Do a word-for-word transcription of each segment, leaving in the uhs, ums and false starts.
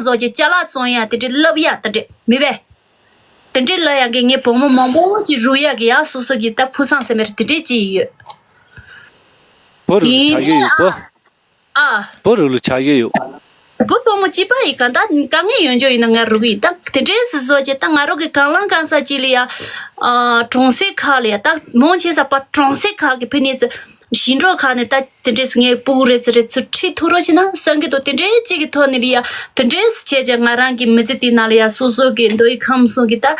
བཟོ་གི་ཅ་ལག་བཙོང་ཡ་དེ་འདྲའི་སློབ་ཡ་དེ་འདྲའི་མི་བས། དེ་འདྲའི་ལ་ཡང་གི་ངའི་བུ་མོ་མང་པོ་ཅིག་རུ་ཡ་གི་ཡང་སོ་སོ་གི་ད་ཕུགས་བསམ་ཟེར་མེད་དེ་འདྲའི་ཅིག་ཡོད། བུ་རུ་ལ་ཡིན་ཆ་ཡོད་ཡོད་བུ། ཨ། བུ་རུ་ལ་ཆ་ཡོད་ཡོད། བུ་བུ་མོ་གཅིག་པ་ཡི་ག་ད་དཀའ་ངལ་ཡོད་འཇོག་ཡིན་ན་ང་རུ་གི་ཡིན་ད་དེ་འདྲའི་སི་བཟོ་ཅེ་ད་ང་རུ་གི་གང་ལང་གང་ས་ཅི་ལ་ཡ། ཨ་གྲོང་གསེབ་ཁག་ལ་ཡ་ད་མང་ཆེ་ས་པ་གྲོང་གསེབ་ཁག་གི་ཕི་ནས་ཚུ་ཞིང་འབྲོག་ཁག་ནས་ད་དེ་འདྲས་ངའི་སྤུ་གུ་རེ་ཚུ་རེ་ཚུ་ཁྲིད་ཐུབ་རོགས་བྱས་ན་བསམ་གི་འདུག་དེ་འདྲའི་གཅིག་གི་ཐོག་ནས་ལ་ཡ་དེ་འདྲས་བྱས་ཀྱང་ང་རང་གི་མི་ཚེ་དེ་ནང་ལ་ཡ་སོ་སོ་གི་མདོ་ཡི་ཁམས་གསུམ་གི་ད་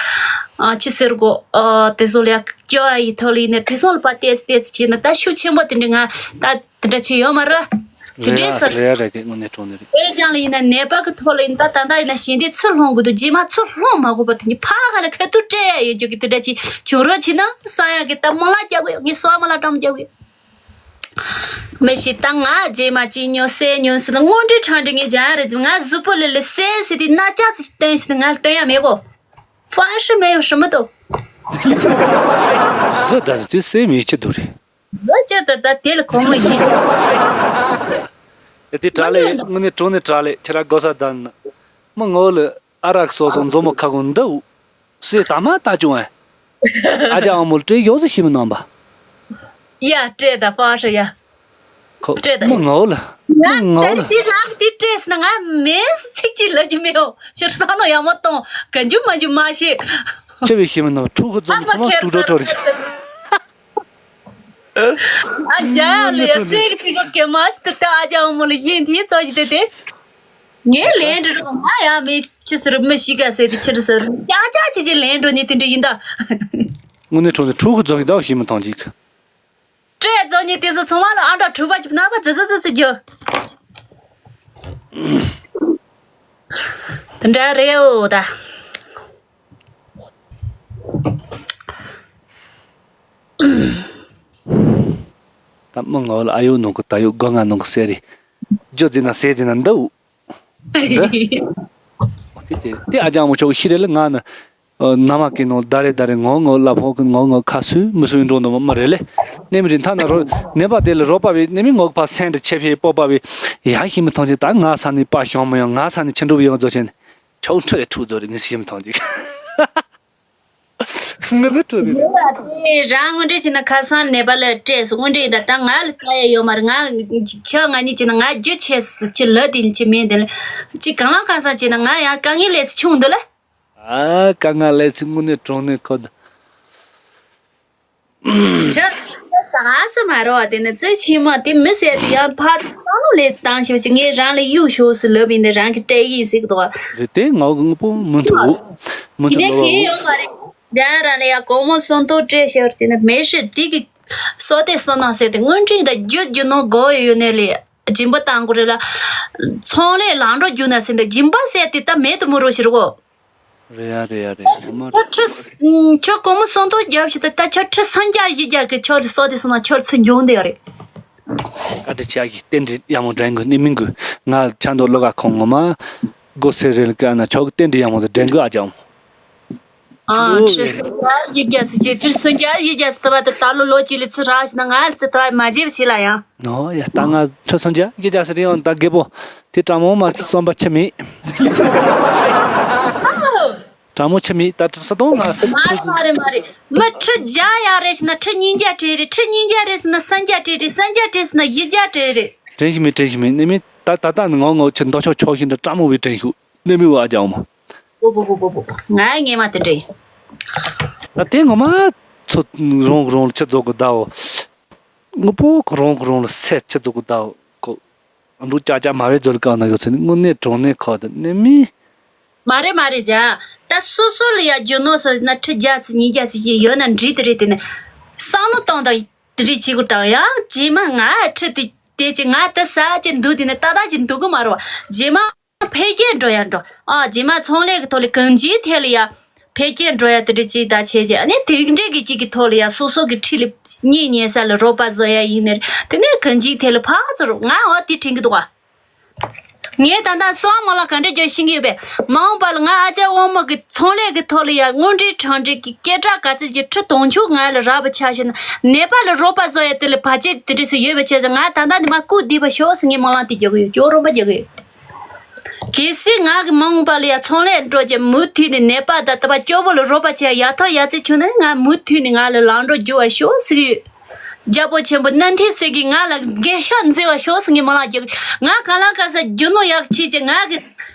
ཨ་ཅི་ཟེར་གོ་ཨ་དེ་ཚོ་ལ་ཡ་སྐྱོ་བ་ཡི་ཐོག་ལ་ཡིན་ན་དེ་ཚོ་ལ་པ་ཏེས་ཏེས་བྱས་ན་ད་ཤུགས་ཆེན་པོ་དེ་འདྲ་ང་ད་དེ་འདྲ་བྱས་ཡོད་མ་རེད། དེ་རེད་འདྲས་ཟེར། རེད་རེད་རེད་དངོས་གནས་དྲང་གནས་རེད། དེ་ཅང་ལ་ཡིན་ན་ནད་པ་གི་ཐོག་ལ་ཡིན་ད་ད་ད་ཡིན་ན་ཞལ་འདེབས་ཚུར་སློང་དགོས་འདུག་རྗེས་མ་ཚུར་སློང་མ་དགོས་པ་དེ་ནི་ཕ་ག་ལ་ཁ་ཐུག་སྤྲད་ཡ་ཡོད་རྒྱུ་གི་དེ་འདྲ་ཅིག་བྱུང་རོགས་བྱས་ན་བསམ་ཡ་གི་ད་མོ་ལ་རྒྱག་དགོས་ངས་སོ་མོ་ལ་གྲམ་རྒྱག་དགོས། མི་ཤི་ད་ང་རྗེས་མ་ཅི་ཉོ་སེ་ཉོ་སེ་ལ་དངོས་འབྲེལ་ཁྲང་འདྲི་ངས་རྒྱག་ཡ་རེད་ང་གཟུགས་པོ་ལ་ལ་སེ་སེ་དེ་སྣ་ལྕགས་ཚིག་སྟོན་ཤི་ང་ལ་སྟོན་ཡ་མེད་གོ་ཧྥ་ཧྲི་མེ་ཡོ་ཧྲི་མི་ཏོ། གཟི་ད་དེ་སེ་མེ་ཆི་དུ་རེད། གཟི་ཅི་ད་ད་དེ་ལ་གོ་མོ་ཡིན། ཨེ་དེ་དྲ་ལེ་དངོས་གནས་དྲང་གནས་དྲ་ལེ་ཁྱེད་ར་གོ་ས་ད་ན་མི་ངོ་ལ་ཨ་རག་སོ་སོ་མཛོ་མོ་ཁ་གོ་འདི་སེ་ད་མ་ད་ཅུང་ཨེ། ཨ་ཅག་ཨ་མོ་ལ་སྤྲད་ཡོང་ཟི་ཤི་མི་ནང་པ། ཡ་སྤྲད་ད་ཧྥ་ཧྲི་ཡ། ཁོ་སྤྲད་ད་མི་ཡིན། ངོ་ལ་མི་ང་ངོ་ལ། དེ་རང་དེ་སྤྲད་ཟེར་ན་ང་མེད་ཚིག་གཅིག་ལབ་ཀྱི་མེད་འོ་ཕྱིར་བསམ་བློ་ཡག་མོ་གཏོང་ག་འཇུ་མ་འཇུ་མ་ཤེས། ཆེ་བའི་ཤི་མི་ནང་ཕྲུ་གུ་ཨ་ཙམ་མ་ཚང་མ་ཁེར་དཀྲུག་ཁྲོ་ཁྲོ་རེད། ཨ་ཅག་ཡ་ལ་ཡ་སེ་གི་ཚིག་གོ་གེ་མ་ཞིག་ཏུ་ལྟ་ཨ་ཅག་ཨ་མོ་ལ་ཡིན་དེ་ཚོ་ཞིག་དེ་དེ། ངའི་ལན་འདྲི་རོགས་ང་ཡ་མི་ཁྱི་ཟེར་མི་ཤི་ག་ཟེར་དེ་ཁྱི་རེ་ཟེར་ཀྱག་ཀྱག་ཅི་ཅི་ལན་འགྲོ་ནི་དེ་འདྲ་ཡིན་ད། དངོས་གནས་ཁྲོ་ནས་ཕྲུ་གུ་རྫོགས་ཀྱི་ད་ཤི་མི་ཐང་ཅིག་སྤྲད་རྫོགས་ནི་དེ་ཚོ་ཚང་མ་ལ་ཨ་འདྲ་གྲུ་པ་ཅིག་ནག་པ་ཙི་ཙི་ཙི་ཙི་རྒྱུ། དེ་འདྲ་རེད་འོ་ད། ད་མི་ངོ་ལ་ཨ་ཡོད་ནང་གི་ད་ཡོད་སྒོ་ང་ནང་གི་ཟེར་རེད། རྒྱུ་ཟེར་ན་ཟེར་ཟེར་ན་འདི་འུ། འདི། དེ་དེ་དེ་ཨ་ཅག་མོ་ཆོག་ཤི་རེད་ལ་ང་ནི། ཨ་ན་མ་ཀི་ནོ་ད་རེ་ད་རེ་ངོ་ངོ་ལ་ཕོག་གི་ངོ་ངོ་ཁ་སུ་མི་སུ་ཡིན་འགྲོ་འདུག་མ་རེད་ལེ། ནེ་མི་རིན་ཐ་ན་རོ་ནེ་པ་དེ་ལ་རོ་པ་བི་ནེ་མི་ངོ་ཕ་སེན་ཏྲ་ཆེ་ཕི་པོ་པ་བི་ཡ་ཤི་མི་ཐོང་ཅི་ད་ང་ས་ནི་པ་ཤོང་མི་ཡོང་ང་ས་ནི་ཆི་འགྲུབ་ཡོང་ཛོ་ཆེན་ཆོག་འཕྲོ་ཡ་ཕྲུག་ཛོ་རེ་ངི་ཤི་མི་ཐོང་ཅི་ང་ནི་ཕྲུག་ནི་རེད། དེ་རང་དངོས་འབྲེལ་བྱས་ན་ཁ་སང་ནེ་པ་ལ་སྤྲད་སོང་དངོས་འབྲེལ་ཡིན་ད་ད་ང་ལ་ལྟ་ཡ་ཡོད་མ་རེད་ང་ཁྱོད་ང་གཉིས་བྱས་ན་ང་རྒྱུ་ཆེ་སི་ཆི་ལ་དེ་ཆི་མེད་དེ་ལ་ཅི་གང་ལ་གང་ས་བྱས་ན་ང་ཡང་དཀའ་ངལ་ལས་ཚེ་ཆུང་འདི་ལ། ཨ་དཀའ་ངལ་ལས་ཚེ་དངོས་གནས་དྲང་གནས་ཁོ་ད། ཁྱོད་ད་ས་མ་རོ་བ་དེ་ནི་ཙི་ཆི་མ་དེ་མི་ཟེར་དེ་ཡང་ཕར་བསམ་བློ་ལས་བཏང་ཞིག་ཅིག་ངས་རང་ལ་གཡུག་ཤོག་སི་ལབ་ཡིན་དེ་རང་གི་སྤྲད་ཡིན་ཟིག་དོ། རེད་དེ་ངའོ་གི་དངོས་པོ་མུ་མཐུད་འུ། མུ་མཐུད་དེ་ལོ་བ་གི་འུ། ཡོད་མ་རེད། རྒྱ་ར་ལ་ཡ་གོང་མོ་སོང་ཏོ་སྤྲད་ཤོར་དེ་ནི་མེ་ཧྲི་དེ་གི་སོ་དེ་སོ་ན་ཟེར་དེ་དངོས་འབྲེལ་ད་རྒྱུ་རྒྱུ་ནོ་གོ་ཡོད་ནས་ལས་སྦྱིན་པ་བཏང་དགོས་རེད་ལ། ཚོང་ལས་ལང་འགྲོ་རྒྱུ་ན་ཟེར་འདི་སྦྱིན་པ་ཟེར་དེ་ད་མེད་དུ་མི་རོ་ཤི་རོ་གོ། རེད་ཡ་རེད་ཡ་རེད་ངོ་མ་ད་རེད། ཁྱོད་ཁྱོད་ཁྱོད་གོང་མོ་སོང་དོ་རྒྱབ་ཞིག་ད་ད་ཁྱོད་ཁྲི་སུམ་བརྒྱ་བཞི་བརྒྱ་གི་ཁྱོད་སོ་དེ་སོང་ན་ཁྱོད་ཚུར་འབྱུང་དེ་ཡོད་རེད། བཀའ་དྲིན་ཆེ་ཡ་གི་རྟེན་འབྲེལ་ཡག་མོ་འདྲེན་དགོས་ནི་མིན་དགོས་ང་ཆ་མདོ་བློ་ཁ་ཁོང་ངོ་མ་སྒོ་སེ་རེ་ལ་ཀ་ན་ཆོག་གི་རྟེན་འབྲེལ་ཡག་མོ་དེ་འདྲེན་དགོས་ཨ་ཅག་མོ། ཨ་ཁྲི་སུམ་བརྒྱ་བཞི་བརྒྱ་ཟེར་གྱི་ཁྲི་སུམ་བརྒྱ་བཞི་བརྒྱ་ཟེར་ད་བ་དེ་ད་ལོ་ལོ་གཅིག་ལ་ཚུར་རག་ཞིག་ན་ང་ལ་ཚུར་ད་བ་མ་བརྗེད་པ་བྱེད་ལ་ཡང་། ནོ་ཡ་ད་ང་ཁྲི་སུམ་བརྒྱ་བཞི་བརྒྱ་ཟེར་ཡང་ད་རྒད་པོ་དེ་དྲང་མོ་མ་བསམ་པ་ཆི་མེད། དྲང་མོ་ཆི་མེད་ད་ཁྲི་ས་སྟོང་ང་མ་རེད་མ་རེད་མ་རེད། མི་ཁྲི་བརྒྱ་ཡ་རེད་ཟེར་ན་ཁྲི་ཉིས་བརྒྱ་སྤྲད་རེད། ཁྲི་ཉིས་བརྒྱ་རེད་ཟེར་ན་སུམ་བརྒྱ་སྤྲད་རེད། སུམ་བརྒྱ་སྤྲད་ཟེར་ན་བཞི་བརྒྱ་སྤྲད་རེད། དྲན་ཤི་མེད་དྲན་ཤི་མེད་ནི་མེད་ད་ད་ད་ནི་ངོ་ངོ་ཆི་མདོ་ཆོག་ཆོག་ཤིན་ཏུ་དྲང་མོ་བའི་དྲན་ཤུགས་ནི་མི་བ་ཨ་ཅག་མོ། པོ་པོ་པོ་པོ་པོ། ང་ངེས་མ་དེ་འདྲ་ཡིན། ད་དེ་ངོ་མ་ཚོ་རོང་རོང་ལ་ཆི་རྫོགས་གི་ཟླའོ། དངོས་པོ་གི་རོང་གི་རོང་ལ་སེ་ཆི་རྫོགས་གི་ཟླའོ་ཁོ། འབྲུག་ཅག་ཅག་མ་བའི་རྫོ་ལ་ཀ་ན་ཡོད་ཚེ་ནི་དངོས་གནས་དྲང་གནས་ཁོ་དེ་ནི་མི། མ་རེད་མ་རེད་ཇ། ད་སོ་སོ་ལ་ཡ་རྒྱུ་ནོར་སོ་ན་ཁྲི་བརྒྱ་ཚིག་ཉིས་བརྒྱ་ཚིག་ཅིག་ཡོད་ན་འགྲིག་དེ་རེད་དེ་ནི། བསམ་བློ་གཏོང་དང་དེ་རེད་བྱེད་དགོས་དང་ཡང་རྗེས་མ་ང་ཁྲི་དེ་དེ་ཅིག་ང་དེ་ས་ཅིག་འདུག་དེ་ནི་ཏག་ཏག་ཅིག་འདུག་གི་མ་རེད་བ་རྗེས་མ། འཕེལ་རྒྱས་འགྲོ་ཡ་འགྲོ། ཨ་རྗེས་མ་ཚོང་ལས་ཀྱི་ཐོག་ལ་གང་ཅིའི་ཐད་ལ་ཡ། འཕེལ་རྒྱས་འགྲོ་ཡ་དེ་འདྲ་ཅིག་ད་བྱས་རྗེས་ཨ་ནི་དེ་འདྲས་ཀྱི་ཅིག་གི་ཐོག་ལ་ཡ་སོ་སོ་གི་འཁྲིས་ལ་གཉེན་ཉེ་ས་ལ་རོགས་པ་བཟོ་ཡ་ཡིན་ནི་རེད། དེ་ནས་གང་ཅིའི་ཐད་ལ་ཕར་ཚུར་ང་འོ་དེ་དྲན་གི་འདུག་ག་ངས་ད་ལྟ་སོ་མོ་ལ་ག་འདྲས་རྒྱག་ཤེས་ཀྱི་ཡོད་པས་མ་འོངས་པ་ལ་ང་ཨ་ཅག་དབང་མོ་གི་ཚོང་ལས་ཀྱི་ཐོག་ལ་ཡ་དངོས་འབྲེལ་དྲང་འབྲེལ་གྱི་སྐད་གྲགས་ག་ཚོད་ཀྱི་ཁྲི་དུང་ཕྱུར་ང་ལ་རག་པ་ཆ་ཤེས་ན་ནད་པ་ལ་རོགས་པ་བཟོ་ཡ་དེ་ལ་བར་ཆད་དེ་འདྲས་སུ་ཡོད་པ་བྱས་ཏེ་ང་ད་ལྟ་ནས་མ་སྐུ་བསྡད་པ་ཤོག་ཟེར་ངས་སྨོན་ལམ་དེ་རྒྱག་གི་ཡོད། ཅོ་རོམ་པ་རྒྱག་གི་ཡོད། གལ་སྲིད་ང་གི་མ་འོངས་པ་ལ་ཡ་ཚོང་ལས་འགྲོ་རྒྱུ་མུ་མཐུད་ནས་ནད་པ་དང་དེ་པ་སྐྱོ་པོ་ལ་རོགས་པ་བྱེད་ཡ་ཐོག་ཡ་རྩེ་ཆུང་ན་ང་མུ་མཐུད་ནས་ང་ལ་ལམ་འགྲོ་རྒྱུ་བ་ཤོག་ཟེར་གི་ཡོད། རྒྱལ་པོ་ཆེན་པོ་གནམ་ཐེ་ཟེར་གི་ང་ལ་འགན་ཤག་འཛེམ་བ་ཤོག་ཟེར་གི་མོ་ལ་རྒྱབ། ང་ག་ལ་ག་ས་རྒྱུ་ནོར་ཡག་ཆེ་ཆེ་ང་གི་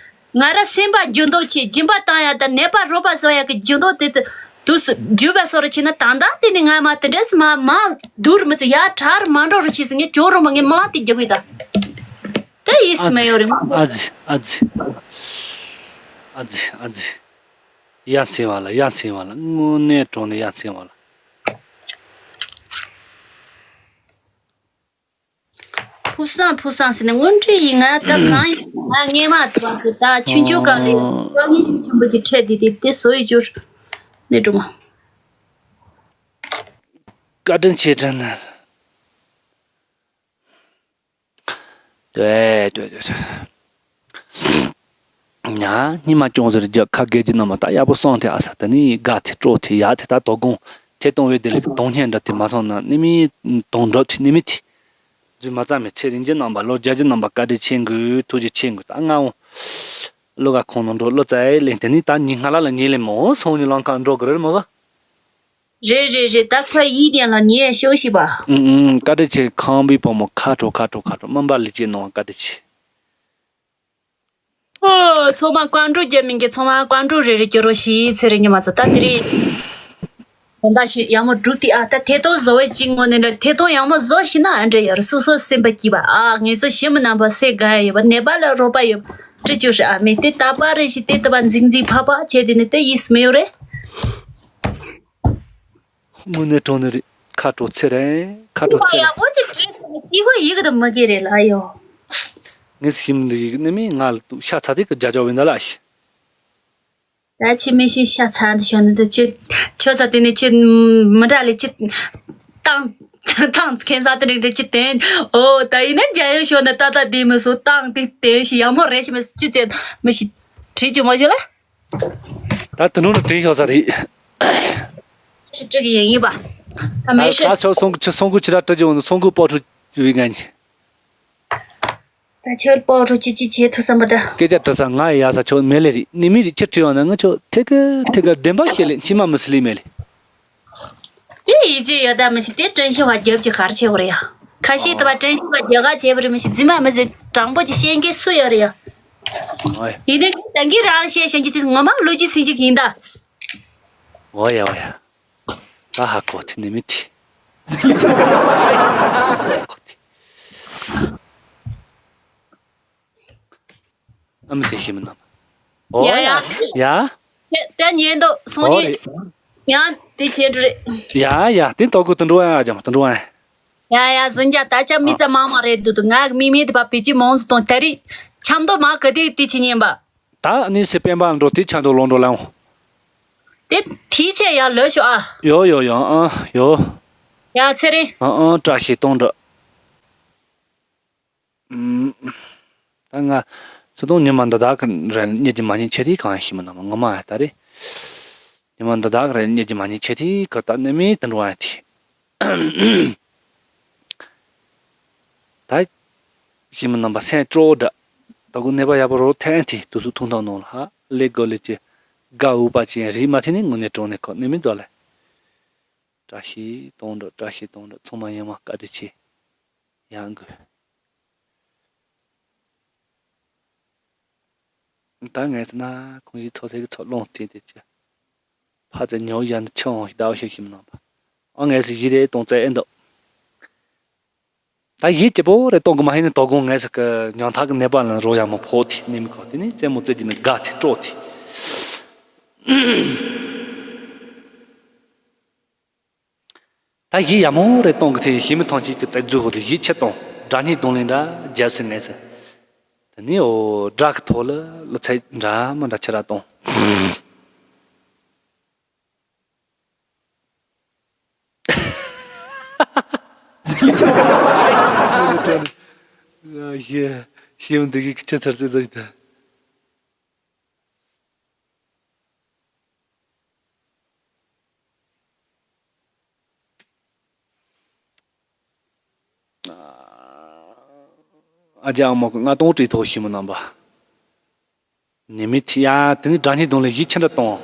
ང་ར་སེམས་པ་འགྱུར་ལྡོག་ཆེ་སྦྱིན་པ་བཏང་ཡ་དང་ནད་པ་རོགས་པ་བཟོ་ཡ་གི་འགྱུར་ལྡོག་དེ་དུ་དུས་སུ་རྒྱུ་བ་སོ་རུ་ཆེ་ན་ད་ལྟ་དེ་ནི་ང་མ་དེ་འདྲས་མ་མ་དུར་མི་ཚེ་ཡ་གྲར་མ་འགྲོ་རུ་ཆེ་ཟེར་ངས་ཇོ་རུ་མ་ངས་མོ་ལ་དེ་རྒྱབ་གི་ད། དེ་ཡིས་ཨ་མེ་ཙི། ཡོ་རེ་མ། ཨ་ཙི། ཨ་ཙི། ཨ་ཙི། ཨ་ཙི། ཡ་མཚན་བ་ལ་ཡ་མཚན་བ་ལ་དངོས་གནས་དྲང་ནས་ཡ་མཚན་བ་ལ། ཕུགས་བསམ་ཕུགས་བསམ་ཟེར་ནས་དངོས་འབྲེལ་ཡིན་ང་ད་གང་ཡིན་ང་ངས་མ་ཐུབ་པ་ད་ཆུང་ཆུང་གང་ལས་དཀའ་ངལ་ཤུགས་ཆེན་པོ་ཅིག་འཕྲད་དེ་དེ་དེ་བཟོ་ཡི་འགྱུར་ནས་སྒྲུང་། བཀའ་དྲིན་ཆེ་དྲན། ལྟོས་ལྟོས་ལྟོས། ཉ་སྙིང་མ་ཅུང་ཟེར་རྒྱ་ཁ་དགེ་རྒྱུ་རྣམས་ད་ཡག་པོ་སོང་དེ་ཨ་ས་ད་ནི་དགའ་དེ་སྤྲོ་དེ་ཡག་དེ་ད་དོ་དགོང་དེ་གཏོང་བའི་དེ་ལས་གཏོང་སྙན་འདྲ་དེ་མ་སོང་ན་ནི་མི་གཏོང་འགྲོ་དེ་ནི་མི་དེ་རྫུན་མ་རྩ་མེད་ཚེ་རིང་རྒྱུ་རྣམས་པ་ལོ་བརྒྱ་རྒྱུ་རྣམས་པ་བཀའ་དྲིན་ཆེ་དགོས་ཐུགས་རྗེ་ཆེ་དགོས་ད་ང་འོང་བློ་ག་ཁོང་ནང་འགྲོ་བློ་རྩ་ལེན་དེ་ནི་ད་ཉིན་སྔ་ལ་ལ་ཉིན་ལས་མང་སོང་ཉིན་ལང་ཁ་འགྲོ་གི་རེད་མོ་ག་རེད་རེད་རེད་ད་ཁ་ཡིད་ཉན་ལ་ཉེ་ཤོག་ཤི་པ། ཨུམ་ཨུམ་བཀའ་དྲིན་ཆེ་ཁང་པའི་བུ་མོ་ཁ་དྲོ་ཁ་དྲོ་ཁ་དྲོ་སྨན་པ་ལི་ཅེ་ནང་བཀའ་དྲིན་ཆེ། ཨོ་ཚང་མ་བཀའ་འགྲོ་རྒྱབ་མིན་གྱི་ཚང་མ་བཀའ་འགྲོ་རེ་རེ་སྐྱོ་རོ་ཤི་ཚེ་རེ་ཉི་མ་ཚོ་ད་དེ་རེད། དོན་དག་ཞིག་ཡག་མོ་སྒྲུབ་དེ་ཨ་ད་ཐད་གཏོང་བཟོ་བའི་གཅིག་ངོ་ནས་ལ་ཐད་གཏོང་ཡག་མོ་བཟོ་ཤི་ན་ཨ་འདྲ་ཡོད་རེད་སོ་སོ་སེམས་པ་སྐྱིད་པ་ཨ་ངེད་ཚོ་ཞི་མི་རྣམ་པ་སེ་དགའ་ཡ་ཡོད་པ་ནད་པ་ལ་རོགས་པ་ཡོད་པ་འདྲ་བཅུག་ཧྲི་ཨ་མེད་དེ་ད་པ་རེ་ཞིག་དེ་ད་པ་འཛིག་འཛིག་ཕ་པ་བྱས་དེ་ནི་དེ་ཡིས་མི་ཡོད་རེད། དངོས་གནས་དྲང་གནས་རེད། ཁ་དྲོ་ཚེ་རིང་ཁ་དྲོ་ཚེ་རིང་། ཡག་པོ་ཅིག་བྲིས་སོང་སྐྱིད་པོ་ཡི་གེ་དང་མི་དགེ་རེད་ལ་ཡོ། ངས་ཤི་མི་འདུག་ཡི་གེ་ནི་མིན་ང་ལ་ཤ་ཚ་དེ་གི་རྒྱ་ཅོག་བིན་ད་ལ་ཤི། ད་ཁྱི་མི་ཤི་ཤ་ཚ་འདི་ཤོད་ནི་འདི་ཁྱི་ཁྱོད་ཚ་དེ་ནི་ཁྱི་མི་འདྲ་ལས་ཁྱི་ཏང་ཏང་ཁན་ས་དེ་རིང་འདྲ་ཁྱི་དེན་ཨོ་ད་ཡིན་ན་རྒྱ་ཡོད་ཤོད་ན་ད་ད་དེ་མི་སོ་ཏང་དེ་དེན་ཤི་ཡག་མོ་རེད་ཤི་མི་སུ་ཁྱི་ཚེ་མི་ཤི་བྲིས་ཅི་མ་ཤོད་ལ། ད་དུ་ནོར་དྲན་ཤོག་ས་རེད། ཞིག་སྤྲད་ཀྱི་ཡིན་ཡིན་པ། ད་མེ་ཤི། ད་ཆོ་སོང་ཆོ་སོང་ཁུ་ཆི་ར་སྤྲད་ཀྱི་འོང་སོང་ཁུ་སྤོ་ཁྲུ་བི་ང་ཉི། ད་ཆོ་སྤོ་ཁྲུ་ཅི་ཅི་བྱེད་ཐུབ་བསམ་པ་ད། སྐད་ཆ་དྲི་ས་ང་ཡ་ས་ཆོ་མེ་ལེ་རི་ནི་མི་རི་ཆི་བྲིས་བ་ན་ང་ཆོ་ཐེ་ག་ཐེ་ག་བདེན་པ་ཤེས་ལེ་མཆི་མ་མི་སི་ལི་མེ་ལེ། དེ་ཡིད་ཆེས་ཡོད་ད་མི་ཤི་དེ་དྲན་ཤེས་བ་རྒྱབ་ཀྱི་གར་ཆེ་བ་རེད་ཡ། ཁ་ཤས་དུ་བ་དྲན་ཤེས་བ་རྒྱ་གར་བྱས་པ་རེད་མི་ཤི་རྫི་མ་མི་ཟེར་དྲང་པོ་ཅི་ཤེས་མཁན་སུ་ཡོད་རེད་ཡ། ཨོ་ཡ། ཡིན་ནའི་ད་གིན་རང་བཤད་བཞིན་གྱི་དེ་ངོ་མ་ལོ་རྒྱུས་ཟིན་གྱི་ཡིན་ད། ཨོ་ཡ་ཨོ་ཡ། ད་ཧ་གོ་ཐི་ནི་མི་ཐི། ཧ་གོ་ཐི། ཨ་མི་དེ་ཤི་མི་ནམ། ཨོ་ཡ་ཡ། ཡ། དེ་དེ་ཉན་འདུག་སོང་ཨོ་ཉིན། རེད། ཡང་དེ་བྱེད་འགྲོ་རེད། ཡ་ཡ་དེ་ཏོ་གུ་དུ་འགྲོ་ཡ་ཡ་ཇམ་དུ་འགྲོ་ཡ། ཡ་ཡ་བཟོ་འཇགས་ད་ཆ་མི་ཙམ་མང་མང་རེད་འདུག་འདུག་ང་གི་མི་མེད་དེ་པ་བེད་སྤྱོད་མང་སུ་གཏོང་ད་རེས་ཆམ་མདོག་མ་ག་དེ་དེ་བྱེད་ཉན་པ། ད་ནི་སི་པན་པ་འགྲོ་དེ་ཆ་འདུག་ལོང་འགྲོ་ལའང་། དེ་དེའི་ཆེད་ཡར་ལོས་ཤོག་ཨ། ཡོ་ཡོ་ཡོ་ཨ་ཡོ། ཡ་ཚེ་རིང་། ཨ་ཨ་བཀྲ་ཤིས་གཏོང་འདྲ། ཨུམ། ད་ང་ཚོ་དང་ཉི་མ་འདི་དག་གི་རེད་གཉིད་ཀྱི་མ་ཉིད་ཆེ་དེ་གང་ཡང་ཤེས་མི་ནམ་ངོ་མ་ད་རེད། ཉི་མ་འདི་དག་གི་རེད་གཉིད་ཀྱི་མ་ཉིད་ཆེ་དེ་ག་ད་ནི་མི་དུ་འགྲོ་ཨ་དེ། ད། ཞི་མི་རྣམ་པ་སེམས་སྤྲོ་འདྲ། ད་གུ་ནད་པ་ཡག་པོ་རོ་ཐན་ཏེ་དུ་སུ་ཐུང་ཐང་ནང་ལ་ཧ་ལས་དགོ་ལས་ཀྱི་དགའ་འུ་པ་ཅན་རིག་མ་ཐེ་ནི་དངོས་གནས་གྲོང་ནས་ཁོ་ནི་མི་འདོ་ལེ། བཀྲ་ཤིས་གཏོང་འདྲ་བཀྲ་ཤིས་གཏོང་འདྲ་ཚང་མ་ཡང་མ་བཀའ་དྲིན་ཆེ། ཡང་དགོས། ད་ངས་ཟེར་ན་ཁོང་ཡིག་ཚོགས་ཚད་ཀྱི་ཚོགས་ལོངས་སྤྲད་དེ་ཅི། ཕ་ཙེ་ཉོ་ཡ་ནི་ཆང་ཞིག་ཟླ་བ་ཤོད་ཤིག་མི་གནང་པ། ཨ་ངས་ཟེར་གཞི་རེ་གཏོང་ཙེ་ཨེ་འདུག་ད་གཞི་ཅི་པོ་རེ་གཏོང་གི་མ་ཧེ་ནི་དོ་དགོང་ངས་ཟེར་གི་ཉང་ཐག་གི་ནད་པ་ལ་རོ་ཡ་མོ་ཕོག་དེ་ནི་མི་ཁོ་དེ་ནི་རྩེད་མོ་རྩེ་རྒྱུ་ནི་དགའ་དེ་སྤྲོ་དེ། ད་གཞི་ཡ་མོ་རེ་གཏོང་གི་དེ་ཞི་མི་ཐང་ཆེན་གྱི་རྩེ་རྫུ་ཁོ་དེ་གཞི་ཆེ་གཏོང་དགྲ་གཉེན་གདོང་ལེན་འདྲ་རྒྱབ་ཟེར་ངས་ཟེར། དེ་ནི་འོ་དགྲ་གི་ཐོག་ལ་ལོ་ཚད་འདྲ་མི་འདྲ་ཆེ་ར་གཏོང་། ཞི་ཞི་མི་འདུག་གི་ཁྱི་ཚར་ཙེ་ཙེ་ཡིན་ད། ཨ་ཅག་མོ་གི་ང་གཏོང་བྲིས་ཐོག་ཞི་མི་རྣམ་པ། ནི་མི་ཐི་ཡ་དེ་ནི་སྒྲ་སྙན་གདོང་ལེན་གཞི་ཆེ་འདྲ་གཏོང་།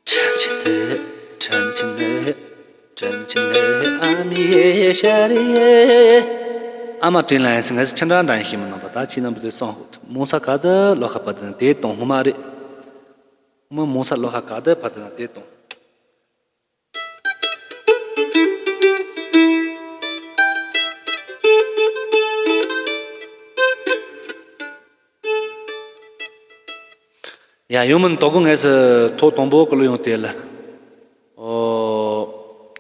དྲིན་ཆེ་དེ། དྲིན་ཆེ་དེ། དྲིན་ཆེ་དེ། ཨ་མི་ཡེ་ཤ་རི་ཡེ། ཨ་མ་དྲིན་ལན་སི་ངས་ཆ་འདྲ་འདྲ་ཡིན་ཤི་མི་ནང་པ་ད་ཁྱེད་རྣམ་པ་དེ་སོང་ཧུ། མོ་ས་ག་དུ་ལོ་ཁ་པ་དེ་ན་དེ་གཏོང་ཧུ་མ་རེད། མོ་མོ་ས་ལོ་ཁ་ག་དུ་ཕ་དེ་ན་དེ་གཏོང་། ཡ་ཡོང་མིན་དོ་གོ་ངས་སི་ཐོག་དང་པོ་ཀུ་ལོ་ཡོང་དེ་ལ། ཨོ།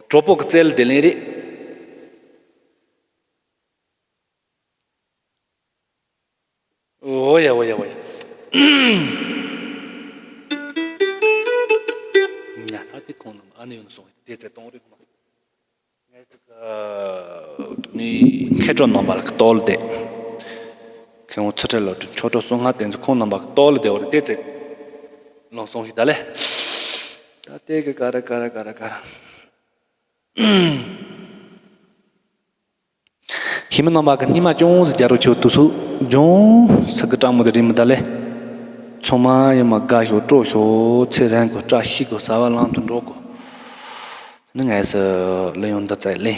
གྲོགས་པོ་གི་རྩལ་དེ་ལེན་རེད། ཨོ་ཡ་ཨོ་ཡ་ཨོ་ཡ། ཉ་ད་དེ་ཁོང་རྣམས་ཨ་ནེ་ཡོང་སོང་དེ་ཚེ་གཏོང་རེད་ཁོ་མ། ངས་ཀ་ནི་མཁས་གྲོགས་རྣམ་པ་ལ་ཀི་ཏོལ་དེ། མཁས་དབང་ཚུལ་ཁྲིམས་ལོ་དྲུག་མཆོག་གྲོགས་སོ་ལྔ་བསྟན་འཛིན་ཁོང་རྣམ་པ་ཀི་ཏོལ་དེ་འོ་རེད་དེ་ཚེ། ལོང་སོང་ཞིག་ད་ལེ། ད་དེ་གི་ཀ་ར་ཀ་ར་ཀ་ར་ཀ་ར། ཤི་མི་རྣམ་པ་གི་སྙིང་མ་ཅུང་ཟད་རྒྱ་རུ་ཆེ་བོ་དུ་སུ་ལྗོངས་ས་གི་སྤྲང་མོ་དེ་རིང་མི་ད་ལེ། ཚང་མ་ཡི་མ་དགའ་ཤོག་སྤྲོ་ཤོག་ཚེ་རིང་གོ་བཀྲ་ཤིས་གོ་བྱ་བ་ལམ་དུ་འགྲོ་གོ། ནི་ངས་སུ་ལ་ཡོང་འདི་ཙ་ལེ།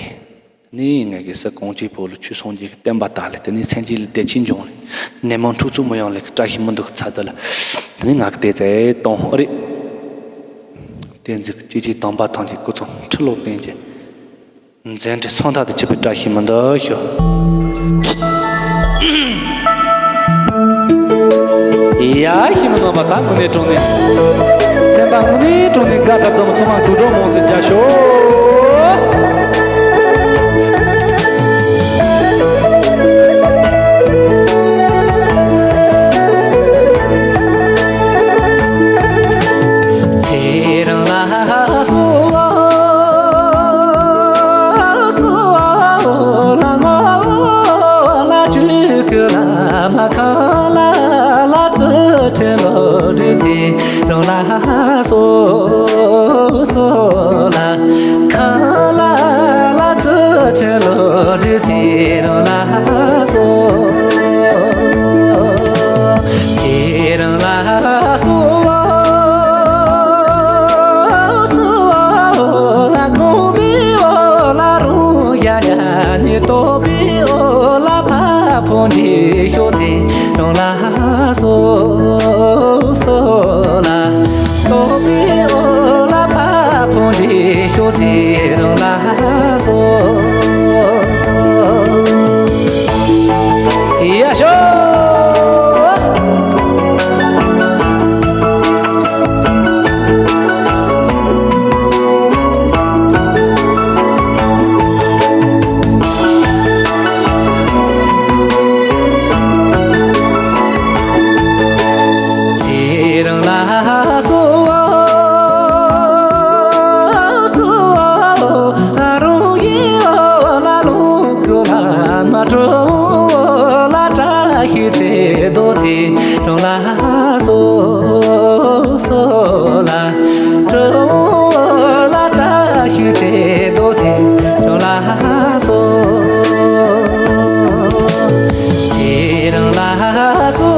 ནི་ངས་གི་སུ་གོང་ཆེ་བོ་ལ་ཆོས་སོང་རྒྱུ་གི་བསྟན་པ་དག་ལེ། དེ་ནི་སེམས་ཅན་ལ་བདེ་ཆེན་འབྱུང་ལེ། ནད་མང་འཁྲུག་རྩོད་མི་ཡོང་ལེ་གི་བཀྲ་ཤིས་མི་འདུག་གི་ཚ་དུ་ལ། དེ་ནི་ངག་གི་དེ་ཙ་གཏོང་ཨ་རེད། དེ་འཛིག་ཅི་ཅི་དམ་པ་ཐམས་ཅད་སྐུ་ཚང་ཁྲི་ལོ་བརྟན་ཅིང་། མཛད་འཕྲིན་ཚང་ཐག་ཏུ་ཆུད་པའི་བཀྲ་ཤིས་མི་འདུག་ཞུ། ཡ་ཤི་མི་ནོར་བ་ད་དངོས་གནས་དྲང་གནས། སེམས་པ་དངོས་གནས་དྲང་གནས་དགའ་ཐག་ཚོམ་ཚང་མ་གྲུ་གྲོགས་མང་སེ་རྒྱ་ཤོག། ཚེ་རིང་ལ་སོ་སོ་ལ་ངོ་ལ་ཅི་ཀུ་ལ་མ་ཁ་ལ་ལ་ཚུ་ཁྲི་ལོ་དུ་ཚེ་རིང་ལ་སོ་སོ་ལ་ཁ་ལ་ལ་ཚུ་ཁྲི་ལོ་དུ་ཚེ་རིང་ལ་སོ། ཚེ་རིང་ལ་སོ་སོ་ལ་དགོངས་པའི་འོག་ལ་རུང་ཡ་ཡ་ནི་རྟོགས་པའི་འོག་ལ་ཕ་ཕོ་འདི་ཤོག་ཚེ་རིང་ལ་སོ་སོ་ལ། རྟོགས་པའི་འོག་ལ་ཕ་ཕོ་འདི་ཤོག་ཚེ་རིང་ལ་སོ། ཡ་ཤོ། ཚེ་རིང་ལ་སོ་སོ་རང་ཡི་འོག་ལ་ལོངས་སྐུ་ལ་མ་གྲོལ་ལ་བཀྲ་ཤིས་ཚེ་རྡོ་ཚེ་རིང་ལ་སོ་སོ་ལ། གྲོལ་ལ་བཀྲ་ཤིས་ཚེ་རྡོ་ཚེ་རིང་ལ་སོ། ཚེ་རིང་ལ་སོ་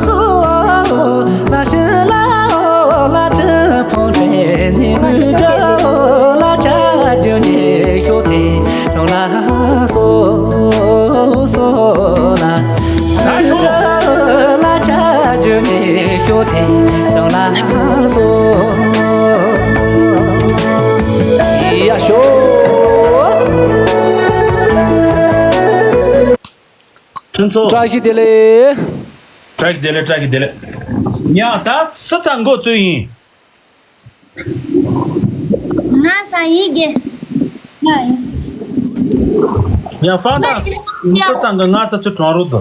སོ་ལ་ཤི་ལ་འོ་ལ་དྲི་ཕོང་དྲི་ནི་མུ་དྲི་འོ་ལ་ཆ་རྒྱུ་ནི་ཤོག་ཚེ་རིང་ལ་སོ་སོ་ལ། ལ་ཆ་རྒྱུ་ནི་ཤོག་ཚེ་རིང་ལ་སོ། ཡ་ཤོ། ཁྲིམས་ཚོགས། བཀྲ་ཤིས་བདེ་ལེགས། བཀྲ་ཤིས་བདེ་ལེགས། བཀྲ་ཤིས་བདེ་ལེགས། ཡ་ད་སུ་ཚ་འགོ་བཙུགས་ཡིན། ང་ས་ཡི་གེ་ང་ཡིན། ཡང་ཧྥང་ཏང་ཁོ་ཚང་གི་ང་ཚ་ཚུར་གྲོང་རོགས་དོ།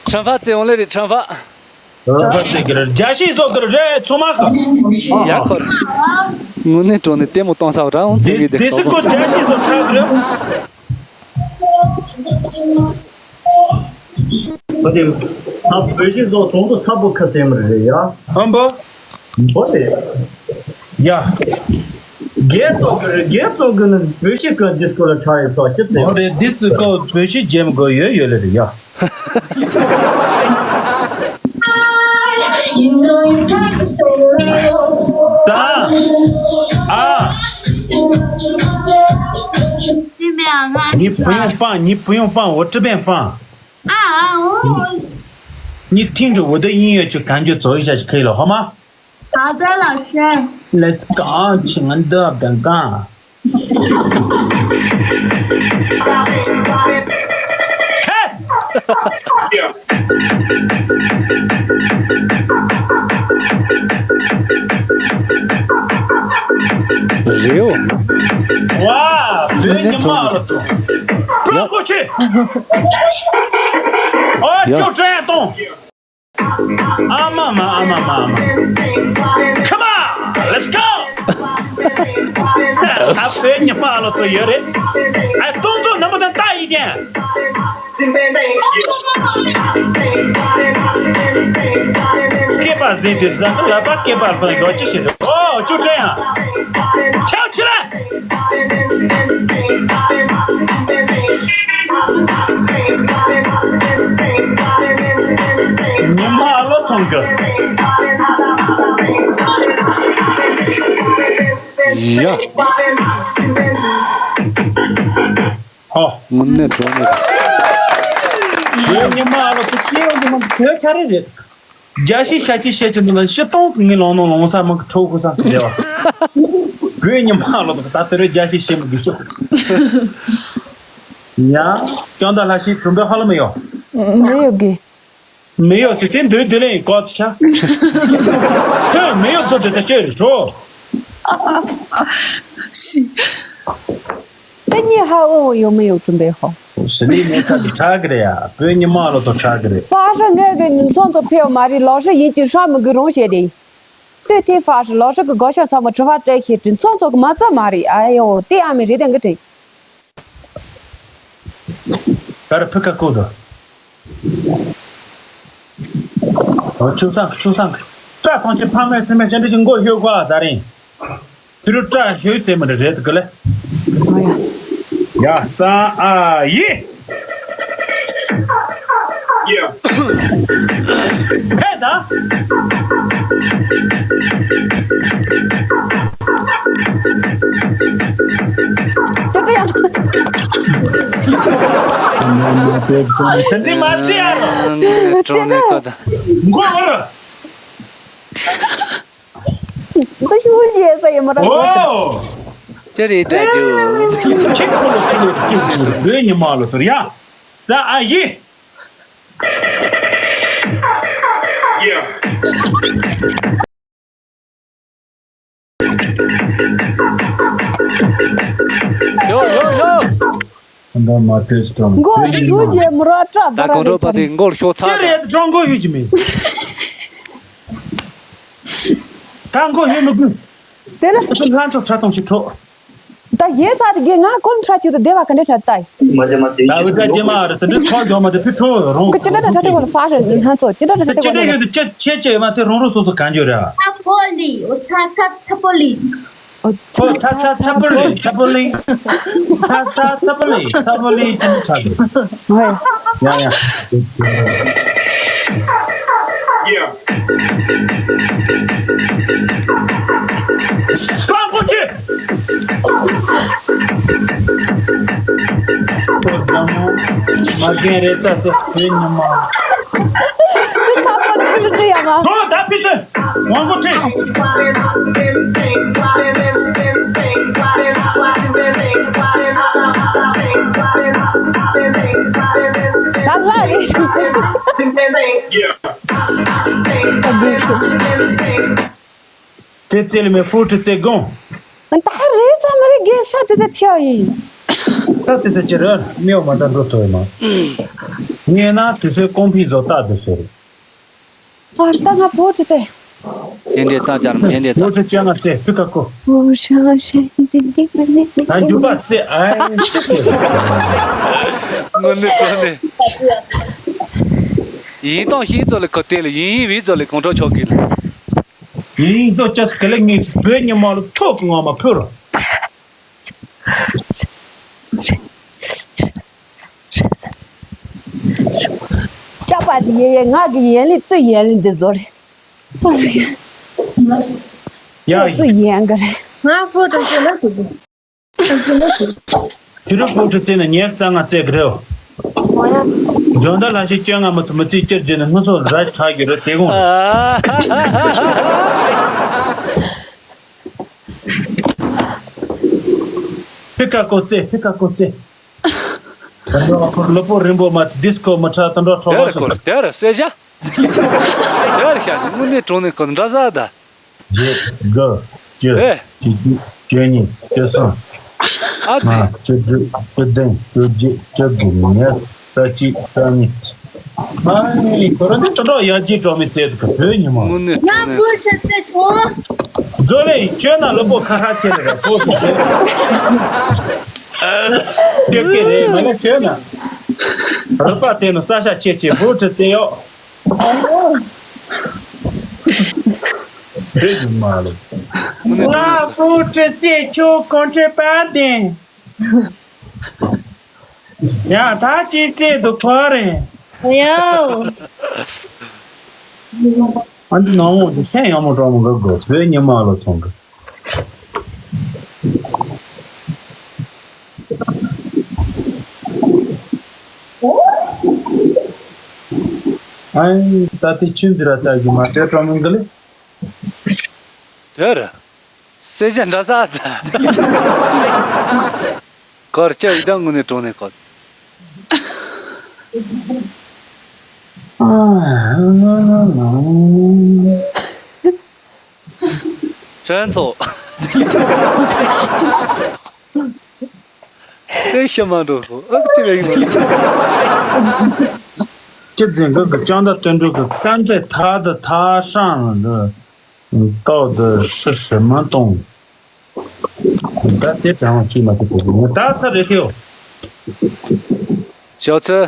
ཁྲང་ཧྥ་ཙེ་འོང་ལེ་རེད། ཁྲང་ཧྥ། ཁྲང་ཧྥ་ཙེ་གི་རེད། རྒྱ་ཤིག་བཟོ་གི་རེད་ཚང་མ་གི། ཡ་ཁོ། དངོས་གནས་དྲང་ནས་ལྟད་མོ་གཏོང་ས་རང་འོང་ཚེ་གི་དེ་དེ་སི་ཁོ་རྒྱ་ཤིག་བཟོ་ཆགས་གི་རེད། ཁོ་དེ་ད་བོད་ཤིག་བཟོ་གྲོང་དུ་ཚ་པོ་ཁ་སེམས་རེད་ཡ། ཨམ་པ། འབོ་དེ། ཡ། རྒྱལ་ཚོགས་ཀྱི་རྒྱལ་ཚོགས་ཀྱི་ནི་བོད་ཤིག་གི་ཌིས་ཀོ་ལ་ཆགས་ཡོད་ཚོགས་ཅི་ཚེ། འོ་རེད། འདི་སི་ཀོ་བོད་ཤིག་རྒྱལ་མི་དགོས་ཡོད་ཡོད་ལེ་རེད་ཡ། ད། ཨ། ཉི་བུ་ཡོང་ཧྥང་། ཉི་བུ་ཡོང་ཧྥང་། 我这边放。啊啊哦。你听着我的音乐去感觉走一下就可以了，好吗？好的，老师。Let's go，请问的刚刚。 རེད། ཝ། བོད་ཉི་མ་ལ་ཐུག་ཀྲོང་ཀོ་ཆེ། ཨོ་ཡ། ཅོ་ཀྲེན་ཏོང་། ཨ་མ་མ། ཨ་མ་མ། ཨ་མ། Come on, let's go. ཨ་བོད་ཉི་མ་ལ་ཚོ་ཡོད་རེད། ཨ་སྟོང་ཚོ་ནམ་པ་དང་ལྟ་ཡི་ཀྱང་། སྐེད་པ་ཟིན་དེ་ཟ་ལ་པ་སྐེད་པ་ལ་ཡོད་ཅི་ཞིག་རེད། ཨོ་ཅོ་ཀྲེན་ཡ། ཆག་ཆི་ལ། ཉི་མ་ལོ་ཐོང་གི། ཡ། ཧོ། དངོས་གནས་དྲང་གནས། ཡ། ཉི་མ་ལོ་ཐོང་ཤེས་རོགས་ཉི་མ་དོད་ཁ་རེ་རེད། རྒྱ་ཤི་ཤ་ཅི་ཤ་ཅི་འདི་ལ་ཤི་སྟོང་ངི་ལོང་ནོ་ལོང་ས་མ་གི་ཁྲོ་གོ་ས་རེད་བ། བོད་ཉི་མ་ལོ་ད་དེ་རེད། རྒྱ་ཤི་ཤི་མ་གི་ཤོག་ཡ། ཀྱང་ད་ལྷ་ཤི་གྲུམ་པའི་ཧ་ལམ་ཡོ། མི་ཡོད་གི། མི་ཡོད་ཟེར་དེ་འདོད་དེ་ལེན་ཡིན་ཀོ་ཚི་ཆ། དོན་མི་ཡོད་ཚོ་དེ་ས་ཅོས་རེད་ཁྲོ། ཤི། ད་ཉི་ཧ་འོ་འོ་ཡོད་མི་ཡོད་གྲུམ་པའི་ཧོ། ཞི་ལི་ནས་ཚ་དེ་ཁྲག་གི་རེད་ཡ། བོད་ཉི་མ་ལོ་ཚོ་ཁྲག་གི་རེད། ཧྥ་ཧྲི་ངོས་ཀྱི་ཉིན་ཚང་ཚོ་ཕེབས་མ་རེད། ལོ་ཧྲི་ཡིན་གྱི་ཧྲ་མི་གི་རོང་བྱས་ཏེ། ལྟོས་ཐེ་ཧྥ་ཧྲི་ལོ་ཧྲི་གི་གོ་ཤ་ཚང་མ་དྲི་བ་སྤྲད་ཤེས་དྲིན་ཚང་ཚོ་གི་མ་རྩ་མ་རེད། ཨ་ཡོ་དེ་ཨ་མི་རེད་དེ་འགི་དྲིན། ད་ར་ཕི་ཁ་ཀོ་དོ། ཨོ་ཆུ་སང་ཆུ་སང་། སྐྲ་ཐོང་ཆེ་ཕ་མའི་ཚེ་མའི་ཅན་འདྲི་ཞིག་མགོ་ཧྱོ་གོ་ཨ་ད་རིང་། དུ་རུ་སྐྲ་ཧྱོ་ཟེར་མི་འདྲ་རེད་གི་ལེ། ཨ་ཡ། ཡ་ས་ཨ་ཡི། ཡ། ཧེ་ད། ཏུ་ཏུ་ཡང་། ད་འདི་མ་བརྩི་ཡ་རོ། ནས་གྲོང་ནས་བཀོད། མགོ་བོར། ད་ཤུ་རྗེས་ས་ཡི་མ་ར། ཨོ། ཅི་རེད་ད་ཇུ། ཆེ་ཁོ་ལོ་ཆེ་ལོ་ཆེ་ཆེ་བོད་ཉི་མ་ལོ་ཚོར་ཡ། ས་ཨ་ཡི། ཡོ་ཡོ་ཡོ། ད་མ་ཏོས་ཀྲང་མགོ་ཞུ་རྗེས་མོ་ར་སྐྲ་ད་གོང་ཁྲོ་པ་དེ་མགོར་ཤོག་ཚ། ཡ་རེད་ཀྲང་མགོ་ཡོད་ཀྱི་མེད། ད་མགོ་ཡོད་མི་དགོས། དེ་ལ་ཁྱོད་ལྷ་མཆོག་ཁྲ་ཐོང་ཞིག་ཁྲོ། ད་ཡེ་ཚ་དེ་གེ་ང་ཀོན་ཁྲ་ཆུ་དུ་བདེ་བ་ག་འདྲ་ཁྲ་ཏའི། ད་བི་ད་ཇེ་མ་རེད་དེ་འདྲ་ཚོགས་ཡོང་མ་དེ་ཕི་ཁྲོ་རོང་། ཀི་ཅི་འདྲ་ཁྲ་ཐེ་གོ་ལ་ཧྥ་རེད་ལྷ་མཆོག་ཅི་འདྲ་ཁྲ་ཐེ་གོ་ལ། ཅི་འདྲ་ཡོད་དེ་ཅི་ཆེ་ཆེ་ཡོད་མ་དེ་རོང་རོང་སོ་སོ་གང་འཇོག་རེད། ཚ་པོ་ལི། ཨོ་ཚ་ཚ་ཚ་པོ་ལི། ཨོ་ཚ་ཚ་ཚ་པོ་ལི་ཚ་པོ་ལི། ཚ་ཚ་ཚ་པོ་ལི་ཚ་པོ་ལི་ཅི་འདྲ་ཆགས་རེད། ཧོ་ཡ། ཡ་ཡ། ཀྲང་པོ་ཆེ། མ་རྒན་རེད་ཚ་སེ་བོད་ཉི་མ། དེ་ཚ་པོ་ལ་ཀུ་ལུ་ཀྲི་ཡ་མ། ཁོ་ད་ཕི་སེ། ཝང་གོ་ཐེ། ད་ལ་རེད། དེ་རྩེ་ལ་མེ་ཧྥུ་ཁྲི་རྩེ་དགོངས། ད་རེད་ཙམ་མ་རེད། རྒན་ས་དེ་ཚོ་ཐེའོ་ཡིན། ད་དེ་ཚོ་ཅི་རེད། མེའོ་མ་ད་འགྲོ་ཐུབ་ཡོད་མ། ངས་ན་དུས་ཚོད་ཀོང་ཕིང་བཟོ་ལྟ་དུས་ཚོད་རེད། ཨ་ད་ང་བོ་ཅི་ཚེ། རྒན་འདྲེ་རྩ་རྒྱ་རམ་རྒན་འདྲེ་རྩ། བོ་ཅི་ཅང་ང་ཚེ་ཕི་ཀ་ཀོ། བོ་ཤང་ཤེ་འདི་འདི་མ་ནི། ད་འཇུ་པ་ཚེ་ཨའི་ཅི་ཚེ། དངོས་གནས་དངོས་གནས། ཡིན་དང་ཤིང་ཚོ་ལ་ཁོ་དེ་ལ་ཡིན་ཡིན་བི་ཚོ་ལ་གོང་ཁྲོ་ཆོག་གི་ལ། ཡིན་ཡིན་ཚོ་ཅི་ཚེ་ག་ལེ་ངས་བོད་ཉི་མ་ལ་ཐོག་གི་ངོ་མ་ཕུར། ལྕགས་པ་དེ་ཡེ་ཡེ་ང་གི་ཡན་ལི་བཙུན་ཡན་ལི་འདི་བཟོ་རེད། ཡ་བཙུན་ཡན་ག་རེད། ང་ཕོ་དང་བཙུན་ན་ཐུག་གི། དུས་རབས་ཕོ་ཁྲི་བཙན་ན་ཉེར་རྩ་ང་བཙས་གི་རེད། འཇོན་ད་ལྷ་ཤི་བཅོ་ལྔ་མི་ཚོ་མི་ཚེའི་སྤྱིར་བརྗེས་ནས་སྔོན་སོ་ར་ཁྲག་གི་རེད་དེ་གོང་རེད། ཕི་ཀ་ཀོ་ཙེ། ཕི་ཀ་ཀོ་ཙེ། ད་ནི་ཨ་ཁོར་ལུས་པོ་རིང་པོ་མ་ཌིས་ཀོ་མི་ཁྲ་དུད་འགྲོ་ཁྲོ་དེ་བ་རེད་ཤོག་ཁོ་རེད། དེ་རེད་གསལ་བྱ། དེ་རེད་ཤག་དངོས་གནས་དྲང་གནས་ཁོ་འདྲ་ཟ་ད། བརྒྱད། དགུ། བཅུ། ཨེ། བཅུ་གཅིག། བཅུ་གཉིས། བཅུ་གསུམ། ཨ་ཙི། ལྔ། བཅུ་དྲུག། བཅུ་བདུན། བཅུ་བརྒྱད། བཅུ་དགུ། ཉེར། རྩ་གཅིག་རྩ་གཉིས། ཨ་ནི་ཁོ་རང་ནི་དྲ་གྲོགས་ཡར་རྒྱས་གྲོགས་མི་བཙལ་འདུག་བོད་ཉི་མ། དངོས་གནས་ང་དྲང་གནས། བུ་ཤ་ཚ་ཆུང་། མཛོ་ལེ་ཁྱོད་ན་ལུས་པོ་ཁ་ཁ་ཆེ་ལེ་ར་སོ་སོ་ཆེ། དེ་སྐད་རེད་མ་ལ་ཁྱོད་ན། རུ་པ་དེ་ནི་ས་ཤ་ཆེ་ཆེ་བུ་ཁྲི་བཙལ་ཡོད། བོད་ཉི་མ་ལ། དངོས་གནས་དྲང་གནས། ང་བུ་ཁྲི་བཙལ་ཁྱོད་གོང་ཆེ་པ་དེ། ཡ་ད་ཅི་ཙེ་དུ་གོ་རེ། ཡའོ། ཨ་འདི་ནང་མོ་འདི་སེམས་ཡག་མོ་གྲོགས་མོ་གི་དགོས་བོད་ཉི་མ་ལོ་ཚོང་གི། ཨའི་ད་དེ་ཆུ་འཛི་ར་ལྟ་གི་མ་དེ་གྲོགས་མོ་གི་ལེ། དེར། སེ་ཆ་འདྲ་ས་ད། གར་ཅག་ཡི་དྭགས་ངུ་ནས་གྲོངས་ནས་གོ། ཁྲེན་ཚོ། དེ་ཤི་མ་འགྲོ་གོ་ཨག་ཅི་བས་ཡིན། ཅི་འཛིན་གི་གི་ཅང་ད་དོན་འགྲུབ་གི་སྐམ་ཚད་ཐག་ཏུ་ཐག་སྲང་ལ་འདི། ཏོག་ཏུ་ཧྲི་ཧྲི་མ་གཏོང་། ད་དེ་དྲང་བ་ཅིག་མ་ཐུབ་པ་ངོ་ད་ས་རེ་ཤེའོ། ཞའོ་ཚི།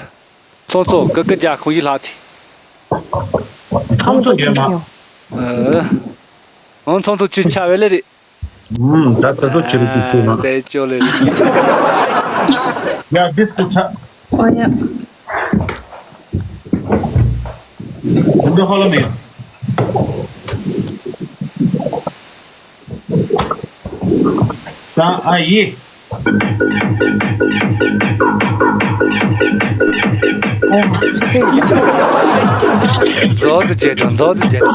ཚོང་ཚོ་ཀི་ཀི་རྒྱ་ཁོང་ཡིད་ལྷག་ཐི། ཚོང་ཚོ་ཡོད་མ། ཨ། ཨང་ཚོང་ཚོ་ཆུ་ཆ་བེ་ལེ་རེད། ཨུམ་ད་ད་ཚོ་ཆི་རུ་ཅིག་སུ་ན། ཨ་ཙེ་ཅོ་ལེ་རེད། ཡ་ཌིས་ཀོ་ཆ། ཨོ་ཡ། འདི་ཧོ་ལ་མེ། ད་ཨ་ཡེ། ཛོ་ཛི་ཇེ་ཏོ་ཛོ་ཛི་ཇེ་ཏོ།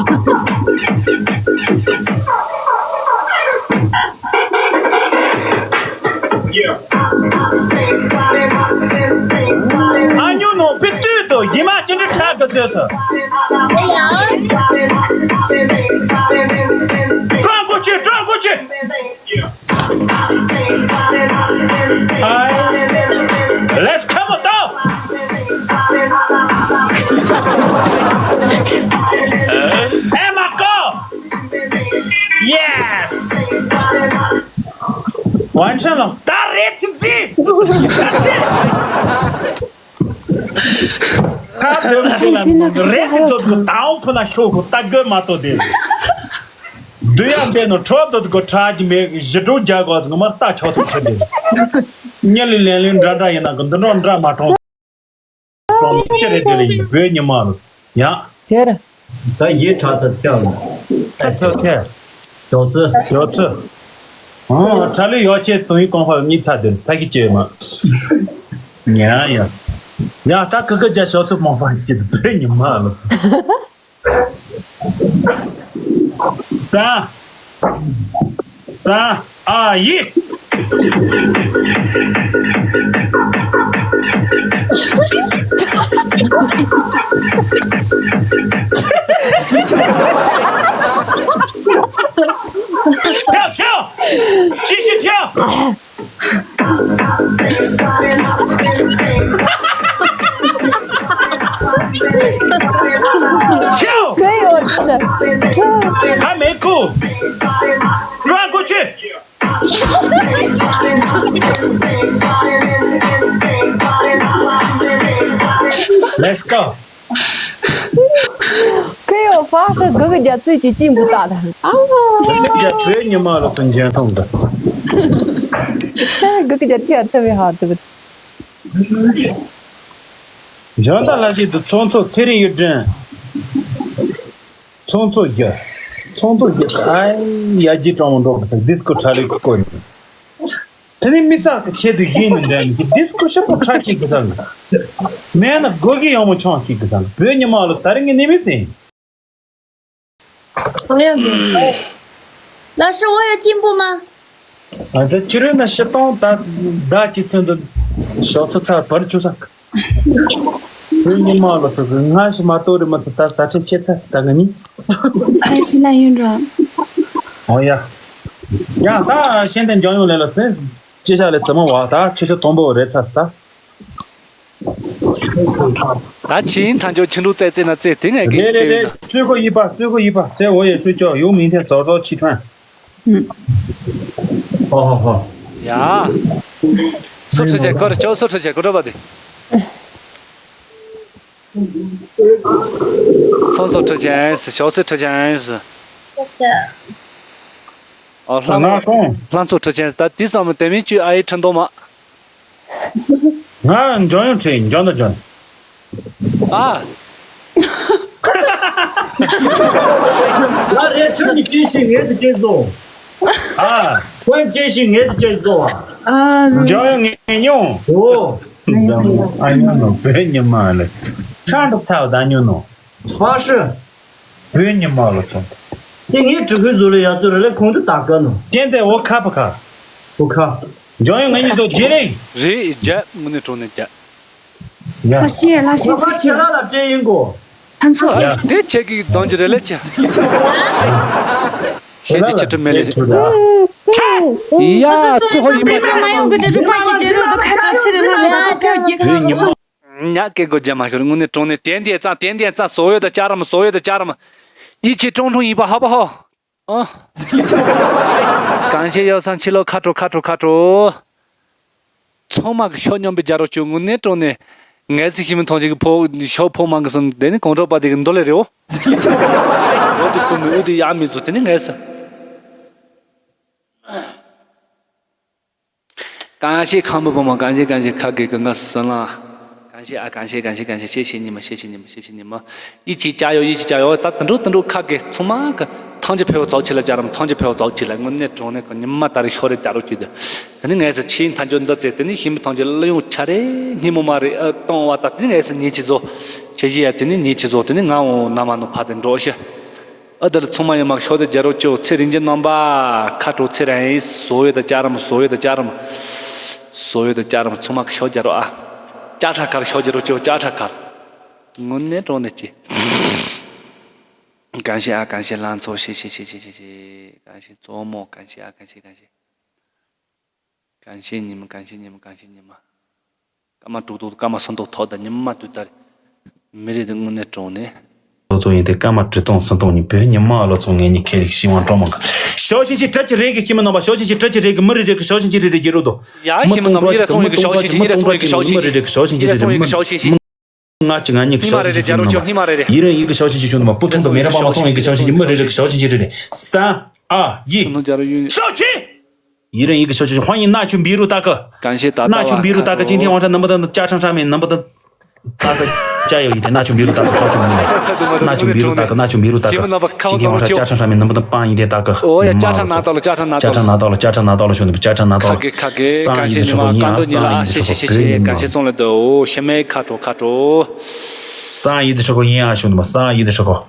ཨ་ཉོ་ནོ་ཕི་ཏུས་དོ་ཡི་མ་ཅི་འདྲ་ཁྲག་གི་བཟོས་སོ། ཀྲོང་གོ་ཆེ་ཀྲོང་གོ་ཆེ། Let's come on, dog. Hey, my girl. Yes. One shot. ད་རེད་ཐིག་ཙི། ད་རེད། ད་དེ་རེད་ལ་རེད་དེ་ཚོ་དགོས་ད་འོང་ཁོ་ན་ཤོག་གོ་ད་དགོས་མ་གཏོགས་དེ། བསྡུ་ཡག་དེ་ནོ་ཁྲོ་ཚོ་དགོས་ཁྲ་གི་མེད་ཞི་དྲུག་རྒྱ་གོ་ངོ་མ་ལྟ་ཆོག་ཐུབ་ཆེ་དེ། གཉེར་ལས་ལེན་ལེན་འདྲ་འདྲ་ཡིན་ན་གི་འདི་འགྲོ་འདྲ་མ་གྲོང་གྲོང་ཅི་རེད་དེ་ལ་ཡིན་བོད་ཉི་མ་རུ་ཡང་། དེར། ད་ཡེ་ཁྲ་ཚ་ཁྱག་ལ། ད་ཚ་ཁྱག་ཞོག་ཚི། ཞོག་ཚི། ཨོ་ཁྲ་ལི་ཡོ་ཆེ་དུང་ཡི་གོང་འཕར་གཉིས་ཚ་དེར་ད་ཁི་ཅེ་མ། ཉ་ཡ། ཡ་ད་ཁི་ཁི་རྒྱ་ཞོག་ཚི་མང་པ་ཞིག་བོད་ཉི་མ་ལ་ཚ། ད། ད། ཨ་ཡེ། ཁྱོད་ཁྱོད། ཁྱེད་ཡོད་ན། ཧ་མེ་ཁུ། ཀྲུང་གོ་ཆེ། Let's go. ཁོས་ཡོ་ཕ་ཧྲ་གི་གི་རྒྱ་ཚོས་ཀྱི་ཅིམ་བུ་ཏག་ཏག་ཨ་མ། ཁྱེད་ཀྱི་རྒྱ་བོད་ཉི་མ་ལ་ཚོ་འཇོན་ཐང་འདི། གི་གི་རྒྱ་ཐི་ཡ་ཐི་བི་ཧ་ཐི་བི། འཇོན་ཐང་ལ་ཞིག་ཏུ་ཚོང་ཚོགས་ཚེ་རིང་གཡུ་སྒྲོན། ཚོང་ཚོགས་བཞི། ཚོང་ཚོགས་བཞི་ཨའི་ཡ་ཇི་གྲོང་མོ་འགྲོ་གི་ས་ཌིས་ཀོ་ཁྲ་ལི་ཀོ་ནི། དེ་ནི་མི་སག་གི་ཆེད་དུ་ཡིན་ནི་འདྲ་ནི་ཌིས་ཀོ་ཤོག་པོ་ཁྲ་ཤིག་གི་ས་ནི། མེད་ན་སྒོ་གི་ཡང་མོ་ཆང་ཤིག་གི་ས་ནི་བོད་ཉི་མ་ལ་ད་རིང་གི་ནི་མི་སྲིད། 我要给，老师，我有进步吗？ཨ་ད་ཕྱི་རོལ་ན་ཤི་སྟོང་ད་ཟླ་གཅིག་ཚུན་དུ་ཞོགས་ཚོ་ཚར་བར་ཆུ་ས། བོད་ཉི་མ་ལ་ཚོ་གི་སྔ་ཕྱི་མ་གཏོགས་རི་མ་ཚོ་ད་ཟ་ཁྲེལ་ཆེ་ཚར་ད་ག་ནི། ཨ་ཤི་ལ་ཡོད་འགྲོ། ཨོ་ཡ། ཡ་ད་ཤེས་ལྡན་འཇམ་དབྱངས་ལས་ལ་བཙན་ཅི་བྱ་ལས་ཙི་མ་བ་ད་ཆུ་ཚོད་དང་པོ་རེད་ཚར་ས་ད། ད་ཕྱིན་ཐང་ཆོག་ཕྱི་འབྲུག་རྩེ་རྩེ་ན་རྩེ་དེ་ངས་རེད་རེད་རེད། རྩོད་གོ་ཡིན་པ་རྩོད་གོ་ཡིན་པ་རྩེ་འོ་ཡེ་ཧྲུའི་ཅོ་ཡོང་མིན་ཐེ་ཛོ་ཛོ་ཆི་ཁྲོན། ཧོ་ཧོ་ཧོ། ཡ། སུ་ཁྲི་ཆེ་ཁོ་རེ་ཅོ་སུ་ཁྲི་ཆེ་ཁོ་འགྲོ་པ་དེ། སོང་སོ་ཁྲི་ཆེ་ཞོགས་ཚེ་ཁྲི་ཆེ། ཨོ་ལྷ་ང་གོང་། ལྷ་མཚོ་ཁྲི་ཆེ་ད་དེ་ཙམ་དེ་མིན་ཅུ་ཨ་ཡི་ཁྲི་མདོ་མ། ང་འཇོན་ཡོང་ཁྲི་འཇོན་དང་འཇོན། ཨ། ང་རེ་ཁྱོད་ཀྱི་སྐྱེས་ཤིང་ངེས་དུ་སྐྱེས་སོང་། ཨ། ཁོའི་སྐྱེས་ཤིང་ངེས་དུ་སྐྱེས་སོང་བ། ཨ། འཇོན་ཡོང་ངེས་མྱོང་། ཨོ། ཨ་ཉོ་ནོ་བོད་ཉི་མ་ལ། ཁྲ་འགྲོ་ཚ་བ་ད་ཉོ་ནོ། ཧྥ་ཧྲི། བོད་ཉི་མ་ལ་ཚོ། དེ་ངའི་གྲི་གུའི་ཟུར་ལ་ཡ་ཚོ་རེ་ལེ་ཁོང་དུ་ད་ག་ནོ། ཀྱེན་ཙེ་འོ་ཁ་པ་ཁ། འོ་ཁ། འཇོན་ཡོང་ངེས་ཉི་ཚོ་རྗེས་ལེ། རེད་རྒྱ་དངོས་གནས་གྲོང་ནས་རྒྱ། ཡ། ལ་ཤི་ལ་ཤི་ང་ཚོ་ཁྱེད་རང་ལ་སྤྲད་ཡིན་གོ། ཨ་ཚོ། ཡ། དེ་ཁྱེད་ཀྱི་གདོང་གི་རེ་ལེ་ཆེ། ཤེས་ཀྱི་ཆེ་ཁྲི་མེད་ལེ། ཡ། ཨ་ཚོ་ཚོ་ཧོ་ཡིན་པ། དེ་ཚོ་མ་ཡོང་གི་དེ་རུ་པ་གི་རྗེས་རོགས་དུ་ཁ་ཚོ་ཚེ་རིང་ལ་རེ་བ་ཕེབས་ཀྱི། ཉག་སྐད་གོ་རྒྱ་མ་ཤོར་དངོས་གནས་གྲོང་ནས་དེ་འདི་ཙང་དེ་འདི་ཙང་བཟོ་ཡོད་ད་ཅ་རམ་བཟོ་ཡོད་ད་ཅ་རམ། ཡིད་ཆེས་ཀྲུང་ཀྲུང་ཡིན་པ་ཧ་པ་ཧོ། ཨ། གང་ཤེས་ཡོད་སང་ཕྱི་ལོགས་ཁ་དྲོ་ཁ་དྲོ་ཁ་དྲོ། ཚང་མ་གི་ཤོ་སྙོམས་པའི་རྒྱ་རོ་བཅུ་དངོས་གནས་དྲང་ནས་ངལ་སེ་ཤི་མི་མཐོང་ཅིག་གི་ཕོ་ཤོ་ཕོ་མང་གི་སོང་དེ་ནི་གོང་གྲོགས་པ་དེ་གི་འདོ་ལེ་རེའོ། འོ་དེ་ཀུ་མི་འུ་དེ་ཡ་མི་བཟོ་དེ་ནི་ངལ་སེ། གང་ཤེས་ཁམ་བུ་བུ་མོ་གང་ཤེས་གང་ཤེས་ཁ་གེ་གི་ང་སྲིད་ལ། གང་ཤེས་ཨ་གང་ཤེས་གང་ཤེས་གང་ཤེས་ཤེས་ཤེས་ཉི་མ་ཤེས་ཤེས་ཉི་མ་ཤེས་ཤེས་ཉི་མ། ཡིད་ཆེས་བྱ་ཡོད་ཡིད་ཆེས་བྱ་ཡོད་ད་དུ་འགྲོ་དུ་འགྲོ་ཁ་གེ་ཚང་མ་གི་ཐང་ཅི་ཕེ་བ་ཙོག་ཆི་ལ་ཅ་རམ་ཐང་ཅི་ཕེ་བ་ཙོག་ཆི་ལ་དངོས་གནས་དྲང་གནས་གི་ཉི་མ་ད་རེ་ཤོ་རེ་ཅ་རོ་ཅི་དེ། དེ་ནི་ངས་སི་ཆེས་མཐའ་འཇོག་འདི་ཚེ་དེ་ནི་ཤིང་མི་ཐང་ཅི་ལ་ཡོང་ཆ་རེ་སྙི་མོ་མ་རེ་ཨ་གཏོང་བ་ད་དེ་ནི་ངས་སི་ཉེ་ཆི་བཟོ། ཆེ་ཞི་ཡ་དེ་ནི་ཉེ་ཆི་བཟོ་དེ་ནི་ང་འོང་ན་མ་ནོ་ཕ་ཚེ་འགྲོ་ཤི། ཨ་དེ་ལ་ཚང་མ་ཡོད་མ་ཤོག་དེ་རྒྱ་རོགས་ཅོ་ཚེ་རིང་རྒྱལ་རྣམ་པ་ཁ་དྲོ་ཚེ་རིང་བཟོ་ཡོད་ད་ཅ་རམ་བཟོ་ཡོད་ད་ཅ་རམ། བཟོ་ཡོད་ད་ཅ་རམ་ཚང་མ་ཤོག་རྒྱ་རོགས་ཨ། ཅ་ཁྲ་ཁར་ཤོག་རྒྱ་རོགས་ཅོ་ཅ་ཁྲ་ཁར། དངོས་གནས་དྲང་གནས་ཅི། གང་ཤེས་ཨ་གང་ཤེས་ལང་ཚོ་ཤེས་ཤེས་ཤེས་ཤེས་ཤེས་ཤེས་གང་ཤེས་གཙོ་མོ་གང་ཤེས་ཨ་གང་ཤེས་གང་ཤེས། གང་ཤེས་ཉི་མ་གང་ཤེས་ཉི་མ་གང་ཤེས་ཉི་མ། སྐར་མ་དྲུག་དྲུག་སྐར་མ་སུམ་དྲུག་ཐོག་ད་ཉི་མ་དུས་ལྟར། མི་རེ་དེ་དངོས་གནས་དྲང་གནས། ལོ་ཚོ་ཡིན་ཏེ་སྐར་མ་དྲུག་སྟོང་སུམ་སྟོང་ཉིན་བོད་ཉི་མ་ལོ་ཚོ་ངེད་གཉིས་ཁེ་ལེགས་ཤི་བང་སྤྲོ་མང་ག་ཞོགས་ཤིང་ཤི་བྲ་ཅི་རེད་གི་ཤི་མི་ནོ་བ་ཞོགས་ཤིང་ཤི་བྲ་ཅི་རེད་གི་མི་རེ་རེ་གི་ཞོགས་ཤིང་ཤི་རེ་རེ་རྒྱུ་རུ་དོ། ཡ་ཤི་མི་ནོ་བ་ཡི་རེ་སོང་ཡི་གི་ཞོགས་ཤིང་ཤི་ཡི་རེ་སོང་ཡི་གི་ཞོགས་ཤིང་ཤི་ཡི་རེ་སོང་ཡི་གི་ཞོགས་ཤིང་ཤི། ང་གཅིག་ང་གཉིས་ཀྱི་ཉི་མ་ཤོག་ཤིང་ཤིག་ཉི་མ་རེ་རེ་རྒྱ་རོགས་ཆོག་ཉི་མ་རེ་རེ། ཡིན་རུང་ཡིན་གྱི་ཤོག་ཤིང་ཤིག་ཆུང་དུ་མ་སྤུ་ཐུང་དུ་མེ་ར་པ་མ་སོང་ཡིན་གྱི་ཤོག་ཤིང་ཤིག་མི་རེ་རེ་གི་ཤོག་ཤིང་ཤིག་རེ་རེ། ས་ཨ་ཡི་ཤོག་ཤིང་། ཡིན་རུང་ཡིན་གྱི་ཤོག་ཤིང་ཤིག་ཧོ་ཡིན་ན་ཆུ་འབི་རུ་ཏ་ཀི། གང་ཤེས་ད་ན་ཆུ་འབི་རུ་ཏ་ཀི་ཅིན་ཐེ་ཝང་ཧྲ་ནམ་པ་ད་ཅ་ཁྲང་ཧྲ་མེ་ནམ་པ་ད་ཏ་ཀི་ཅ་ཡོ་ཡིན་ཏེ་ན་ཆུ་འབི་རུ་ཏ་ཀི་ཧོ་ཆུ་མི་ནེ་ན་ཆུ་འབི་རུ་ཏ་ཀི་ན་ཆུ་འབི་རུ་ཏ་ཀི་ཅིན་ཐེ་ཝང་ཧྲ་ཅ་ཁྲང་ཧྲ་མེ་ནམ་པ་ད་པང་ཡིན་ཏེ་ཏ་ཀི། ཨོ་ཡ་ཅ་ཁྲང་ན་ཏོ་ལ་ཅ་ཁྲང་ན་ཏོ་ལ་ཅ་ཁྲང་ན་ཏོ་ལ་ཅ་ཁྲང་ན་ཏོ་ལ་ཤོ་ནི་ཅ་ཁྲང་ན་ཏོ་ལ། ཁ་གི་ཁ་གི་གང་ཤེས་ཉི་མ་གང་དུ་ཉི་ལ་ཤེས་ཤེས་ཤེས་ཤེས་གང་ཤེས་སོང་ལ་དོ་ཤེས་མེད་ཁ་དྲོ་ཁ་དྲོ། ས་ཡི་དེ་ཧྲ་གོ་ཡིན་ཨ་ཤོ་ནི་མ་ས་ཡི་དེ་ཧྲ་གོ།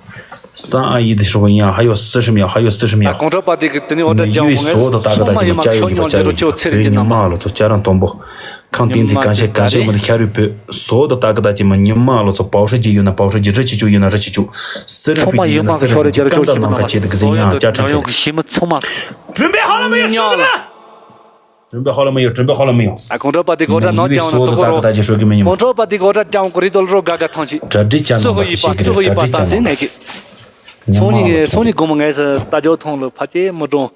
ས་ཨ་ཡི་དེ་ཧྲ་གོ་ཡིན་ཨ་ཧ་ཡོ་སི་ཧྲི་མི་ཡ་ཧ་ཡོ་སི་ཧྲི་མི་ཡ། གོང་ཁྲོ་པ་དེ་གི་དེ་ནི་འོ་ད་ཇ་འོང་ངས་སོ་དོ་ད་ག་ད་ཅི་མ་ཅ་ཡོ་ཡི་པ་ཅ་ཡོ་ཡི་པ་བོད་ཉི་མ་ལོ་ཚོ་ཅ་རང་དོམ་པོ། ཁང་སྟེང་འཛིན་གང་བྱེད་གང་བྱེད་མི་དེ་ཤ་རུས་བོད་སོ་དོ་ད་ག་ད་ཅི་མ་ཉི་མ་ལོ་ཚོ་པའོ་ཧྲི་ཅི་ཡོད་ན་པའོ་ཧྲི་ཅི་རི་ཅི་ཅུ་ཡོད་ན་རི་ཅི་ཅུ། སི་རི་ཧྥི་ཅི་ཡོད་ན་སི་རི་ཧྥི་ཅི་ཀམ་ད་ནང་ཁ་ཆེ་དེ་གི་འཛིན་ཡང་ཅ་ཁྲང་གི་ཞི་མི་ཚང་མ། བྲུན་པའི་ཧ་ལམ་ཡོད་སོ་དེ་ལ། 准备好了没有？准备好了没有？ ཨ། གོང་ཁྲོ་པ་དེ་གོ་ཁྲ་ནང་ཀྱང་ན་དོ་ཁོ་རོ། གོང་ཁྲོ་པ་དེ་གོ་ཁྲ་ཀྱང་གོ་རི་དོལ་རོ་ག་ག་ཐང་ཆི། གྲ་སྒྲིག་བྱ་ན་སུ་ཧུ་ཡི་པ་སུ་ཧུ་ཡི་པ་ད་དེ་ནས་ཀི། སོང་ཉི་ངས་སོང་ཉི་གོང་མ་ངས་སུ་ད་ཇོ་ཐོང་ལ་ཕ་ཅེ་མི་གྲོང་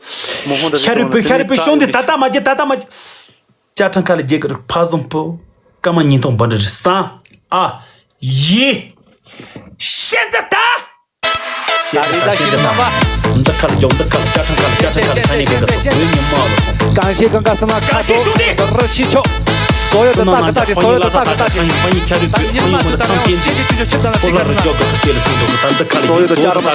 མི་ཧོང་ད། ཤ་རུས་པོ་ཤ་རུས་པོ་ཤོང་དེ་ད་ད་མ་ཅེ་ད་ད་མ་ཅེ། ཅ་ཁྲང་ཁ་ལ་རྒྱལ་ཁར་ཕ་བཟང་པོ་ཀ་མ་ཉིན་ཐོང་བ་འདྲ་རེད་སང་ཨ་ཡི། ཤེས་ད་ད། ད་རེས་ད་ཤེས་ད་ན་པ། འདི་ཁ་ལ་ཡོང་འདི་ཁ་ལ་ཅ་ཁྲང་ཁ་ལ་ཅ་ཁྲང་ཁ་ལ་ཁ་ནས་གི་ཚོ་བོད་ཉི་མ་ལ་ཚོ། གང་ཤེས་གང་ག་སི་མ་ཁ་ཐོ་ར་ཆི་ཆོ། སོ་ཡོད་ད་ད་གི་ད་གི་སོ་ཡོད་ད་ད་གི་ད་གི། ཁ་ཉི་མ་ད་ཐང་ཅན་ཅི་ཅི་ཅི་ཅི་ཅི་ད་ལ་ཅི་ག་ར་ན། སོ་ཡོད་ད་ཅ་ར་མ་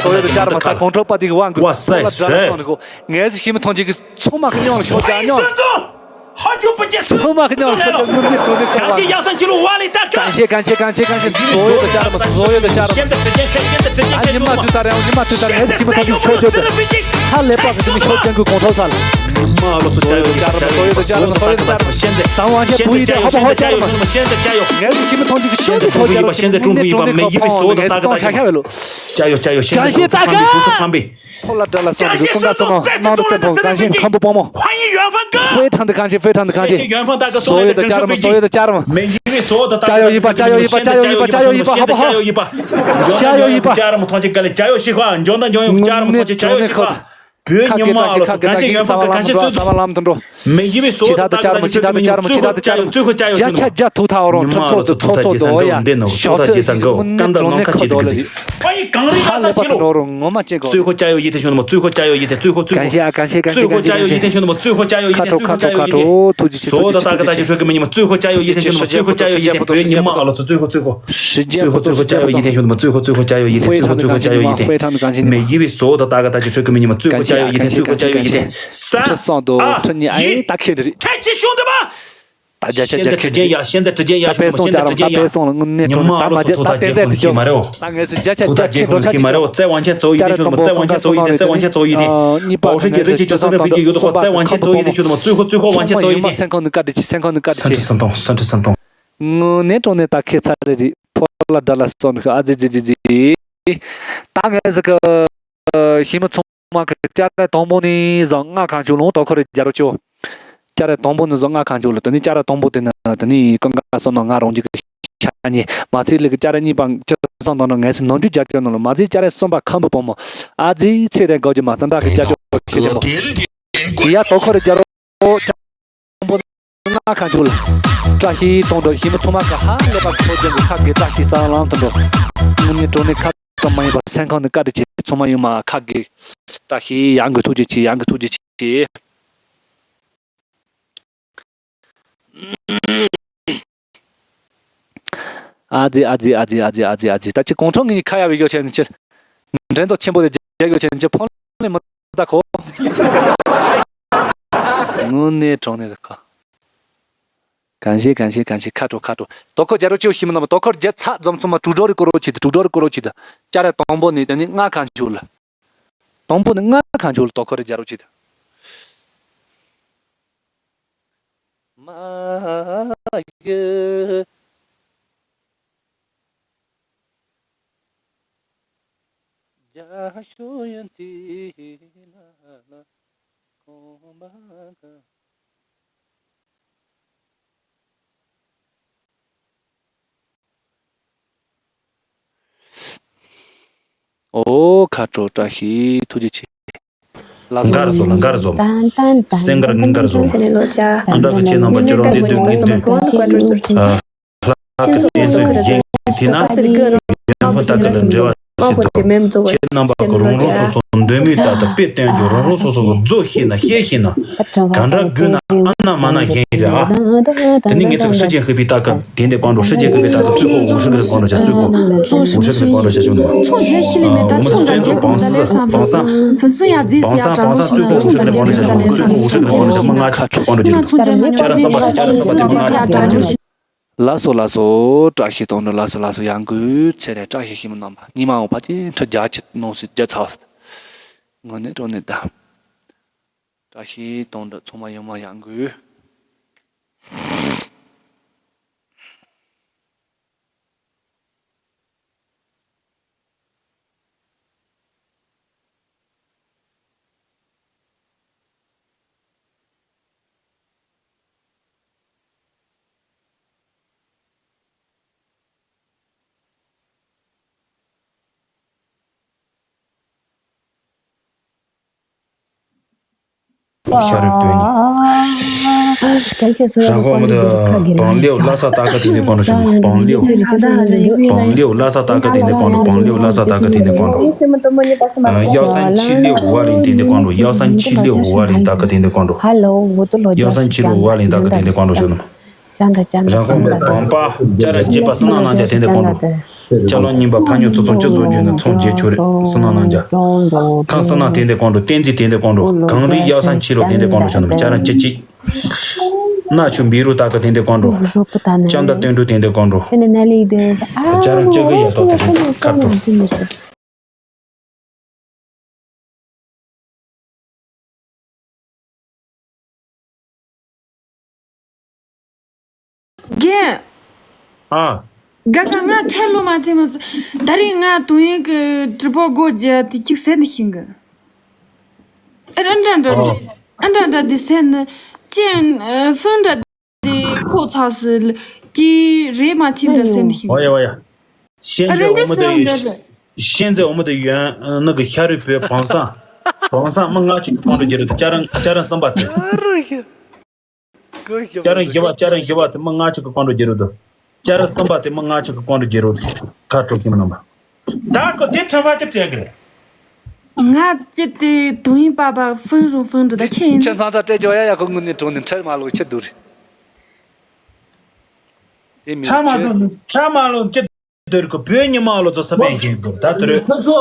ད་གོང་ཁྲོ་པ་དེ་གི་དབང་གི་ཁོ་ལ་དྲ་ལ་སོང་ནི་གོ། ངས་སི་ཤི་མི་ཐོང་ཅིག་གི་ཚོང་མ་གི་ཉོང་ལ་ཤོ་ཅ་ཉོང་། ཧ་ཅུ་པ་ཅེ་སུ། ཧུ་མ་ཁི་ཉོ་ཁི་ཉོ་ངུ་མི་ཏོ་ནི་ཁོ་གང་ཤེས་ཡག་སང་ཅི་ལུ་ཝ་ལི་ཏ་ཀ། གང་ཤེས་གང་ཤེས་གང་ཤེས་གང་ཤེས། སོ་ཡོད་དུ་ཅར་མ་སོ་ཡོད་དུ་ཅར་མ། ཤེས་ཚད་དྲི་ཅན་ཁ་ཤེས་ཚད་དྲི་ཅན་ཁ། ཉི་མ་ཤོད་དུས་ད་རེད་ཉི་མ་ཤོད་དུས་ད་རེད། ངས་ཁྱི་མི་ཐོག་ཅིག་ཤོད་ཤོད་དུ། ཧ་ལས་པ་གི་ཅི་མི་ཤོད་ཅན་གི་གོང་ཐོག་ས་ལ། ཉི་མ་ལོ་སོ་ཅ་ཡོད་ཅར་མ་སོ་ཡོད་དུ་ཅར་མ་སོ་ཡོད་དུ་ཅར་མ། ཙང་ཝང་ཤེས་བུ་ཡི་དེ་ཧ་པ་ཧོ་ཅར་མ། ཤེས་ཚད་ཅ་ཡོད་ཤེས་ཚད་ཅ་ཡོད། ངས་ཁྱི་མི་ཐོག་ཅིག་ཤོད་དུ་ཐོག་ཅར་མ། ཤེས་ཚད་ཀྲུང་གུ་ཡིན་པ་མེ་ཡི་བའི་སོ་དུ་ཏག་ཏག་ཅིག་ཤོད་ཤ་བས་ལོ། ཅ་ཡོད་ཅ་ཡོད་ཤེས་ཚད་ཀྲུང་གུ་ཡིན་པ་མེ་ཡི་བའི་ཕོ་ལ་དྲ་ལ་སོང་གི་ཀུན་དགའ་སོང་ནོ་ནང་དུ་ཚེ་ཕོ་གང་ཤེས་ཁམ་བུ་པོ་མོ། ཧྥེ་ཁྲང་དུ་གང་ཤེས་ཧྥེ་ཁྲང་དུ་གང་ཤེས། སོ་ཡོད་དུ་ཅར་མ་སོ་ཡོད་དུ་ཅར་མ། ཅ་ཡོད་ཡིན་པ་ཅ་ཡོད་ཡིན་པ་ཅ་ཡོད་ཡིན་པ་ཅ་ཡོད་ཡིན་པ་ཧ་པ་ཧ། ཅ་ཡོད་ཡིན་པ། ཅ་ཡོད་ཡིན་པ། ཅ་ཡོད་ཡིན་པ། ཅ་ཡོད་ཤི་ཁ་འཇོན་ད་འཇོན་ཡོད་ཅར་མ་ཐོང་ཅེ་ཅ་ཡོད་ཤི་ཁ། བོད་ཉི་མ་ཨ་ལོ་ཚོ་གང་ཤེས་ཡོད་ཁ་གང་ཤེས་སོ་ཚོ། མེ་ཡི་བའི་སོ་དུ་ཏག་ཏག་ཅིག་ཤོད་ཀྱི་མི་ཉི་མ་བཙུན་ཁོ་ཅ་ཡོད་བཙུན་ཁོ་ཅ་ཡོད་ཤོད་ཀྱི་མི་ཉི་མ་ཨ་ལོ་ཚོ་ཐུག་ཐག་ཇེ་སང་འགྲོ་འདི་ནོ་ཐུག་ཐག་ཇེ་སང་འགྲོ་ཀམ་ད་ལོང་ཁ་ཅི་དུ་ཀི་ཟིག་ཨ་ཡི་གངས་རི་ཡ་ས་ཅི་ལོ། བཙུན་ཁོ་ཅ་ཡོད་ཡི་ཐེ་ཤོད་ནི་མ་བཙུན་ཁོ་ཅ་ཡོད་ཡི་ཐེ་བཙུན་ཁོ་བཙུན་ཁོ། གང་ཤེས་ཨ་གང་ཤེས་གང་ཤེས་བཙུན་ཁོ་ཅ་ཡོད་ཡི་ཐེ་ཤོད་ནི་མ་བཙུན་ཁོ་ཅ་ཡོད་ཡི་ཐེ་བཙུན་ཁོ་ཅ་ཡོད་ཡི་ཐེ། ཁ་ཐོ་ཁ་ཐོ་ཁ་ཐོ་ཐུགས་རྗེ་ཆེ་ཆེ་ཆེ་ཆེ་ཆེ་ཆེ་ཆེ་ཆེ་ཆེ་ཆེ། བོད་ཉི་མ་ཨ་ལོ་ཚོ་བཙུན་ཁོ་བཙུན་ཁོ། བཙུན་ཁོ་བཙུན་ཁོ་ཅ་ཡོད་ཡི་ཐེ་ཤོད་ནི་མ་བཙུན་ཁོ་བཙུན་ཁོ་ཅ་ཡོད་ཡི་ཐེ་བཙུན་ཁོ་བཙུན་ཁོ་ཅ་ཡོད་ཡི་ཐེ། མེ་ཡི་བའི་སོ་དུ་ཏག་ཏག་ཅིག་ཤོད་ཀྱི་མི་ཉི་མ་བཙུན་ཁོ་ཅ་ཡོད་ཡི་ཐེ་བཙུན་ཁོ་ཅ་ཡོད་ཡི་ཐེ། ས་ཨ་ཡི། ཐ་ཆེ་ཤོད་འདི་མ། ད་བརྒྱ་ཆ་བརྒྱ་ཁྱེར་ཤེས་ཚད་དྲི་ཅན་ཡ་ཤེས་ཚད་དྲི་ཅན་ཡ་ཤོད་ནི་མ་ཤེས་ཚད་དྲི་ཅན་ཡ་ཤོད་ནི་མ་བཙུན་ཁོ་ཚོ་ཐུག་ཐག་ཇེ་སང་འགྲོ་ཤི་མ་རེད་འོ། ད་ངས་སུ་བརྒྱ་ཆ་བརྒྱ་ཁྱེར་འགྲོ་ཤི་མ་རེད་འོ། བཙན་དབང་ཆེན་གཙོ་བོ་ཡི་ཐེ་ཤོད་ནི་མ་བཙན་དབང་ཆེན་གཙོ་བོ་ཡི་ཐེ་ཤོད་ནི་མ་བཙུན་ཁོ་ཚོ་ཐུག་ཐག་ཇེ་སང་འགྲོ་ཤི་མ་རེད་འོ། ཨོ་ཧྲི་ཇེ་རི་ཇེ་ཇོ་སོ་ནི་ཧྥི་ཇེ་ཡོད་དོ་ཁོ་བཙན་དབང་ཆེན་གཙོ་བོ་ཡི་ཐེ་ཤོད་ནི་མ་བཙུན་ཁོ་བཙུན་ཁོ་དབང་ཆེན་གཙོ་བོ་ཡི་ཐེ། སེམས་ཁོང་ནི་བཀའ་དྲིན་ཆེ་སེམས་ཁོང་ནི་བཀའ་དྲིན་ཆེ། ངོ་ནས་གྲོང་ནས་ད་ཁེ་ཚ་རེ་རེད་ཕོ་ལ་དགྲ་ལ་སོང་ནི་ཨ་ཙི་ཙི་ཙི་ཙི། ད་ངས་ཟིག་གི་ཤི་མི་ཚོང་མ་གི་སྐྱ་རེ་དང་པོ་ནི་བཟང་ང་གང་བྱུང་ལོང་དོ་ཁོ་རེ་རྒྱ་རོ་ཅོ། སྐྱ་རེ་དང་པོ་ནི་བཟང་ང་གང་བྱུང་ལོ། དེ་ནི་སྐྱ་རེ་དང་པོ་དེ་ནི་དེ་ནི་ཀང་ཀ་སོ་ནོ་ང་རང་རྒྱུད་ཀྱི་ཤ་ཉེ་མ་ཚེ་ལི་གི་སྐྱ་རེ་གཉིས་པ་ཅི་སང་དང་ནོ་ངས་སི་ནོར་འཁྲུལ་རྒྱ་ཅོ་ནོ་ལོ། མ་ཚེ་སྐྱ་རེ་གསུམ་པ་ཁམ་བུ་བུ་མོ་ཨ་ཙི་ཚེ་རེ་གོ་ཇི་མ་ཏན་ད་གི་རྒྱ་ཅོ་ཁེ་ཅོ་མོ། ཡ་དོ་ཁོ་རེ་རྒྱ་རོ། དང་པོ་ང་གང་བྱུང་ལ། བཀྲ་ཤིས་གཏོང་འགྲོ་ཤི་མི་ཚང་མ་ག་ཧ་ལས་པ་ཚོ་ཅན་གྱི་ཁ་དགེ་བཀྲ་ཤིས་ས་ལམ་དུ་འགྲོ། དངོས་གནས་དྲང་གནས་ཁ་ཙམ་མ་ཡིན་པར་སེམས་ཁམས་ནི་བཀའ་དྲིན་ཆེ་ཚང་མ་ཡོད་མ་ཁ་དགེ། བཀྲ་ཤིས་ཡང་གི་ཐུགས་རྗེ་ཆེ་ཡང་གི་ཐུགས་རྗེ་ཆེ། ཨ་ཙི་ཨ་ཙི་ཨ་ཙི་ཨ་ཙི་ཨ་ཙི་ཨ་ཙི། ད་ཅི་གོང་ཁྲོ་ངེད་ཁ་ཡ་བའི་གོ་ཆེན་ནི་ཆེ། འགྲན་ཐོག་ཆེན་པོ་དེ་རྒྱལ་གོ་ཆེན་ནི་ཆེ་ཕོང་ལེ་མི་ད་ཁོ། དངོས་གནས་དྲང་གནས་ཁ། གང་ཤེས་གང་ཤེས་གང་ཤེས་ཁ་དྲོ་ཁ་དྲོ། དོ་ཁོ་རྒྱ་རོ་ཅིའུ་ཤི་མི་ན་མ་དོ་ཁོ་རྒྱ་ཚ་འཛོམས་སོང་མ་དྲུག་སྒྲོ་རི་ཀོ་རོ་ཆི་དྲུག་སྒྲོ་རི་ཀོ་རོ་ཆི་ད། ཅ་ར་དང་པོ་ནི་དེ་ནི་ང་གང་བྱུང་ལ། དང་པོ་ནི་ང་གང་བྱུང་ལ་དོ་ཁོ་རེ་རྒྱ་རོ་ཆི་ད། མ་གི། རྒྱ་ཤོ་ཡོན་ཏི་ལ་ལ་ཁོང་མ་ག། ཨོ་ཁ་དྲོ་བཀྲ་ཤིས་ཐུགས་རྗེ་ཆེ། ལགས་སོ། མགར་བཟོ་ལ་མགར་བཟོ། སེང་གར་མགར་བཟོ། ཚེ་རིང་ལོ་བརྒྱ། ཨ་འདྲ་གི་ཁྱེད་རྣམ་པ་ཁྱེད་རང་འདི་སྡོད་ཀྱི་འདུག་ཨ། ལྷ་ཁ་བསྟན་སྲིད་ཡིན་གྱི་ན། ཡོན་ཕུ་ད་ག་ལ་འབྲེལ་བ་ཞིག་འདུག་ཁྱེད་རྣམ་པ་གི་རང་རང་སོ་སོ་འདོད་མོས་ལྟར་དུ་དཔེ་སྟོན་རྒྱུ་རང་རང་སོ་སོ་གི་མཛོ་ཤེས་ན་ཤེས་ཤེས་ན། ག་འདྲ་དགོས་ན་ཨ་ན་མ་ན་གཞན་ཡིན་རེད་ཨ། དེ་ནི་ངེད་ཚོ་ཧྲི་ཅན་ཧི་པི་ད་ག་དེ་འདྲ་གང་འགྲོ་ཧྲི་ཅན་ཧི་པི་ད་ག་བཙུན་ཁོ་འུ་ཧྲི་གི་གང་འགྲོ་བྱ་བཙུན་ཁོ་འུ་ཧྲི་གི་གང་འགྲོ་བྱ་བྱུང་འདུག་ཚོང་རྒྱག་ཤི་ལི་མེ་ད་ཚོང་རྒྱག་རྒྱག་གོང་ད་ལེ་སང་ཕུ་སི་ཕུ་སི་ཡ་ཛི་སི་ཡ་དྲ་རོ་སོང་ན་ཚོང་རྒྱག་གོང་ད་ལེ་སང་ཕུ་སི་ཕུ་སི་ང་ཆ་ཆུ་གང་འགྲོ་ཅི་འདུག་ཅ་ར་སམ་པ་ཅ་ར་སམ་པ་དེ་མ་ང་ཆ་གང་འགྲོ་ཅི། ལགས་སོ་ལགས་སོ་བཀྲ་ཤིས་གཏོང་འདྲ་ལགས་སོ་ལགས་སོ་ཡང་སྒོས་ཚེ་རེ་བཀྲ་ཤིས་ཤིང་མི་རྣམ་པ་ཉི་མ་འོང་ཕ་ཅིན་ཁྲི་རྒྱ་ཆེ་གནང་སྲིད་རྒྱ་ཚ་བ་སྲིད། དངོས་གནས་དྲང་གནས་ད། བཀྲ་ཤིས་གཏོང་འདྲ་ཚང་མ་ཡོང་མ་ཡང་སྒོས། ཤ་རུས་བོད་ནི། རང་ཁོ་མི་དུ་བང་ལེའུ་ལ་ས་ཏ་ཀ་དེ་ནི་ཀོང་རུ་ཤོ་ནི་བང་ལེའུ། བང་ལེའུ་ལ་ས་ཏ་ཀ་དེ་ནི་ཀོང་རུ། བང་ལེའུ་ལ་ས་ཏ་ཀ་དེ་ནི་ཀོང་རུ། ཡའོ་སན་ཆི་ལེའུ་ཝ་ལིན་དེ་ནི་ཀོང་རུ། ཡའོ་སན་ཆི་ལེའུ་ཝ་ལིན་ཏ་ཀ་དེ་ནི་ཀོང་རུ། ཡའོ་སན་ཆི་ལེའུ་ཝ་ལིན་ཏ་ཀ་དེ་ནི་ཀོང་རུ་ཤོ་ནི། རང་ཁོ་མི་དུ་བང་པ་ཅ་ར་འཇེབ་པ་སི་ན་ནང་ཇ་དེ་ནི་ཀོང་རུ། ཅ་ལོ་ཉིན་པ་ཕ་ཉོ་ཚོ་ཚོང་ཅི་བཟོ་རྒྱུ་ན་ཚོང་རྒྱས་ཆོ་རེད་སི་ན་ནང་ཇ། ཁང་སི་ན་དེ་འདི་ཀོང་འགྲོ་བསྟན་འཛིན་དེ་འདི་ཀོང་འགྲོ་གངས་རི་གཡའ་སང་ཕྱི་ལོ་དེ་འདི་ཀོང་འགྲོ་ཆ་ནམ་ཅ་རང་ཅི་ཅི། ན་ཆུ་འབི་རུ་ཏ་ཀ་དེ་འདི་ཀོང་འགྲོ། ལྕམ་དང་དོན་འགྲུ་དེ་འདི་ཀོང་འགྲོ། ཅ་རང་ཅི་གི་ཡ་ཏོ་དེ་ཁ་འགྲོ། རྒན། ཨ། ག་ག་ང་ཁྲལ་ལོ་མ་ཐེ་མ་སི། ད་རིང་ང་དུང་ཡིན་གི་ཀྲི་པོ་སྒོ་རྒྱ་དེ་གཅིག་ཟེར་ནི་ཤིང་གི། ཨ་འདྲ་འདྲ་འདི་ཨ་འདྲ་འདྲ་འདི་ཟེར་ནི། ཅན་ཧྥུན་འདྲ་འདི་ཁོ་ཚ་སི་ཀི་རེ་མ་ཐེ་འདྲ་ཟེར་ནི་ཤིང་། ཨོ་ཡ་ཨོ་ཡ། 现在我们的 现在我们的原呃那个夏日表榜上榜上没俺去光着节奏的家人家人三八的。家人一万家人一万怎么俺去光着节奏的。家人三八怎么俺去光着节奏的。他出去了嘛。大哥，这吃饭就这个。ང་ཅི་དེ་དུང་ཡིན་པ་པ་ཧྥུན་རུང་ཧྥུན་འདྲ་ད་ཁྱེད་ཡིན། ཁྱེད་ཚང་ཚང་སྤྲད་ཅོ་ཡ་ཡ་ཁོ་དངོས་གནས་དྲང་ནས་ཁྲལ་མ་ལོ་ཁྱེད་དུ་རེད། དེ་མི་ཁྲལ་མ་ལོ་ཁྲལ་མ་ལོ་ཁྱེད། དེར་གོ་བོད་ཉི་མ་ལོ་ཚོ་ས་པན་ཞིག་གོ་ད་དེར། ཁྱོད་ཚོ།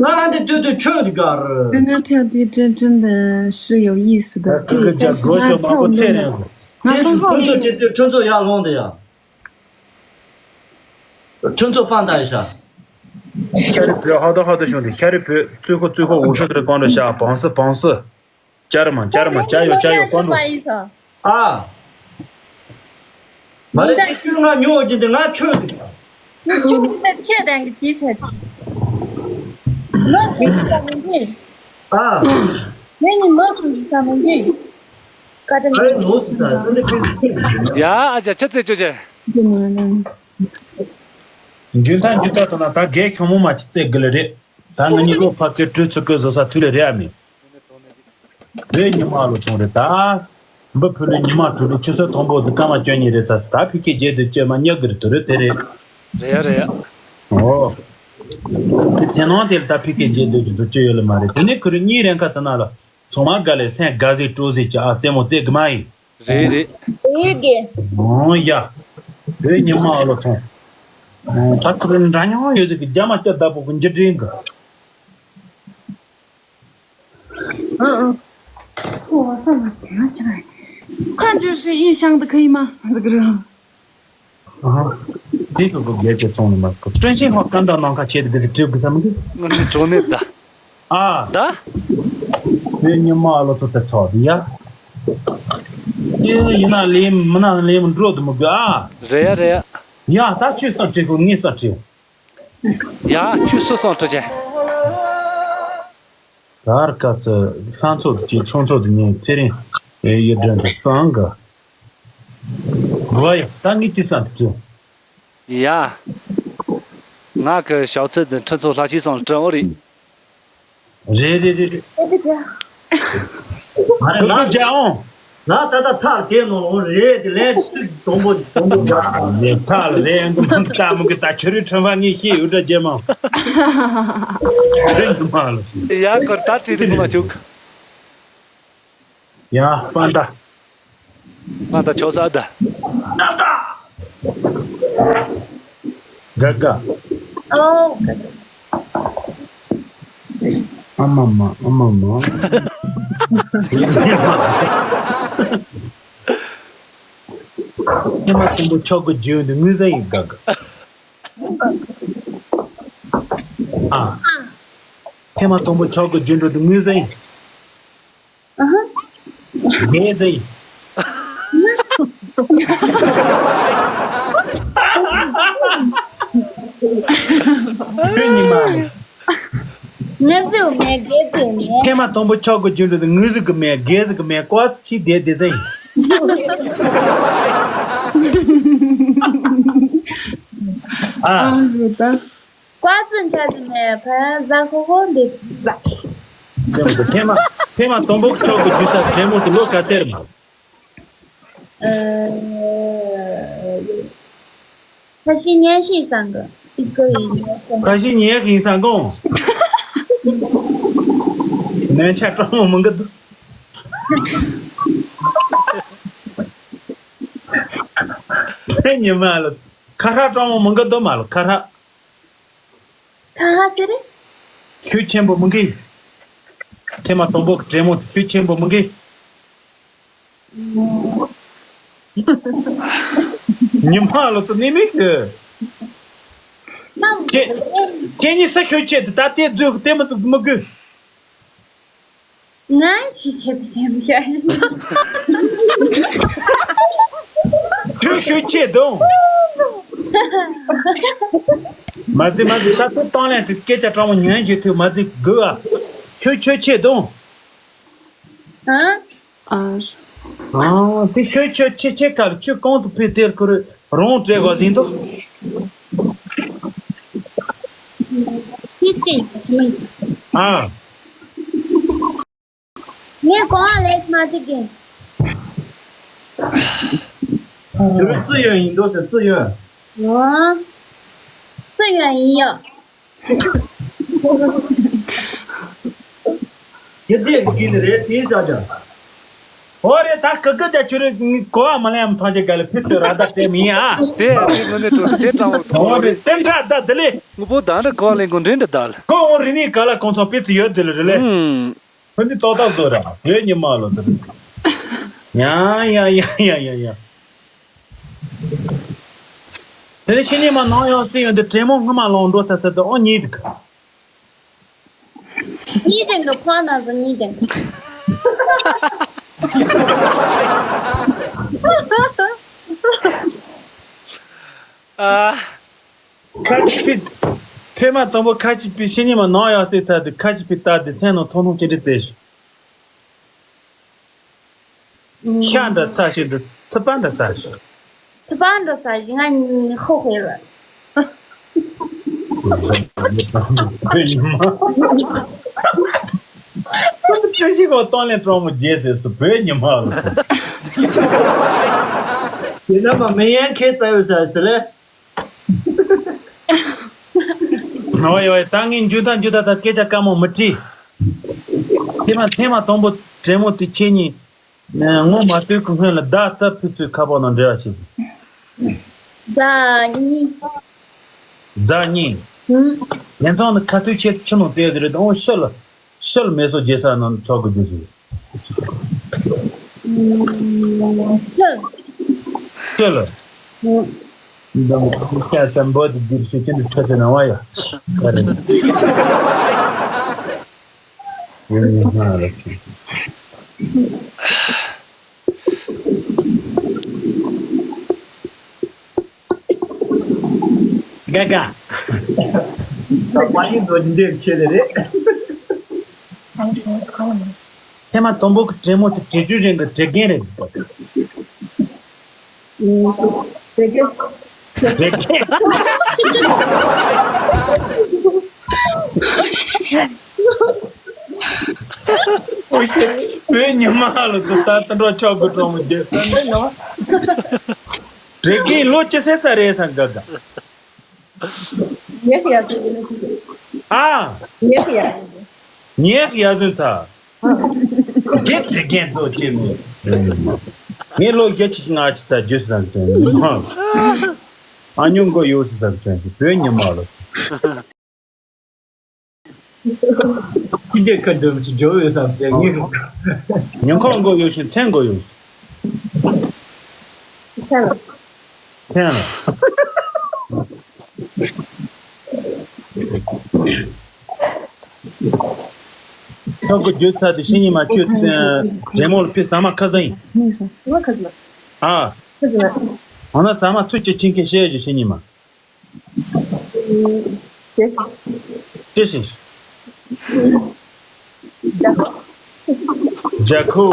ང་འདི་དུས་དུས་ཁྱོད་འདི་གར། 刚刚跳的真真的是有意思的，可以，但是他跳那么，ང་སང་ཧོ་ཁྱོད་ཚོ་ཁྱོད་ཚོ་ཡར་ལོངས་དེ་ཡ། ཁྱོད་ཚོ་ཧྥང་ད་ཡི་ཤ། ཤ་རི་བོད་ཧ་ད་ཧ་ད་བྱུང་དེ་ཤ་རི་བོད་བཙུན་ཁོ་བཙུན་ཁོ་འུ་ཤོ་དེར་གོང་དུ་ཤ་བང་སི་བང་སི། ཅར་མ་ཅར་མ་ཅ་ཡོ་ཅ་ཡོ་ཀོན་རུ། ཨ། མ་རེད་དེ་ཁྱོད་ང་ཉོ་རྒྱུ་འདི་ང་ཆོས་འདུག་ཁྱོད་ཁྱོད་དང་གི་ཅི་ཟེར། ལོ་ཟིག་ཟ་མི་འདི། ཨ། ངས་ནི་ལོ་ཟིག་ཟ་མི་འདི། ཀ་ཏན་ཨ་ལོ་ཟིག་ཟ་ཟ་འདི་ཕི་ཟིག་ཡ་ཨ་ཅག་ཆ་ཚེ་ཅོ་ཅེ། འཇུན་ཐང་འཇུན་ཐང་དུ་ན་ད་རྒས་ཤོང་མོ་མ་ཅི་ཙེ་གི་ལ་རེད། ད་ང་གཉིས་བློ་ཕ་སྐད་སྤྲོད་ཚུལ་སྐད་བཟོ་ས་དུས་ལ་རེད་ཨ་མི། བོད་ཉི་མ་ལོ་ཆུང་རེད་ད། འབུ་ཕུ་ལུ་ཉི་མ་དྲུག་ལུ་ཆུ་ཚོད་དང་པོ་དུ་སྐར་མ་བཅུ་གཉིས་རེད་ཚ་ཚ་ད་ཕི་ཁེ་རྗེས་དུ་བཅོས་མ་ཉག་གིར་དུ་རུ་དེ་རེད། རེད་ཡ་རེད་ཡ། ཨོ། དེ་ཚེ་ནང་དེར་ད་ཕི་ཁེ་རྗེས་དུ་དུ་བཅོས་ཡོད་ལ་མ་རེད་དེ་ནས་ཁུ་རུ་གཉིས་རན་ཁ་དུ་ན་ལ་ཚོང་མ་དགའ་ལས་སེམས་དགའ་ཟིག་སྤྲོ་ཟིག་ཅི་ཨ་རྩེད་མོ་རྩེད་གི་མ་ཡིན། རེད་རེད། རེད་གི། ཨོ་ཡ། བོད་ཉི་མ་ཨ་ལོ་ཚོང་། ད་ཁུ་རུ་འདྲ་མཉམ་ཡོད་ཟིག་གི་རྒྱ་མ་སྐྱ་བདག་པོ་གི་འཇིགས་འདྲེན་གི། ཁོ་བ་ས་ལ་དེ་ཡང་ཅི་རེད། 看就是印象的可以吗？这个人。 འདི་གི་གོ་རྒྱལ་གྱི་ཚོང་ནི་མ་གོ་ཀྲན་ཤིན་ཧོ་ཀན་ད་ནང་ཁ་ཆེད་དུ་གི་སྤྲོད་གི་བསམ་གི། ང་ནི་གྲོ་ནས་ད། ཨ། ད། བོད་ཉི་མ་ཨ་ལོ་ཚོ་དེ་ཚོགས་དི་ཡ། དེ་ཡིན་ན་ལེམ་མིན་ན་ལེམ་འགྲོ་དུ་མི་དགོས་ཨ། རེད་ཡ་རེད་ཡ། ཡ་ད་ཁྱོད་སང་དྲི་གོ་ངས་སང་དྲི། ཡ་ཁྱོད་སུ་སང་དྲི་ཆེ། ད་ར་ཀ་ཚི་ལྷ་ཚོགས་དུ་ཅི་ཚོང་ཚོགས་དུ་ཉན་ཚེ་རིང་ཨེ་ཡོད་དྲན་དུ་སང་ག་བ་ཡ་ད་ངས་ཅི་སང་དུ་ཅི། ཡ། ང་གི་ཞའོ་ཚི་དུ་ཁྲི་ཚོ་ལྷ་ཆེ་སང་དྲི་འོ་རེད། རེད་རེད་རེད་རེད། ཨ་རེ་ལ་ལ་ལ་ད་ལྟ་ཐག་གེ་ནོ་རེད་དེ་ལན་ཚིག་དོང་པོ་དོང་པོ་རྒྱག་ཐག་ལ་རེད་འདུག་མ་ལྟ་མི་གི་ད་ཁྱོད་རེ་ཁྲོན་པ་ངས་ཤེས་ཡོད་འདྲ་རྒྱལ་མང་རེད་འདུག་མ་ལ་ཡ་ཁོར་ད་བྲིས་འདུག་མ་བྱུག་ཡ་པན་ད། ང་ད་ཆོག་ས་ད། དགའ་དགའ། ཨོ། ཨ་མ་མ་ཨ་མ་མ། ཨ་མ་དུམ་བུ་ཆོག་གི་རྒྱུན་དུ་དངུལ་ཟ་ཡིན་དགའ་དགའ། ཨ། ཐེངས་མ་དང་པོ་ཆོག་གི་རྒྱུན་འགྲོ་དུ་དངུལ་ཟིན། ཨ་ཧ། རྒྱན་ཟིན། ཁྱོད་ཉི་མ། ངལ་རྩོལ་མེད་རྒྱལ་རྩོལ་མེད། ཐེངས་མ་དང་པོ་ཆོག་གི་རྒྱུན་འགྲོ་དུ་དངུལ་ཟིན་གི་མེད་རྒྱལ་ཟིན་གི་མེད་ཀོ་ཚི་ཆི་བསྡད་བསྡད་ཟིན། ཨ། ཨ་རེད་ད། ཀོ་ཙི་འཆར་གི་མེད་ཕ་ཟ་ཧོ་ཧོ་འདི་ཟ། རྩེད་མོ་དེ་ཐེངས་མ་ཐེངས་མ་དང་པོ་ཁྱོད་ཀྱི་རྒྱུགས་ས་རྩེད་མོ་དེ་ལོ་ག་ཚད་རེད་མ། 呃，他是年纪三个，一个一个。 ཁ་ཤས་ཉལ་གིན་ས་གོང་། ནན་ཆ་སྤྲང་མོ་མི་འགི་འདུག་ཉི་མ་ལ་ཁ་ཧྲ་སྤྲང་མོ་མི་འགི་འདུག་མ་ལ་ཁ་ཧྲ། ཁ་ཧ་ཟེར། ཤུགས་ཆེན་པོ་མི་འགི། ཐེངས་མ་དང་པོ་གི་གྲེ་མོ་ཤུགས་ཆེན་པོ་མི་འགི། ཉི་མ་ལོ་ཚོ་ནི་མིག་ཟེར། ཁྱེད་ཁྱེད་གཉིས་ས་ཤོད་ཆེད་དུ་ད་ལྟའི་རྫུས་ཀྱི་ལྟད་མོ་ཟིག་མི་དགོས། ང་ཞིག་ཆེད་དུ་སེམས་ཤར། ཁྱོད་ཤོད་ཆེད་དུ། མ་ཟི་མ་ཟི་ད་ལྟ་བཏང་ལན་དུ་སྐད་ཆ་དྲང་མོ་ཉན་རྒྱུ་ཐུབ་མ་ཟི་དགོས་ཨ། ཁྱོད་ཁྱོད་ཆེད་དུ། ཨ། ཨ། ཨ། དེ་ཤོད་ཆོད་ཆེ་ཆེ་ཁར་ཆུ་གང་དུ་ཕུད་དེར་ཁུར་རོང་བྲེ་གོ་ཟིན་དུ། ཨ། ངས་གོ་བ་ལས་མ་ཐུབ་གི། དེ་རུ་ཙི་ཡོན་ཡིན་འགྲོ་ཟེར་ཙི་ཡོན། ཨོ། ཙི་ཡོན་ཡིན་ཡོད། དེ་དེ་གི་ནི་རེད་དེ་ཟ་ཅང་། ཨོ་རེད་ད་ཀི་ཀི་ཅག་ཁྱོད་རེ་གོ་བ་མ་ལེན་ཐང་ཆེ་ག་ལ་ཕི་ཚོད་ར་ད་སྤྲད་མི་ཡ། དེ་དེ་ངོ་ནས་དྲོ་དེ་དྲང་བོ་ཐོང་ཨོ་རེད་དེ་འདྲ་ད་དེ་ལས། ངོ་བོ་དང་རེ་གོ་བ་ལེན་དགོས་འདྲེན་འདྲ་ད་ལ། ཀོ་ཨོ་རི་ནི་ག་ལ་གོང་ཚོང་ཕི་ཚོད་ཡོད་དེ་ལ་རེད་ལེ། ཧུམ། ཕི་ནི་ཏོག་ཏོག་བཟོ་ར་བོད་ཉི་མ་ལོ་ཚོད། ཡ་ཡ་ཡ་ཡ་ཡ་ཡ། དེ་ནས་ཕྱི་ཉིན་མ་ནང་ཡང་སྲིད་ཡོན་དུ་དྲེད་མོང་སྔ་མ་ལོང་འགྲོ་ཚ་ཚ་དུ་ཨོ་ཉིད་དུ། ཉིད་དུ་འགྲོ་ཁོ་ན་ཟི་ཉིད་དུ། ཨ། ཁ་ཅིག་ཕི། ཐེངས་མ་དང་པོ་ཁ་ཅིག་ཕི་ཕྱི་ཉིན་མ་ནང་ཡང་སྲིད་ཚ་དུ་ཁ་ཅིག་ཕི་ལྟ་དུ་སེམས་ནང་ཚོང་ཐུང་ཅི་འདྲི་བཙལ་ཞིག་ཤ་འདྲ་ཚ་ཞིག་འདྲ་ཚི་པ་འདྲ་ཟ་ཞིག་ཚི་པ་འདྲ་ཟ་ཞིག་ང་ཧོ་ཧེ་ར། ཁོ་ཚོ་བཀྲ་ཤིས་ཁོ་གཏོང་ལེན་གྲོགས་མོ་རྒྱལ་ཟེར་སུ་བོད་ཉི་མ་ལ། དེ་ན་མ་མི་ཡན་ཁེ་ཙ་ཡོད་ཟ་ཟི་ལེ། ཨོ་ཡོ་ད་ངས་འཇུ་ད་འཇུ་ད་ད་སྐད་ཆ་དཀའ་མོ་མི་དྲིས། ཐེངས་མ་ཐེངས་མ་དང་པོ་དྲེད་མོ་དེ་ཁྱེད་གཉིས་ངོ་མ་ལྟོས་གི་སྔོན་ལ་ཟླ་ལྟར་ཕུད་ཚོའི་ཁ་པར་ནང་འབྲེལ་བ་བྱེད་ཟིན། ཟླ་གཉིས། ཟླ་གཉིས། ཧུམ། ངན་ཚང་ནི་ཁ་ཐུག་ཆེད་དུ་ཆི་མོ་བཙལ་ཟེར་རེད་ཨོ་ཤི་ལ། ཤི་ལ་མེ་སོ་རྒྱལ་ས་ནང་ཆོག་གི་རྒྱུ་ཞིག་ཤི་ལ། ཤི་ལ། ཧུམ། འདམ་ཁ་ཙམ་པོ་དེ་འདིར་ཤི་ཅན་དུ་ཁྲ་ཟེར་ན་བ་ཡ། ཡོད་ནི་སྣང་ར་ཅིག་ག་ག་ད་པ་ཡིན་དོ་འདི་འདྲའི་ཆེ་ལེ་རེད། ཐེངས་མ་དང་པོ་གི་དྲེད་མོ་དེ་དྲེད་ཅུ་རེད་གི་དྲེད་རྒན་རེད། དྲེད་རྒན། དྲེད་རྒན། ཨོ་ཤེ། བོད་ཉི་མ་ལ་ཚོ་ད་ལྟ་འགྲོ་ཆོག་གི་གྲོང་མི་རྒྱལ་ས་འདི་ཡང་། དྲེད་རྒན་ལོ་ཅི་ཟེར་ཚ་རེད་ས་འགའ་འགའ། ཉེག་ཡ་ཟུན་ཨ། ཉེག་ཡ་ཟུན། ཉེག་ཡ་ཟུན་ཚ། རྒྱལ་དྲེད་རྒན་ཚོ་སྐྱེས་མོ། ངས་ལོ་བརྒྱད་ཅུ་ང་ཅི་ཚ་རྒྱུ་ཟམ་ཅན། ཨ་ཉུང་གོ་ཡོད་སི་ཟམ་ཅན་ཞིག་བོད་ཉི་མ་ལ། ཁྱི་རྒྱལ་ཁ་འདོན་གྱི་འཇོ་ཡོད་ས་དེ་ངེས་རུ། ཉིན་ཁོང་མགོ་ཡོད་ཤིང་མཚན་མགོ་ཡོད་ཤིང་། མཚན་ལ། མཚན་ལ། ཁྱོད་ཀྱི་རྒྱུ་ཚ་དེ་ཤི་ཉི་མ་ཁྱོད་རྒྱལ་མོ་ལ་ཕི་ཟ་མ་ཁ་ཟ་ཡིན། ང་ཁ་ཟ་མ། ཨ། ཁ་ཟ་མ། འོ་ན་ཟ་མ་ཚུལ་གྱི་ཆིང་ཁེ་ཤེས་ཞིག་ཤི་ཉི་མ། ཅི་ཞིག་ཅི་ཞིག་རྒྱ་ཁོ།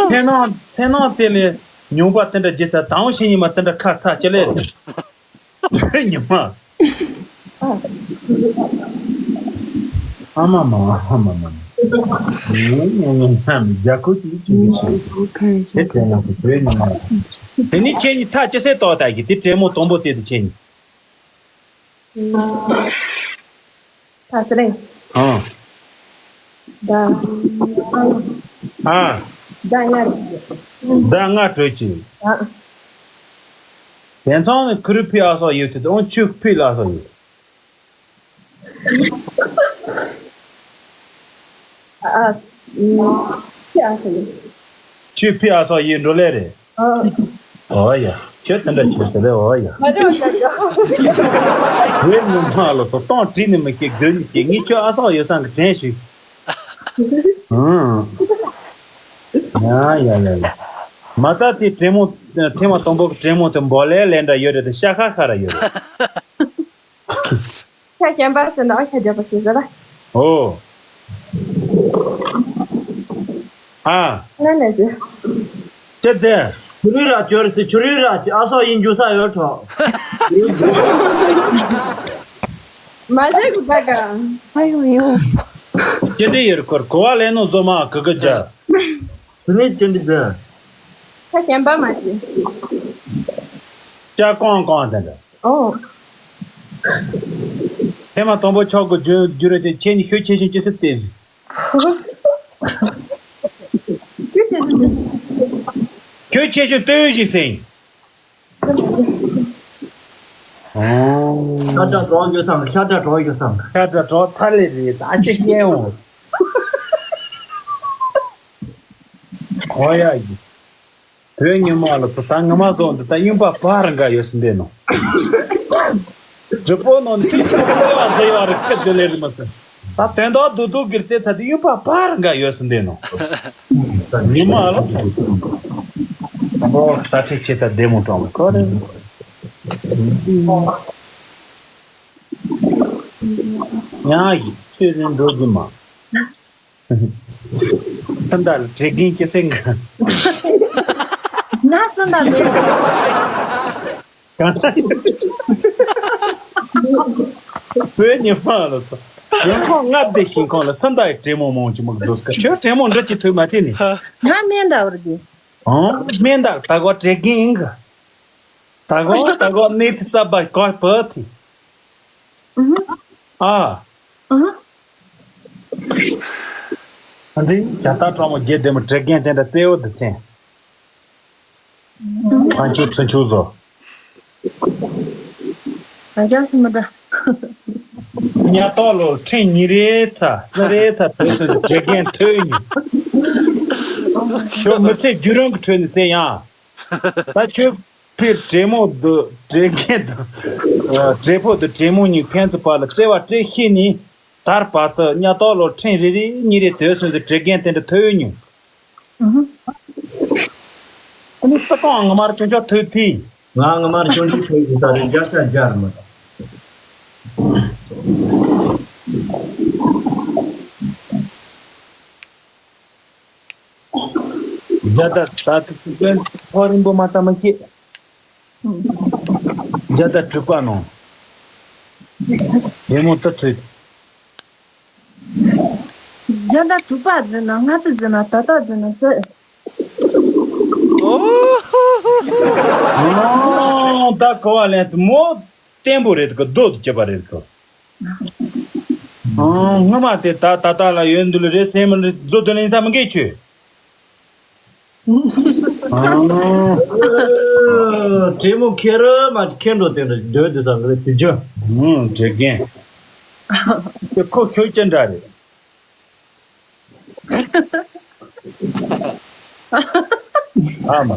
མཚན་ནང་མཚན་ནང་དེ་ལས་ཉུང་པ་དེ་འདྲ་རྒྱལ་ཚ་དང་ཤི་ཉི་མ་དེ་འདྲ་ཁ་ཚ་ཅི་ལེ་རེད། ཉི་མ། ཨ་མ་མ། ཨ་མ་མ། ངའི་ཉེ་ཉེ་ན་མི་རྒྱ་ཁུ་ཅིག་ཅིག་གི་ཞིག་དེ་དྲན་ཡོང་གི་བོད་ཉི་མ་ལ། དེ་ནི་ཁྱེད་ཉིད་ཐག་ཅི་སེ་ཏོག་ཏག་གི་དེ་དྲན་མོ་དང་པོ་དེ་དུ་ཁྱེད་ཉིད། ད་སི་རེད། ཨང་། ད། ཨ། ད་ང་། ད་ང་གྲོས་ཅི། ཨ། དེང་སང་ནི་ཁུ་རུ་ཕི་ཨ་སོགས་ཡོད་དེ་དང་ཆུ་ཕི་ལ་སོགས་ཡོད། ཨ། ཨ། ཕི་ཨ་སོགས་ཡོད། ཆུ་ཕི་ཨ་སོགས་ཡོད་འགྲོ་ལེ་རེད། ཨོ་ཡ། ཁྱོད་དེ་འདྲ་བྱེད་ཟེར་ལེ། ཨོ་ཡ། ང་ཚོ་ཡོད་ནི་མ་ལོ་ཚོ་སྟོང་བྲིས་ནི་མི་ཤེས། དགོས་ནི་ཤེས། ངས་ཁྱོད་ཨ་སོགས་ཡོད་སང་གི་དྲན་ཞིག་ཨང་། ཡ་ཡ་ཡ་ཡ། མ་རྩ་དེ་དྲེད་མོང་། ཐེངས་མ་དང་པོ་གི་དྲེད་མོང་དེ་འབོ་ལེ་ལེ་འདྲ་ཡོད་རེད་དེ་ཤ་ཁ་ཁ་ར་ཡོད་རེད། ཤ་གཞན་པ་ཟེར་ན་ཨ་ཤ་རྒྱག་པ་ཞིག་རེད་ལ། ཨོ། ཨ། ང་ནས་ཟེར། ཅི་ཟེར། ཆུ་རུལ་ར་ཅོར་སི་ཆུ་རུལ་ར་ཅི་ཨ་སོགས་ཡིན་རྒྱུ་ས་ཡོད་གྲོགས། མ་ཟེར་གི་ད་ག་ཨ་ཡོ་ཡོ། ཅི་འདྲ་ཡོད་ཁོར་གོ་བ་ལེན་ནོ་བཟོ་མ་གི་གི་རྒྱ། དེ་ནས་ཅི་འདྲ་ཟེར། ཁ་གཞན་པ་མ་ཟེར། ཅ་ཀོང་ཀོང་དེ་འདྲ། ཨོ། ཐེངས་མ་དང་པོ་ཆོག་གི་རྒྱུ་རྒྱུ་རེད་དེ་ཁྱེད་ནི་ཤུགས་ཆེ་ཞིང་ཅི་སྲིད་དེ། ཁྱོད་ཆེ་ཞིང་ལྟོས་ཤིག་ཟེར། ཨོ། ཤ་ཁྲག་གྲོགས་ཡོད་སམ། ཤ་ཁྲག་གྲོགས་ཡོད་སམ། ཤ་ཁྲག་གྲོགས་ཚ་ལེ་རེད། ད་ཅི་ཤེས་འོང་། ཨོ་ཡ་ཡི། བོད་ཉི་མ་ལ་ཚོ་ད་ངོ་མ་བཟོ་འདི་ད་གཡུན་པ་བར་འགའ་ཡོད་སྲིད་འདི་ནོ། སྒྲུབ་པོ་ནང་ཁྱི་ཁྱི་ཁོ་ཡ་ཟེར་ཡ་རེ་ཁྱི་དེ་ལེ་རེ་མ་ཚོ། ད་དོན་དག་སྡུག་སྡུག་གིར་རྩེ་ཚ་དེ་གཡུན་པ་བར་འགའ་ཡོད་སྲིད་འདི་ནོ། ཉི་མ་ལ་ཚོ། ཨོ་ས་ཁྲེ་ཆེ་ས་བདེ་མོ་དྲང་བ་ཁོ་རེ། ཉ་ཡི་ཚེ་རིང་འགྲོ་རྒྱུ་མ། སུ་འདྲ་ལ་དྲེག་རྒན་སྐྱེ་སེང་གི། ང་སུ་འདྲ་ལ། བོད་ཉི་མ་ལ་ཚོ། ཡང་ཁོང་ལྔ་བདེ་ཞིང་ཁོང་ལ་སུ་འདྲ་ཡི་དྲེད་མོང་མང་ཆེ་མོ་འདུག་ག་ཁྱོད་དྲེད་མོང་འདྲ་ཅི་ཐུབ་མ་ཐེ་ནི། ང་སྨན་འདྲ་བར་གི། ཨང་སྨན་འདྲ་ད་གོ་དྲེག་རྒན་ཡིན་གི། ད་གོ་ད་གོ་གནས་ཚུལ་གསར་པ་གོ་བོད་དེ། ཨ། ཨ་འདྲི་ཞྭ་སྟག་གྲོགས་མོ་རྒྱལ་ལྡན་མོ་དྲེག་རྒན་དེ་འདྲ་བཙལ་བོ་འདི་ཚེ། ཕན་ཆུ་ཚུན་ཆུ་བཟོ། ང་རྒྱལ་སི་མི་འདྲ། ཉ་ཏོག་ལོ་ཕྲེང་ཉི་རེ་ཚ་སི་རེ་ཚ་བོད་སི་དྲེག་རྒན་ཐོས་ཉི། ཞོ་མི་ཚེ་རྒྱུ་རང་གི་ཁྲོད་ནས་སེ་ཡང་། ད་ཁྱོད་ཕེར་དྲེད་མོང་དུ་དྲེག་རྒན་དུ། དྲེད་ཕོ་དུ་དྲེད་མོང་གཉིས་ཕན་ཚུན་བར་ལ་བརྩེ་བ་སྤྲད་ཤེས་ནི། དར་བར་དུ་ཉ་ཏོག་ལོ་ཕྲེང་རེ་རེ་གཉིས་རེ་དོད་སོན་ཟེར་དྲེག་རྒན་དེ་འདྲ་ཐོས་ཡོད་ཉུང་། ཨ་ནི་ཙི་ཀོང་ངོ་མར་ཅུང་ཅོག་ཐོས་ཐི། ང་ངོ་མར་ཅུང་ཅོག་ཐོས་ཡོད་ས་རེད། རྒྱ་ཤ་རྒྱ་རེད་མ། རྒྱ་ད་ད་ཐུག་ཐུག་པའི་ཕོ་རིང་པོ་མ་ཚ་མ་ཤེས། རྒྱ་ད་དྲུག་པ་ནང་། རྒྱལ་མོ་ཏི་ཐུག་རྒྱ་ད་དྲུག་པ་ཟེར་ན་ལྔ་བཅུ་ཟེར་ན་ད་ལྟ་ཟེར་ན་བཅུ། ཨོ། ད་གོ་བ་ལེན་ཏུ་མོ་བརྟན་པོ་རེད་གི། རྡོ་དུ་སྐྱེས་པ་རེད་གི། ཨང་། སྔོན་མ་དེ་ད་ད་ལྟ་ལ་ཡོད་འདུག་ལ་རེད་སེམས་མི་རེད་བཟོ་དོན་ལེན་ས་མི་འགལ་ཆོས། ཨང་། དྲེད་མོང་ཁེར་མ་ཁེར་འགྲོ་དེ་འདྲ་སྡོད་དུ་ས་མི་རེད་དེ་རྒྱུ། ཨང་། དྲེད་རྒན། དེ་ཁོ་ཤོད་ཅི་འདྲ་རེད། ཨ་མ།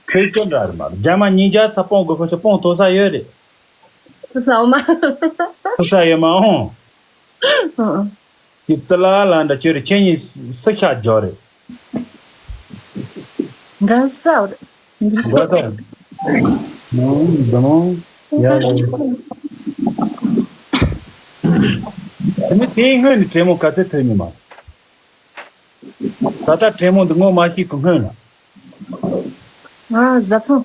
ཁྱོད་སྐྱོ་འདྲ་རེད་མ་རེད། རྒྱ་མ་ཉིན་རྒྱ་ཚ་སྤོང་དགོས་ཁོ་ཚོ་སྤོང་ཐུབ་ས་ཡོད་རེད། ཐུབ་ས་འོ་མ། ཐུབ་ས་ཡོད་མ་འོང་། ཨང་། དེ་ཙི་ལ་ལ་འདྲ་ཁྱོད་རེད། ཁྱེད་གཉིས་སུ་ཤ་རྒྱོ་རེད། འདྲ་ས་རེད། འདྲ་ས་རེད། ཨང་། འདི་མོ། ཡ་ཡ་ཡ། དེ་ནི་དེའི་སྔོན་ནས་དྲེད་མོང་ག་ཚོད་ཐོན་ནི་མ། ད་ལྟ་དྲེད་མོང་འདི་ངོ་མ་ཤེས་གི་སྔོན་ལ། ང་བཟའ་ཚང་།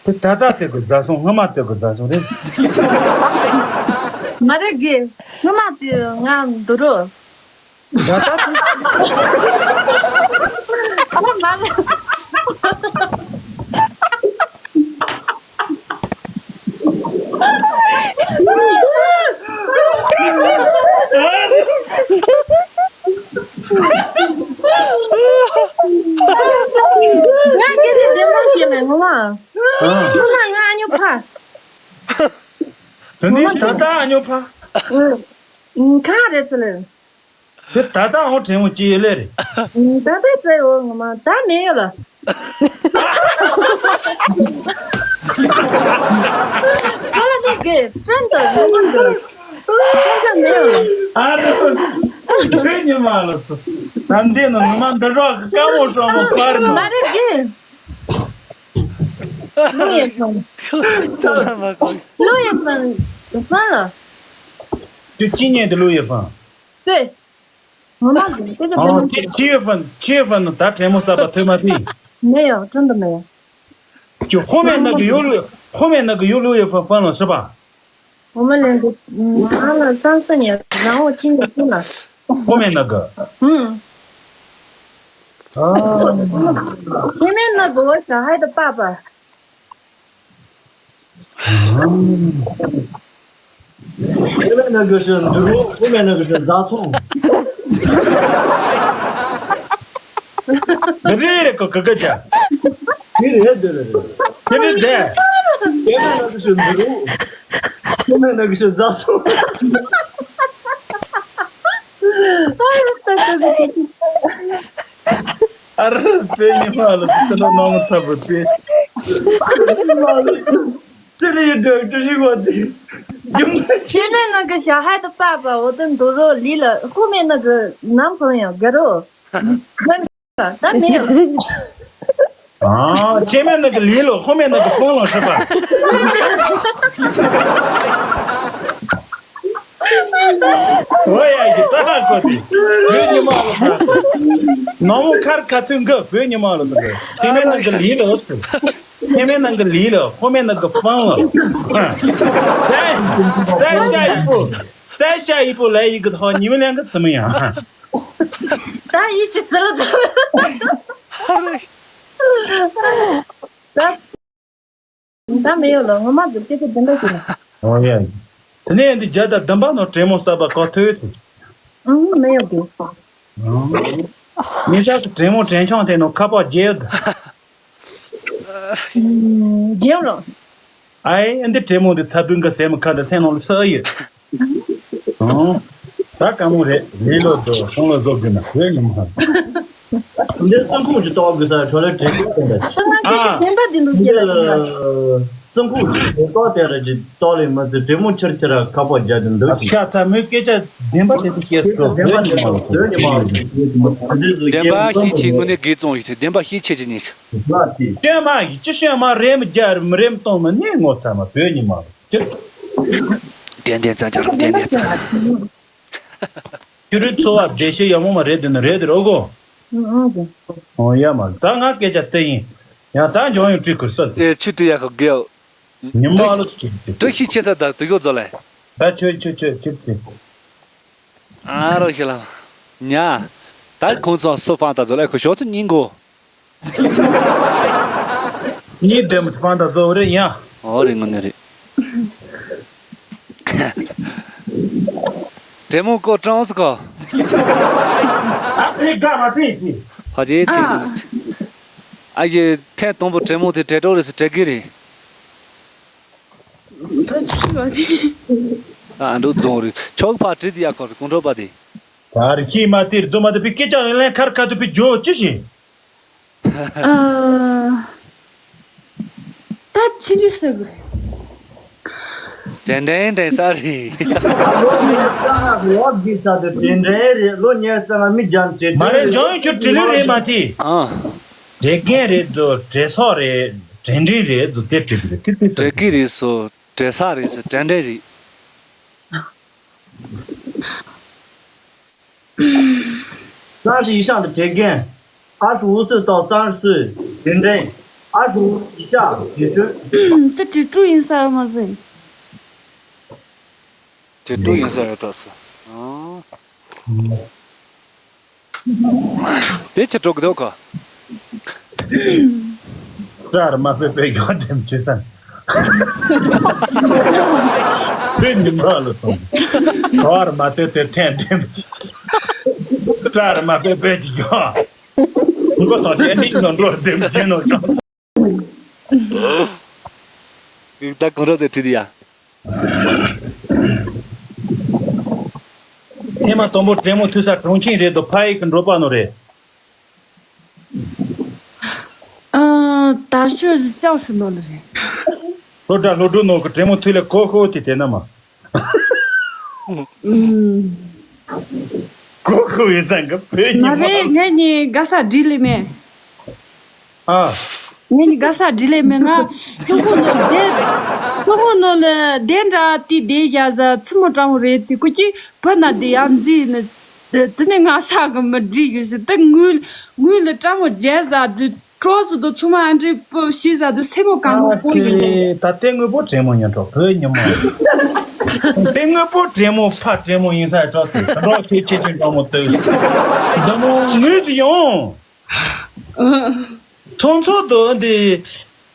དེ་ད་ལྟ་དེ་གི་བཟའ་སོང་། སྔ་མ་དེ་གི་བཟའ་སོང་རེད། མ་རེད་གི། སྔ་མ་དེ་ང་འདུག་རོ། ད་ལྟ་དེ། ཨ་མ་ལ། ང་སྐད་ཆ་བདེ་མོ་བཤད་ལེ་ངོ་མ། ཨ། ངོ་མ་ང་ཨ་ཉོ་ཕ། དེ་ནི་ད་ལྟ་ཨ་ཉོ་ཕ། ཨུ། གང་རེད་ཚེ་ལེ། དེ་ད་ལྟ་ཨང་དྲན་མོ་ཅི་ཡོད་ལེ་རེད། ད་ལྟ་ཚེ་འོ་ངོ་མ་ད་མེད་ཡོད་ལ། ཁོ་ལ་ནི་དགེ་ཀྲན་དུ་ངོ་མ་འདུག་ཀྲན་དུ་མེད་ཡོད་ལ། ཨ་རོ། བོད་ཉི་མ་ལ་ཚོ། ད་འདི་ནི་ངོ་མ་འདི་རོགས་ཀྱི་དཀའ་མོ་སྤྲང་མོ་པར་ནོ། མ་རེད་གི། ལུ་ཡེ་ཧྥང་། ལུ་ཡེ་ཧྥང་། ཧྥང་ལ། དེ་ཅི་ཉན་དེ་ལུ་ཡེ་ཧྥང་། 对。 ངོ་མ་ཟིན་དེ་ལ་ཨོ། དེ་七月份，七月份ནི་ད་དྲན་མོ་གསར་པ་ཐོན་མ་ཐིག 没有，真的没有。 ཁྱོད་后面那个有六，后面那个有六月份分了是吧？ 我们两个，嗯，谈了三四年，然后今年分了。 后面那个。 嗯。 啊。 前面那个我小孩的爸爸。 前面那个是猪肉，后面那个是杂葱。 རེད་རེད། ཀོ་ཀ་ཀ་ཅ། དེ་རེད་དེ་རེད། དེ་རེད་དེ། 前面那个是猪肉，后面那个是杂葱。 ཨ་ར་བོད་ཉི་མ་ལ་དེ་ལ་ནང་ཚ་པོ་ཚེ། ཚེ་རིང་འདྲ་ཀྲུ་ཞིག་བ་དེ། ཡུམ། 前面那个小孩的爸爸，我的猪肉离了，后面那个男朋友，给了我。 ད་མེད། 啊，前面那个离了，后面那个分了是吧？ 我也一大个的，有你妈了啥？那我看看这个，有你妈了这个，前面那个离了是，前面那个离了，后面那个分了。再再下一步，再下一步来一个的话，你们两个怎么样？ ད་ཡིད་ཆེས་ཟེར་ལ་ཚོ། ད་ད་མེད་ཡོད་ལ་ངོ་མ་ཟེར་སྐད་ཆ་དེ་འདྲ་ཞིག་ལ། ཨོ་ཡ། དེ་ནས་འདི་བརྒྱ་དང་བདུན་པ་ནང་དྲན་མོ་གསར་པ་ག་ཐོས་ཚེ། ཨང་མེད་ཡོད་གི། ཨང་། ཉེ་ཞག་གི་དྲན་མོ་དྲན་ཆང་དེ་ནང་ཁ་པར་རྒྱལ་ཡོད། རྒྱལ་ལོ། ཨའི་འདི་དྲན་མོ་འདི་ཚ་བདུན་ག་སེམས་ཁ་འདི་སེམས་ནང་ལ་ས་ཡོད། ཨང་། ད་དཀའ་མོ་རེད། ལི་ལོ་དོ་སོང་ལ་བཟོ་དགོས་ན་བོད་ཉི་མ། འདི་སེམས་ཁོང་གི་ཏོག་གི་ས་ཁྲོ་ལ་དྲན་གི་ཏོག་དེ། ང་སྐད་ཆ་བདེན་པ་བདེན་པོ་སྐྱེ་ལ་ཡིན་ལ། སེམས་ཁོང་གི་ཏོག་དེ་ར་གི་ཏོག་ལས་མ་ཚད་དྲན་མོ་ཆེར་ཆེར་ར་ཁ་པོ་རྒྱག་གི་འདུག་ཤ་ཚ་མོའི་སྐད་ཆ་བདེན་པ་བདེན་པོ་བཤད་སོ་བོད་ཉི་མ་ལ་བོད་ཉི་མ་ལ། བདེན་པ་ཤེས་ཆེ་དངོས་གནས་དགེ་བཙོང་ཡིན་ཏེ་བདེན་པ་ཤེས་ཆེ་ཆེ་ཉིད། སྐྱོན་མ་ཡིན་ཅི་ཤོད་མ་རེམ་རྒྱ་རེམ་རེམ་གཏོང་མ་ནི་ངོ་ཚ་མ་བོད་ཉི་མ་ལ། ཏན་ཏན་ཙང་ཅང་རུང་ཏན་ཏན་ཙང་། ཁྱོད་རའི་འཚོ་བ་བདེ་སྐྱིད་ཡག་མོ་མ་རེད་དེ་ནི་རེད་དེ་རོ་གོ། ཨོ་ཡ་མ་ད་ང་སྐད་ཆ་དེ་ཡིན། ཡང་ད་འཇོང་ཡོང་བྲིས་ཁུར་སོད། དེ་ཆུ་བྲི་ཡག་གི་དགེའོ། ཉི་མ་ཨ་ལོ་ཆུ་བྲི། བྲི་ཤི་ཆེ་ས་ད་དུ་གོ་ཛོ་ལེ། ད་ཆོས་ཆོས་ཆོས་ཆུ་བྲི། ཨ་རོ་ཤི་ལ། ཉ། ད་ཁོང་ཚོ་སོ་ཕང་ད་ཛོ་ལེ་ཁོ་ཤོ་ཚོ་ཉིན་གོ། གཉིས་ལྡན་པའི་དཔང་དང་གཙོ་བོ་རེད་ཡ། ཨོ་རེད་ངོ་ནས་རེད། དྲེད་མོང་ཀོ་ཀྲང་སུ་ཁོ། ཨ་ཕི་དགའ་མ་ཕི་ཕི། ཕ་ཅེ་ཐེ། ཨ་ཡེ་ཐེ་དང་པོ་དྲེད་མོང་དེ་དྲེད་གྲོགས་རེད་སུ་དྲེད་གི་རེད། ད་ཅི་བ་དེ། ཨ་འདུག་རྫོང་རེད་ཆོག་ཕ་དྲི་དེ་ཡ་ཁོ་རེད་ཀོང་ཁྲོ་པ་དེ། ད་རེ་ཤི་མ་དེར་རྫོང་མ་དེ་པི་སྐད་ཅག་ལེན་ལེན་ཁར་ཁ་དུ་པི་ཇོ་ཅི་ཞིག་ཨ། ད་ཅི་འདྲི་ཟེར་དགོས་རེད། དྲན་དྲན་དྲན་ས་རེད། ལོ་ཉེར་ལྔ་ལོ་འདི་ཚ་དེ་དྲན་དྲན་རེད། ལོ་ཉེར་ལྔ་མི་རྒྱང་དྲན་མ་རེད། འཇོན་ཡོད་ཁྱོད་དྲི་ལེ་རེད་མ་དེ། ཨ། དྲན་མཁན་རེད་དོ་དྲན་སོག་རེད་དྲན་དྲན་རེད་དོ་དེ་དྲི་དྲི་དེ་དེ་ས་དྲན་གི་རེད་སོ་དྲན་ས་རེད་སོ་དྲན་དྲན་རེད། ས་ཞིག་ཤང་དུ་དྲན་མཁན། 二十五岁到三十岁 དྲན་དྲན། ཨ་ཧྲུ་ཡི་ཤ་དེ་ཀྲུ། དེ་དྲིལ་ཀྲུ་ཡིན་ས་ཡོད་མ་ཟིན། དྲིལ་ཀྲུ་ཡིན་ས་ཡོད་ད་ཟེར། ཨང་། དེ་ཆ་འགྲོ་གི་འདུག་ག། སྐྲ་ར་མ་པེ་པེ་ཡོད་དེམ་ཆེ་སན། དེ་ཉི་མ་ལ་སོང་། གྲོ་ར་མ་དེ་དེ་ཐན་དེམ་ཆེ། སྐྲ་ར་མ་པེ་པེ་ཅི་ཡོད། མགོ་ཐོག་དེ་འདི་ནོ་འགྲོ་དེམ་ཆེ་ནོ་ཀྲང་། ད་གང་འདྲ་ཟེར་བྲིས་དེ་ཡ། ཐེངས་མ་དང་པོ་དྲེད་མོ་ཐུག་ས་གྲོང་ཁྱེར་རེད་དོ། ཕ་ཡིག་གི་འགྲོ་པ་ནོ་རེད། ཨ། ད་ཤོད་ཅའོ་ཧྲི་ནོ་ལ་རེད། སློབ་གྲྭ་སློབ་ཕྲུག་ནོ་གི་དྲེད་མོ་ཐུག་ལས་གོ་ཤོ་དེ་དེ་ན་མ། ཨུམ། གོ་ཤོ་ཡིན་ས་གི་བོད་མ་ཉི་མ། རེད། ངས་ནི་ག་ས་འདྲི་ལེ་མེད། ཨ། ངས་ནི་ག་ས་འདྲི་ལེ་མེད། ང་ལྷོ་ཁོ་ནོ་དེ། ལྷོ་ཁོ་ནོ་ལ་དེ་འདྲ་དེ་དེ་ཡ་ཟ་ཚི་མོ་ཀྲང་རེད། དེ་ཀུ་ཅི་བོད་ན་དེ་ཡ་འཛི་ནི། དེ་ནི་ང་ས་གི་མི་འདྲི་གི་ཞིག་དེ་ངུ་ངུ་ལ་ཀྲང་མོ་རྒྱལ་ཟ་དུ། ཀྲོ་ཙི་དུ་ཚུ་མ་ཨ་འདྲི་པོ་ཤི་ཟ་དུ་སེ་མོ་གང་གོ་གོ་ཡིན་ནོ། ད་ལྟའི་དངོས་པོ་དྲེད་མོ་ཡིན་འགྲོ་བོད་ཉི་མ། ལྟའི་དངོས་པོ་དྲེད་མོ་ཕ་དྲེད་མོ་ཡིན་ས་ཡ་ཀྲོ་ཙི་འགྲོ་ཆེ་ཆེ་ཆེ་ཀྲང་མོ་ལྟོས། འདི་མོ་ངུས་ཡོང་། ཚོང་ཚོགས་དུ་འདི།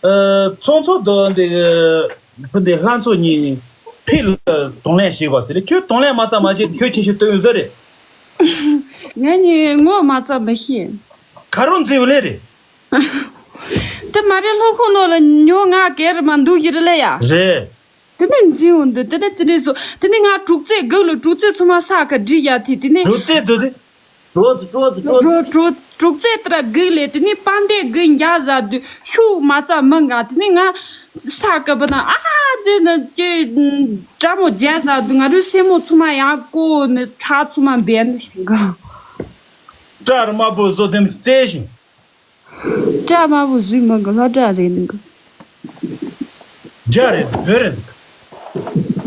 ཨ། ཚོང་ཚོགས་དུ་འདི། ཕུ་འདི་ལྷ་མཚོ་གཉིས་ཕི་ལ་གདོང་ལེན་བྱེད་དགོས་ཟེར། ཁྱོད་གདོང་ལེན་མ་ཚ་མ་བྱེད་ཁྱོད་ཆེ་ཤོས་སྟོན་ཡོད་ཟེར་རེད། ངས་ནི་ངོ་མ་ཚ་མི་ཤེས། ག་རུ་འཛིན་ཡོད་ལེ་རེད། དེ་མ་རེད། ལྷོ་ཁོ་ནོ་ལ་ཉོ་ང་གེ་རི་མ་འདུག་ཡི་རེད་ལེ་ཡ། རེད། དེ་ནས་འཛིན་འོང་དུ་དེ་ནས་དེ་ནས་བཟོ་དེ་ནས་ང་དྲུག་རྩེ་སྒུག་ལ་དྲུག་རྩེ་ཚོ་མ་ས་ཁ་བསྒྲིགས་ཡ་དེ་དེ་ནས། དྲུག་རྩེ་བཟོ་དེ། གྲོ་ཙི་གྲོ་ཙི་གྲོ་ཙི། གྲོ་གྲོ་དྲུག་རྩེ་ལྟར་སྒུག་ལས་དེ་ནས་པང་གདན་སྒུག་འཇག་ཟ་དུས་ཤུགས་མ་རྩ་མི་འགའ་དེ་ནས་ང་ས་སྐབས་ན་ཨ་ཙེ་ན་ཀྱེ་ཀྲ་མོ་རྒྱལ་ཟ་དུས་ང་རུ་སེན་མོ་ཚོ་མ་ཡག་གོ་ནི་ཁྲག་ཚོ་མ་འབེན་ནི་ཞིག་ག། སྐྲ་དམར་པོ་བཟོ་དེ་མི་རྩེ་ཞིང་། སྐྲ་དམར་པོ་བཟོས་མི་འགའ་ལྷ་སྐྲ་རེད་ནི་ག། རྒྱ་རེད་བོད་རེད།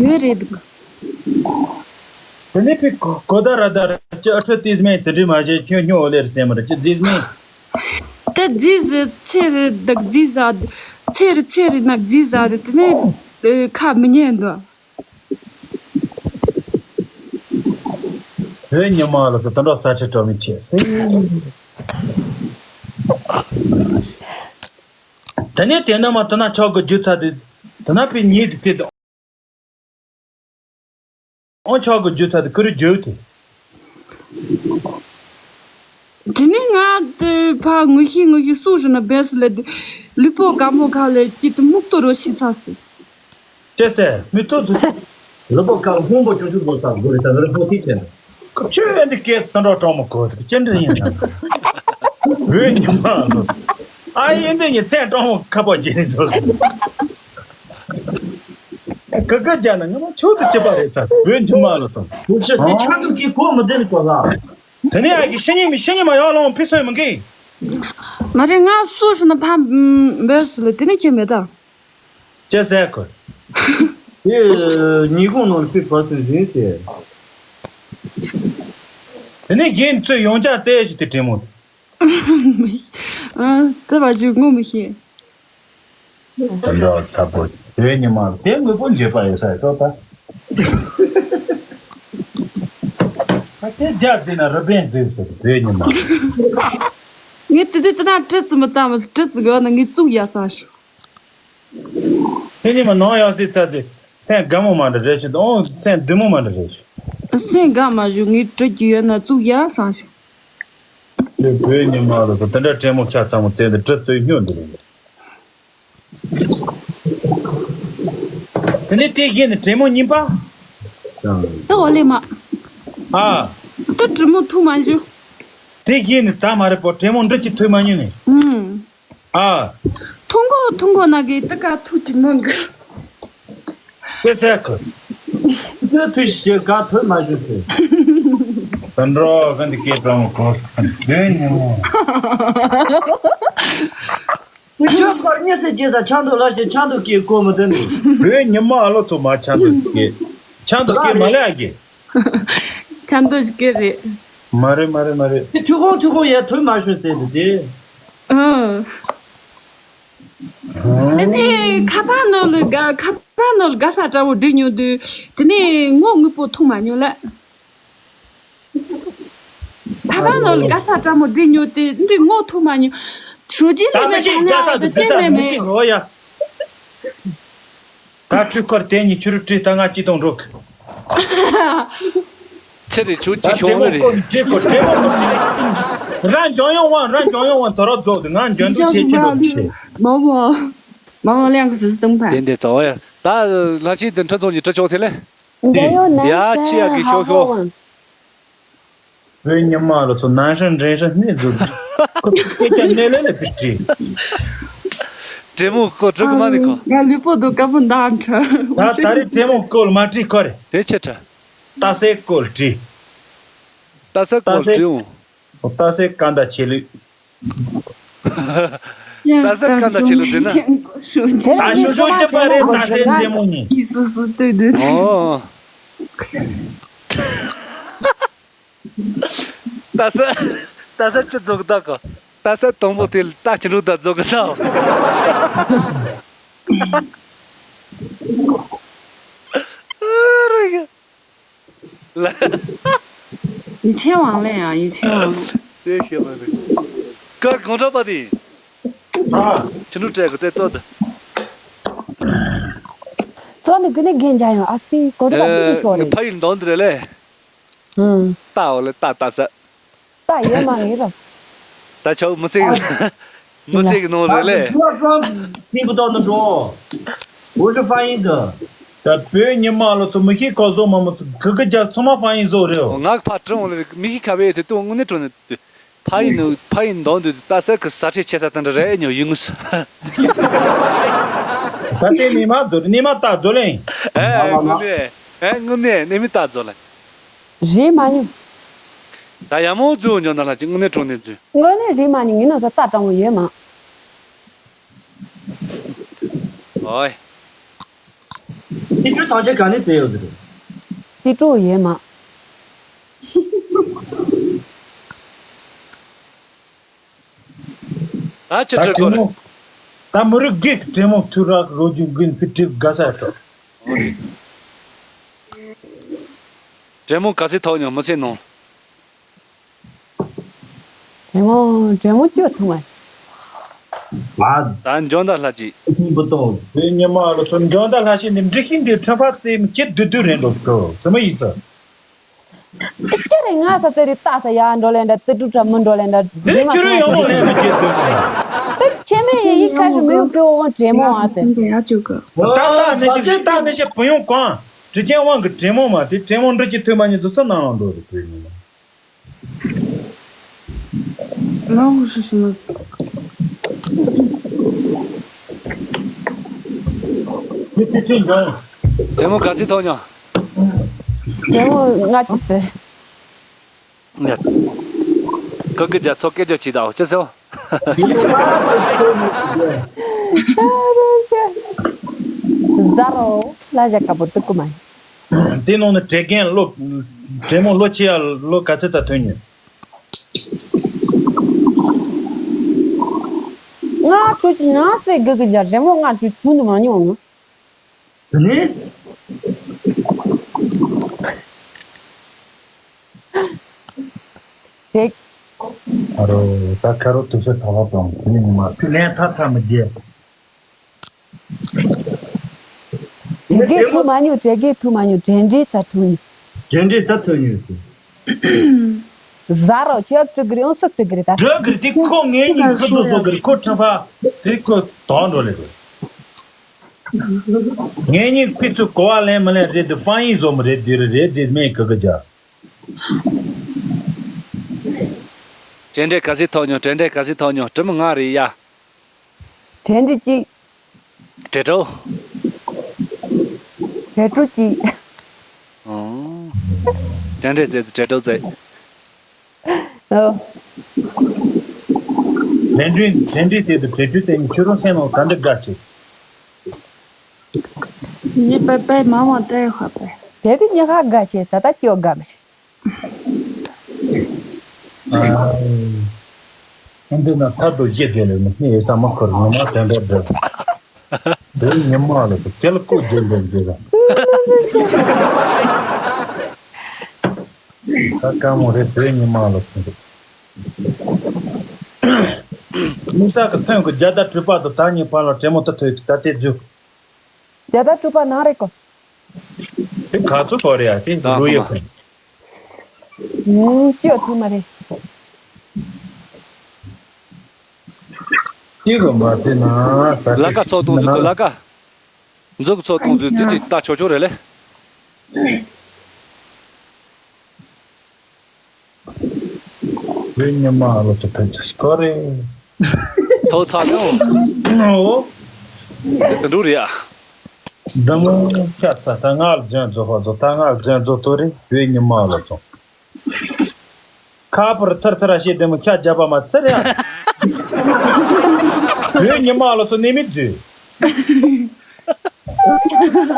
བོད་རེད་འདུག། དེ་ནས་ཕི་གོ་ད་ར་ད་ར་ཅི་ཨ་ཁྲོད་ཏིས་མེད་དེ་འདྲི་མ་བྱེད་ཁྱོད་སྨྱོ་ལེར་སེམས་ར་ཅི་རྫིས་མེད། དེ་རྫིས་ཟེར་ཚེ་རེད་འདུག་རྫིས་ཟ། ཚེ་རེད་ཚེ་རེད་ན་རྫིས་ཟ་རེད་དེ་ནས་ཁ་མི་ཉན་འདུག། བོད་ཉི་མ་ལ་དེ་འདྲ་ས་ཁྲི་སྤྲོ་མི་བྱེད་སེ། དེ་ནས་དེ་ན་མ་དེ་ན་ཆོག་གི་རྒྱུ་ཚ་དེ་དེ་ན་པའི་ཉིད་དེ་དེ། ཨོ་ཆོག་གི་རྒྱུ་ཚ་དེ་ཁུ་རུ་རྒྱུ་དེ། དེ་ནས་ང་དེ་ཕ་ངུ་ཤི་ངུ་ཤི་སུ་ཞུ་ན་བེས་ལེ་དེ་ལུས་པོ་དགའ་མོ་ག་ལེ་སྐྱིད་དུ་སྨུག་ཏོ་རོ་ཤི་ཚ་སི། ཅེ་སེ་མི་ཏོ་དུ། ལུས་པོ་ག་ཧོང་པོ་ཅུང་ཅུང་བཟོ་ས་བཟོ་རེ་ད་རེ་པོ་ཐིག་ཅན། ཁོ་ཆོས་ཨེ་འདི་སྐད་དོན་འགྲོ་གྲོགས་མོ་གོ་ཟིག་ཅི་འདྲ་ཡིན་ན། བོད་ཉི་མ་ལོ། ཨ་ཡིན་འདི་ཉི་ཚན་གྲོགས་མོ་ཁ་པོ་བྱེད་ནི་བཟོ་ཟིག། ག་ག་རྒྱ་ན་ང་མ་ཆུ་དུ་ཅི་པ་རེད་ཚ་བོད་ཉི་མ་ལོ་སོང་། ཁོ་ཆ་དེ་ཆ་དུ་གི་གོ་མི་དེ་ནི་གོ་ལ། དེ་ནས་ཨ་གི་ཤི་ཉི་མི་ཤི་ཉི་མ་ཡོང་ལོང་ཕི་སོས་མི་གི། མ་རེད་ང་སུ་ཞུ་ན་ཕ་བོས་ལེ་དེ་ནས་ཁྱེད་མེད་ད། ཅེ་ཟེར་ཁོ། དེ་ཉིན་གུང་ནང་ལ་པི་བར་སོང་ཟིན་ཟེར། དེ་ནས་གཞན་ཚོས་ཡོང་ཆ་བཙལ་ཞིག་དེ་དྲན་མོ། ཨ་ཙེ་བ་ཞིག་ངོ་མི་ཤེས། དོན་འགྲོ་ཚ་པོ་དེ་ཉི་མ་དེ་དངོས་པོ་འཇེབས་པ་ཡོད་ས་ཡོད་ད། ད་དེ་རྒྱ་བརྩིས་ན་རི་པན་ཟེར་ཟེར་དེ་ཉི་མ། ངས་དེ་དུས་དེ་ན་གྲི་ཙི་མི་བཏང་བ་གྲི་ཙི་གི་ན་ངས་བཙུགས་ཡ་ས་ཞིག། དེ་ཉི་མ་ནང་ཡང་སྲིད་ཚ་དེ་སེམས་དགའ་མོ་མ་འདྲ་རེད་ཤི་ཨོ་སེམས་བདེ་མོ་མ་འདྲ་རེད་ཤི། སེམས་དགའ་མ་བཞུགས་ངས་དྲི་གི་ཡོད་ན་བཙུགས་ཡ་སང་ཞིག། དེ་བོད་ཉི་མ་ལ་དེ་འདྲ་དྲན་མོ་ཁྱ་ཚང་མོ་བཙལ་འདི་དྲི་ཚོས་སྨྱོ་འདི་རེད། དེ་ནས་དེ་བཞིན་ནི་དྲན་མོ་གཉིས་པ། དེ་འོ་ལེ་མ། ཨ། དེ་དྲི་མོ་ཐུག་མ་བཞུགས། དེ་བཞིན་ནི་ད་མ་རེད་པོ་དྲན་མོ་འདྲི་ཅི་ཐུག་མ་མྱོང་ནི། ཨུམ། ཨ། ཐུང་གོ་ཐུང་གོ་ན་གི་ཏི་ཀ་ཐུག་ཅི་མང་གི། དེ་ཟེར་ཁོ། དེ་ཐུག་ཞེ་ག་ཐོས་མ་བྱུང་ཚེ། དོན་འགྲོ་ག་འདི་སྐད་གྲོང་གོ་ས་དོན་ཉི་མོ། དེ་ཆོས་སྐོར་གཉིས་སུ་རྗེས་ས་ཆང་དུ་ལ་ཞེ་ཆང་དུ་སྐད་གོ་མི་དོན་ནི། དོན་ཉི་མོ་ཨ་ལོ་ཚོ་མ་ཆང་དུ་སྐད། ཆང་དུ་སྐད་མ་ལས་ཨ་གི། ཆང་དུ་སྐད་རེད། མ་རེད་མ་རེད་མ་རེད། དེ་ཐུག་ཁོང་ཐུག་ཁོང་ཡ་ཐོས་མ་བྱུང་ཟེར་དེ་དེ། ཨ། དེ་ནས་ཁ་པར་ནང་ལ་དགའ་ཁ་པར་ནང་ལ་དགའ་ས་འདྲ་བོ་འདྲི་མྱོང་དུས། དེ་ནས་ངོ་དངོས་པོ་མཐོང་མ་མྱོང་ལ། ཁ་པར་ནང་ལ་དགའ་ས་འདྲ་བོ་འདྲི་མྱོང་དུས་འདི་ངོ་མཐོང་མ་མྱོང་། ཞོ་ཇི་ལས་ད་མེད་མི་ཤེས། ད་དགའ་ས་ན་དུ་དེ་ཅི་ས་མེད་མི་མེད། ཤེས་རོ་ཡ། ད་ཁྲུས་ཁོར་དེ་ཉིད་ཆུ་རུ་ཁྲུས་ད་ང་ཅི་གཏོང་འགྲོ་གི། ཆི་རེད་ཁྱོད་ཀྱི་ད་ཤོང་ནི་རེད། ཁྲུས་ཁོ་ཁྲུས་ཁོ་ཁྲུས་ཁོ་ཁྲུས། རང་འཇོན་ཡོང་བ་རང་འཇོན་ཡོང་བ་དོ་རོགས་རྫོགས་དུ་ང་འཇོན་འདུག་ཆེ་ཆེ་རོགས་ཆེ། མོ་མོ། མོ་མོ་ལེང་གི་ཟི་སྟོང་པ། དེ་འདི་ཚོ་ཡ། ད་ལྷ་ཆེན་དུ་ཁྲི་ཚོ་ཉིས་ཁྲི་ཆོག་ཐེ་ལེ། འདི་ཡོད་ན་ཡ་ཤ་ཆི་ཡ་གི་ཤོག་ཤོག། བོད་ཉི་མ་ལ་ཚོ་ནང་ཧྲ་འདྲེན་ཧྲ་སྣེ་འཛུགས། ཁོ་ཚོ་སྐད་ཆ་སྣེ་ལེ་ལེ་བི་བྲིས། དྲེད་མོང་ཁོ་དྲུག་མ་ནི་ཁོ། ང་ལུས་པོ་དུ་དཀར་པོ་འདའ་འཕྲ། ད་ད་རེས་དྲེད་མོང་སྐོར་མ་བྲིས་ཁོ་རེ། དེ་ཆེ་ཕྲ། ལྟ་སའི་སྐོར་བྲིས། ལྟ་ས་སྐོར་བྲིས་འོང་། ལྟ་སའི་ཀ་འདའ་ཆེ་ལུས། ལྟ་ས་ཀ་འདའ་ཆེ་ལུས་བྲིས་ན། ད་ཞུ་ཞུ་ཅི་པ་རེད་ལྟ་སའི་དྲེད་མོང་ནི། ཨི་སུ་སུ་ཏུ་ཏུ། ཨོ། ལྟ་ས། ལྟ་ས་ཅི་རྫོགས་ད་ག་ལྟ་ས་དང་པོ་དེ་ལྟ་ཅི་འགྲོ་ད་རྫོགས་ད། ཨ་རེ་ག་ལ། ཡིད་ཆེས་དབང་ལེན་ཡང་ཡིད་ཆེས་དབང་ལེན། དེ་ཤེས་པ་རེད། ཀར་གང་འདྲ་པ་དེ། ཨ། ཅི་འགྲོ་སྤྲད་ག་ཙེ་ཙོ་ད། ཙོ་ནི་དེ་ནི་རྒན་འཇག་ཡོང་ཨ་ཙི་གོ་དྲི་བ་དེ་ཤོར་རེད། ཕ་ཡུལ་འདོན་དེ་རེད་ལེ། ཧུམ། ལྟ་འོ་ལེ་ལྟ་ལྟ་ས། ལྟ་ཡོད་མ་ངེས་ར། ད་ཆའོ་མི་སེ་གི་མི་སེ་གི་ནོ་རེད་ལེ། 听不到那种，我是翻译的。 ད་བོད་ཉི་མ་ལོ་ཚོ་མི་ཤེས་ཁ་བཟོ་མ་མོ་ཚོ་གི་གི་རྒྱ་ཚོ་མ་翻译བཟོ་རེད། ང་ཕ་ཀྲང་ལ་མི་ཤེས་ཁ་བའི་དེ་ཏོ་དངོས་གནས་ཀྲང་ནས་ཕ་ཡིན་ནོ་ཕ་ཡིན་འདང་དུ་ལྟ་ས་གི་ས་ཁྲའི་ཆེ་ས་དང་འདྲ་རེད་ཉོ་ཡིན་ངུས། ད་དེ་ནི་མ་བཟོ་ནི་མ་ལྟ་བཟོ་ལེ། ཨེ་དངོས་གནས་ཨེ་དངོས་གནས་ནི་མི་ལྟ་བཟོ་ལེ། རེད་མ་ཉོ། ད་ཡ་མོ་བཟོ་ཉོ་ན་ལ་ཅི་དངོས་གནས་ཀྲང་ནས་བཟོ། དངོས་གནས་རེད་མ་ཉོ་ངི་ནོ་ས་ལྟ་ཀྲང་མོ་ཡོད་མ། ཨོའི། དེ་ཚོའི་ཐང་ཆེན་ག་ནས་བཙལ་ཡོད་ཟེར། དེ་ཀྲུའུ་ཡོད་མ། ད་ཆི་ད་ཁྲི་དྲེད་གོ་རེད། མོང་། ད་མི་རིགས་གིས་དྲེད་མོང་ཐུ་རག་རོ་རྒྱུ་འགུན་ཕི་ཀྲིབ་དགའ་ས་ཡ་ཁྲོ། དྲེད་མོང་ག་ཚོད་ཐོག་ཉོ་མི་ཚེ་ནང་། དྲེད་མོང་དྲེད་མོང་བཅུ་ཐུང་བ། ད་འཇོན་ད་ལྷ་ཅིག་ཁྱིམ་བུ་དང་བོད་ཉི་མ་ལོ་ཚོ་འཇོན་ད་ལྷ་ཤི་ནི་འབྲི་ཤིང་འདི་ཁྲི་ཕ་ཙེ་མི་ཁྱེད་བདུད་བདུད་རེད་འགྲོ་སོ་ཚོ་མ་ཡིན་ས། ཏི་ཅི་རེད་ང་ས་ཙེ་རི་ཏ་ས་ཡ་འགྲོ་ལེན་ད་ཏི་ཀྲུ་ཏྲ་མི་འགྲོ་ལེན་ད་དེ་རི་མ་ཁྱོད་རང་ཡོང་བ་ལེན་མི་ཁྱེད་བདུད་རེད། ཏི་ཁྱེད་མེད་ཡི་ཁ་ཞུ་མི་ཡོད་ཀི་འོ་དྲེད་མོང་ཨ་ཏེ། ཏག་ཏག་ནི་ཞིག་ཏག་ནི་ཞིག་བུ་ཡོང་གང་དྲི་ཅན་དབང་གི་དྲེད་མོང་མ་དེ་དྲེད་མོང་འབྲི་ཅི་ཐུབ་མ་ཉིད་དུ་སུ་ནང་ལ་འགྲོ་རེད་བོད་ཉི་མ། རང་ཧུ་ཧྲི་ཧྲི་མ། ཏི་ཏི་ཏི་འགྲོ། དྲེད་མོང་ག་ཚོད་ཐོག་ཉོ། དྲེད་མོང་ལྔ་བཅུ་ཙེ། ཡ། ཀ་ཀི་རྒྱ་མཚོ་སྐད་རྒྱ་ཆེ་དའོ་ཅི་ཟེར། ཟ་རོ་ལ་ཞག་ཀ་པོ་ཏུ་ཀུ་མ། དེ་ནང་ནས་དྲེད་རྒན་ལོ། དྲེད་མོང་ལོ་ཆེ་ཡ་ལོ་ག་ཚོད་ཙམ་ཐོན་ཉོན། ང་ཁྱོད་ཀྱི་ང་སེ་གི་གི་རྒྱ་དྲེད་མོང་ང་ཁྱོད་ཐུང་དུ་མ་མྱོང་ངོ་། དེ་ནས། ཅིག་ཨ་རོ། ད་ཁ་རོ་དུ་ཤ་ཚ་བ་དང་དེ་ནས་ཉི་མ་ཕི་ལན་ཐ་ཐ་མི་རྒྱལ། དྲེད་རྒན་ཐུ་མ་ཉུ་དྲེད་རྒན་ཐུ་མ་ཉུ་དྲན་འདྲི་ཚ་ཐུ་ཉུ། དྲན་འདྲི་ཚ་ཐུ་ཉུ་ཟེར། ཟ་རོ་ཁྱོད་ཀྲུ་གི་རེ་ཨོ་སུག་ཀྲུ་གི་རེ་ད། འགྲོ་གི་རེད་དེ་ཁོ་ངེད་གཉིས་ཁོ་ཚོ་བཟོ་གི་རེད་ཁོ་ཁྲ་ཕ་དེ་ཁོ་དོག་འགྲོ་ལེ་རེད། ངེད་གཉིས་ཚིག་ཚུ་གོ་བ་ལེན་མི་ལེན་རེད་དེ་ཧྥང་ཡིན་བཟོ་མི་རེད་དེ་རེད་རེད་ཟེར་མེད་གི་གི་ཇ། དྲན་འདྲེ་ག་སི་ཐོག་ཉོ་དྲན་འདྲེ་ག་སི་ཐོག་ཉོ་དྲི་མི་ང་རེད་ཡ། དྲན་འདྲེ་གཅིག་དྲེད་གྲོགས། དྲེད་གྲོགས་གཅིག་ཨོ། དྲན་འདྲེ་ཟེར་དྲེད་གྲོགས་ཟེར། ཨོ། དྲན་འདྲེ་དྲན་འདྲེ་དེ་དུ་དྲེད་གྲོགས་དེ་ནི་ཁྱོད་རང་སེམས་ནང་ག་འདྲ་དགའ་ཆེ། ཡི་པའི་པའི་མ་མ་ཏའི་ཧ་པའི། དེ་དུས་ཉི་ཧ་དགའ་ཆེ་ད་ལྟ་སྐྱོ་དགའ་མི་ཆེ། ཨ་འདི་ན་ཐར་དུ་བཞེས་དགོས་ལས་མི་སྣེ་ཡོད་ས་མ་ཁོར་ངོ་མ་དོན་འདྲ་འདྲ། བོད་ཉི་མ་ལ་ཁྱེད་ལ་སྐུ་རྒྱལ་འདྲ་མཛད་ལ། ད་དཀའ་མོ་རེད། བོད་ཉི་མ་ལ་ཁྱེད། དམིགས་བསལ་གྱི་ཐོན་གྱི་རྒྱ་དར་གྲུ་པ་དང་ད་གཉིས་བར་ལ་གྲོས་མོལ་ད་ཐོས་ད་དེ་རྒྱུ། རྒྱ་དར་གྲུ་པ་ནང་རེད་གོ། དེ་ག་ཚོད་བོར་ཡ་དེ་ད་ལོ་ཡོད་ཁོ། ཨུམ། ཅི་ཡོད་ཐུག་མ་རེད། ཅི་གོ་མ་དེ་ན་ས་ལ་ཀ་ཚོགས་གཏོང་རྒྱུ་དེ་ལ་ཀ། མཛུབ་ཚོགས་གཏོང་རྒྱུ་དེ་དེ་ལྟ་ཆོག་ཆོག་རེད་ལེ། བོད་ཉི་མ་ལོ་ཚོ་ཕན་ཚུན་སྐོར་རེད། ཐོག་ཚ་ནོ། འོ། དེ་འདྲ་རེད་ཨ། འདི་མོ་ཆ་ཚ་ད་ང་ལ་ལྗོན་རྫོགས་ཧོ་རྫོགས་ད་ང་ལ་ལྗོན་རྫོགས་ཏོ་རེད། བོད་ཉི་མ་ལོ་ཚོ། ཁ་པར་ཐར་ཐར་ཨ་ཤེས་བདེ་མོ་ཤ་རྒྱབ་པ་མ་ཚར་ཡ། བོད་ཉི་མ་ལོ་ཚོ་ནི་མི་འཛུལ།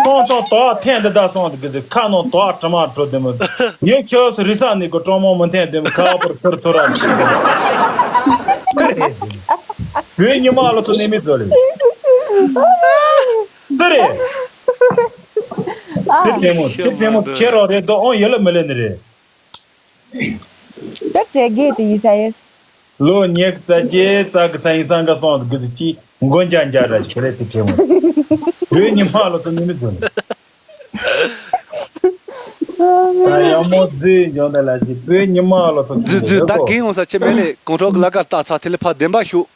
ཁོང་ཚོ་དོག་ཐེན་འདི་ད་སོང་དུ་གི་ཟི་ཁ་ནང་དོག་དྲི་མ་བྲོ་བདེ་མོ། ཡིན་ཁྱོད་སུ་རི་ས་ནི་གི་གྲོང་མོ་མི་འཐེན་བདེ་མོ་ཁ་པར་ཐར་ཐར་ཨ་ཤེས། བོད་ཉི་མ་ལོ་ཚོ་ནི་མི་འཛུལ་རེད། འདི་རེད། དེ་དྲན་མོ་དེ་དྲན་མོ་ཁྱེད་རོགས་རེད་དོ་ཨོང་ཡོད་ལ་མི་ལེན་ནི་རེད། ད་དྲན་གི་དེ་ཡིན་ས་ཡོད། ལོ་ཉེར་གཅིག་ཙག་གི་ཚ་ཡིན་སང་ག་སོང་དུ་གི་ཅི་མགོ་འཇའ་འཇའ་ར་ཅིག་རེད་དེ་དྲན་མོ། བོད་ཉི་མ་ལོ་ཚོ་ནི་མི་འཛུལ་ནི། ད་ཡག་མོ་རྫི་འཇོན་ད་ལ་ཅི་བོད་ཉི་མ་ལོ་ཚོ་རྫི་རྫི་ད་གིན་ཡོང་ས་ཆེ་མེད་ལེ་གོང་ཁྲོ་གི་ལ་ཀ་ལྟ་ཚ་དེ་ལེ་ཕ་བདེན་པ་ཤོག་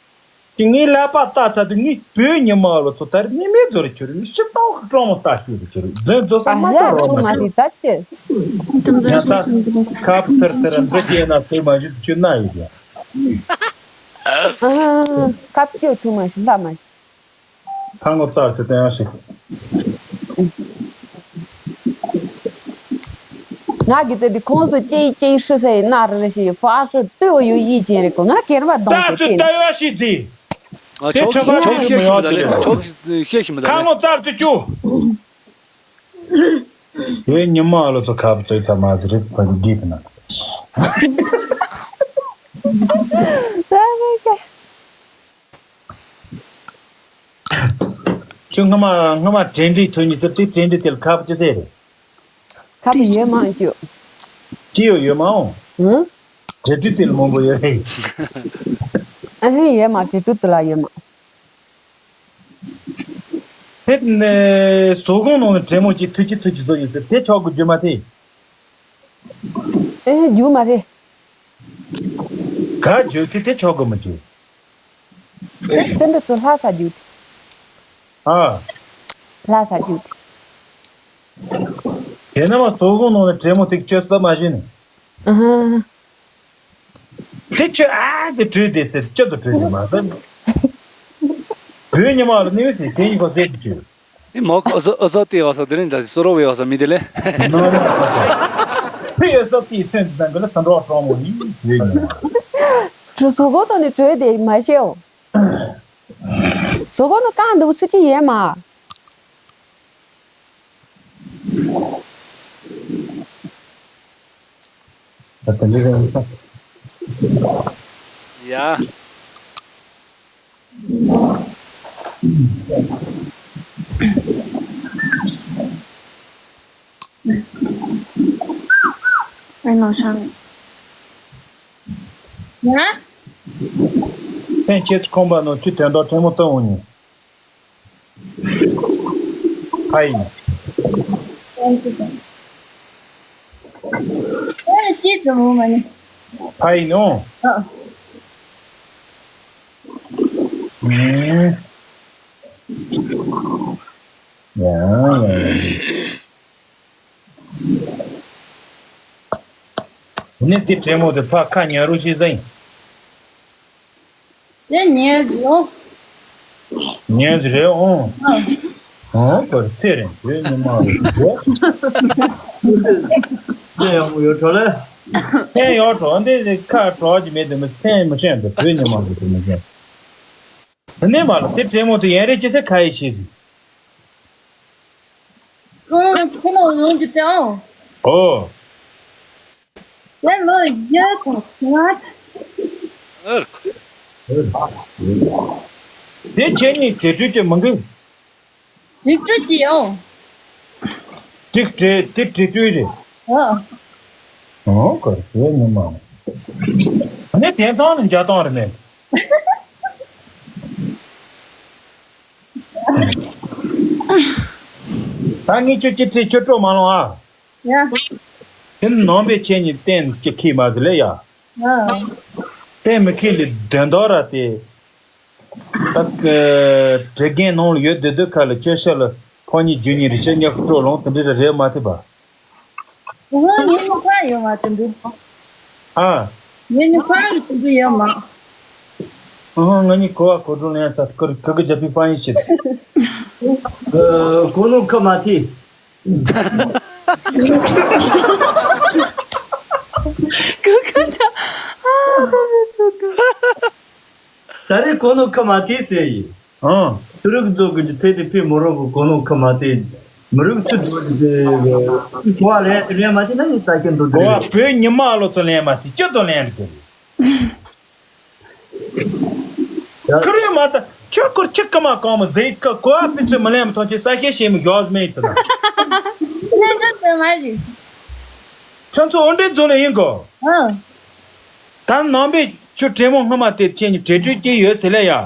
ངའི་ཀླད་པ་ལྟ་ཚ་དུས་ངའི་བོད་ཉི་མ་ལོ་ཚོ་ད་རེས་མི་མེད་ཚོ་རེ་ཁྱོད་རེ་མི་ཤི་སྟོང་ཁ་གྲོང་མོ་ལྟ་ཤེས་རེ་ཁྱོད་རེ་རྫུན་རྫུན་ས་ཨ་མ་ཧ་ཚ་རོ་ཐུག་མ་མ་ཤེས། ཤེས་ད་ཁྱོད། དུམ་དུམ་ཡང་ཤེས་ཤིང་དུམ་དུམ་ཤེས། ཁབ་ཐེར་ཐེར་འདི་ཅེ་ན་ཐེ་མ་ཞུ་ཆུ་ན་ཡོད་ཡ། ཨ་ཁབ་ཀྱོ་ཐུག་མ་ཤེས་ལ་མ་ཤེས། ཁ་ངོ་ཙག་ཚེ་བསྟན་ཡང་ཤེས། ང་གི་དེ་དུས་ཁོང་ཚོ་ཅེ་ཅེ་ཧྲི་སེ་ན་རི་རི་ཞིག་ཧྥ་ཧྲི་ཏུའོ་ཡོ་ཡི་ཅན་རེ་གོ་ང་གེར་བ་ལྟ་དང་ཚོད་ལྟ་ཡོད་ཤི་རྫི། ཨ་དེ་ཆོག་ཁྲི་ཁ་ཆོག་ཁྲི་ཤེས་མི་ཤི་ཡོང་མི་ད་ལེ་དེ་ཆོག་ཤེས་མི་ད་ཁ་ལེ། ངོ་ཙག་ཚེ་ཅུ། དེ་ཉི་མ་ལོ་ཚོ་ཁབ་ཚོད་ཚ་མ་ཟི་རིག་པ་འདི་དེ་ན། ཁྱོད་སྔ་མ་སྔ་མ་དྲན་འདྲིས་ཐོན་ཉི་ཟེར་དེ་དྲན་འདྲིས་དེ་ལ་ཁབ་ཅི་ཟེར་རེད། ཁབ་ཡོད་མང་ཅུ། ཅི་ཡོད་ཡོད་མ་འོང་། ཧུང་། དྲན་འདྲིས་དེ་ལ་མང་པོ་ཡོད་རེད། ཨ་ཧེ་ཡོད་མ་དྲན་འདྲིས་དེ་ལ་ཡོད་མ། དེ་ནས་ཟོག་གོང་ནང་ནས་དྲན་མོ་ཅིག་ཐུག་ཅིག་ཐུག་ཅིག་བཟོ་ཡོད་ཟེར་དེ་ཆོག་གི་རྒྱུ་མ་དེ། ཨེ་རྒྱུ་མ་རེད། ག་རྒྱུ་དེ་དེ་ཆོག་གི་མི་རྒྱུ། དེ་དེ་འདི་ཚོ་ལྷ་ས་རྒྱུ་དེ། ཨ། ལྷ་ས་རྒྱུ་དེ། དེ་ན་མ་ཟོག་གོང་ནང་ནས་དྲན་མོ་དེ་ཁྱོད་ས་མ་བཞིན། ཨ་ཧ། དེ་ཁྱོད་ཨ་དེ་བྲོས་དེ་ཟེར་ཁྱོད་དུ་བྲོས་དེ་མ་ཟེར། བོད་ཉི་མ་ལ་ནི་ཟེར་དེ་ཡིན་གོ་ཟེར་གྱི། ཨེ་མོ་ཨ་ཟོ་ཨ་ཟོ་དེ་བ་ས་དེ་རིང་ད་སོ་རོ་བའི་བ་ས་མི་དེ་ལེ། ཕི་ཨ་ཟོ་དེ་སེམས་དང་གི་ལ་ཐན་རོགས་གྲོང་མོ་ཡིན་བོད་ཉི་མ། གྲུ་སོ་གོ་དང་ནི་བྲོས་དེ་མ་ཤེའོ། སོ་གོ་ནི་གང་འདུག་སུ་ཅི་ཡེ་མ། ད་དེ་འདྲ་རེད་ས། ཡ། ཨེ་ནོ་ཤང་། ཡ། ཕན་ཆད་ཁོམ་པ་ནོ་ཆུ་དོན་དག་ཕྲན་མོ་སྟོན་འོང་ཉིན། ཕ་ཡིན། ཨེ་ཅི་ཙམ་འོང་མ་ནི། ཕ་ཡིན་ནོ། ཨ། ཨུམ། ཡ་ཡ་ཡ། ནི་དེ་དྲན་མོ་དེ་ཕ་ཁ་ཉ་རུ་ཤི་ཟིན། དེ་ཉན་ཟིན་འོང་། ཉན་ཟིན་རེད་འོང་། ཨ། འོང་པར་ཚེ་རིང་བོད་ཉི་མ་རུ་ཤི་ཟིན། དེ་ཡང་མོ་ཡོད་གྲོ་ལེ། ཕན་ཡོད་གྲོ་འདི་ཁ་གྲོགས་ཀྱི་མེད་དེ་མི་སེམས་མི་སེམས་དེ་བོད་ཉི་མ་རུ་དེ་མི་སེམས། དེ་ནས་མ་ལ་དེ་དྲན་མོ་དེ་ཡན་རེ་སྐྱེ་ས་ཁ་ཡི་ཤི་ཟིན། ཁོང་ཁྱེད་ནང་ཡོང་རྒྱུ་དེའང་། ཨོ། དེ་ལོ་བརྒྱད་དང་ལྔ་ཙམ་ཞིག་ཨར། དེ་ཁྱེད་གཉིས་གྲོས་གྲོས་ཀྱི་མི་འགྲིག་རིག་སྤྲོད་ཀྱི་ཡོང་། ཏིག་ཏྲེ་ཏིག་ཏྲེ་ཏྲུའི་རེད། ཨ། ཨོ་ཁོ་རེད་ཉི་མ། ཨ་ནི་དེང་སང་ནི་འཇའ་སྟོང་རེད་མེད། ད་ངས་ཁྱོད་ཀྱི་ཁྲིད་ཁྱོད་སྤྲོ་མ་ལོང་ཨ། ཡ། དེ་ནང་པའི་ཁྱེད་གཉིས་གཏན་གྱི་ཁྱི་མ་ཟི་ལེ་ཡ། ཡ། གཏན་མི་ཁྱི་ལི་དོན་དག་ར་དེ། ད་དྲི་རྒན་ནང་ལ་ཡོད་དུས་དུས་ཁ་ལ་ཁྱོད་ཤ་ལ་ཕོ་གཉིས་རྒྱུ་གཉིས་རི་ཤ་ཉག་སྤྲོ་ལོང་དེ་འདྲ་ར་རེད་མ་ཐུབ་པ། ཨོ་ངའི་ནུ་ཁ་ཡོད་མ་དེ་འདུག་ཨ། ངའི་ནུ་ཁ་ཡི་དེ་འདུག་ཡོད་མ། ཨ་ང་གཉིས་གོ་བ་གོ་སྒྲུང་ལེན་ཚ་ཁུར་ཁུར་གི་རྒྱབ་པའི་ཕ་ཡིན་ཤེས། གོ་ནོ་ཁ་མ་ཐི། ཀུ་ཀུ་ཆ། ཨ་ཀུ་ཀུ་ཀུ་ཀུ། ད་རེས་གོ་ནོ་ཁ་མ་ཐི་ཟེར་ཡིན། ཨང་། ཐུ་རུག་ཛོ་གི་ཚེ་དེ་ཕི་མོ་རོ་གི་གོ་ནོ་ཁ་མ་ཐི། མི་རུག་ཚུ་ཛོ་གི་གོ་བ་ལེན་དེ་ལེན་མ་ཐི་ན་ཡིན་ས་ཁྱེད་འདུག་གོ་བ་བོད་ཉི་མ་ལོ་ཚོ་ལེན་མ་ཐི་ཅི་ཚོ་ལེན་རེད། ཁུར་ཡོད་མ་ཚ་ཁྱོད་ཁུར་ཆིག་ཀ་མ་གང་མོ་ཟེར་ཀ་གོ་བ་ཕི་ཚོད་མི་ལེན་མ་ཐོན་ཆེ་ས་ཤེ་ཤེ་མི་ཡོག་མེད་དུ་ན། ལེན་འགྲོ་ཟེར་མ་རེད། ཁྱོད་ཚོ་འོ་འདྲའི་ཛོ་ལེ་ཡིན་གོ། ཨང་། ད་ནང་པའི་ཆུ་དྲེད་མོང་སྔ་མ་དེ་ཁྱེད་གཉིས་དྲེད་དྲོད་སྐྱེས་ཡོད་ཟེར་ལེ་ཡ། ཨ།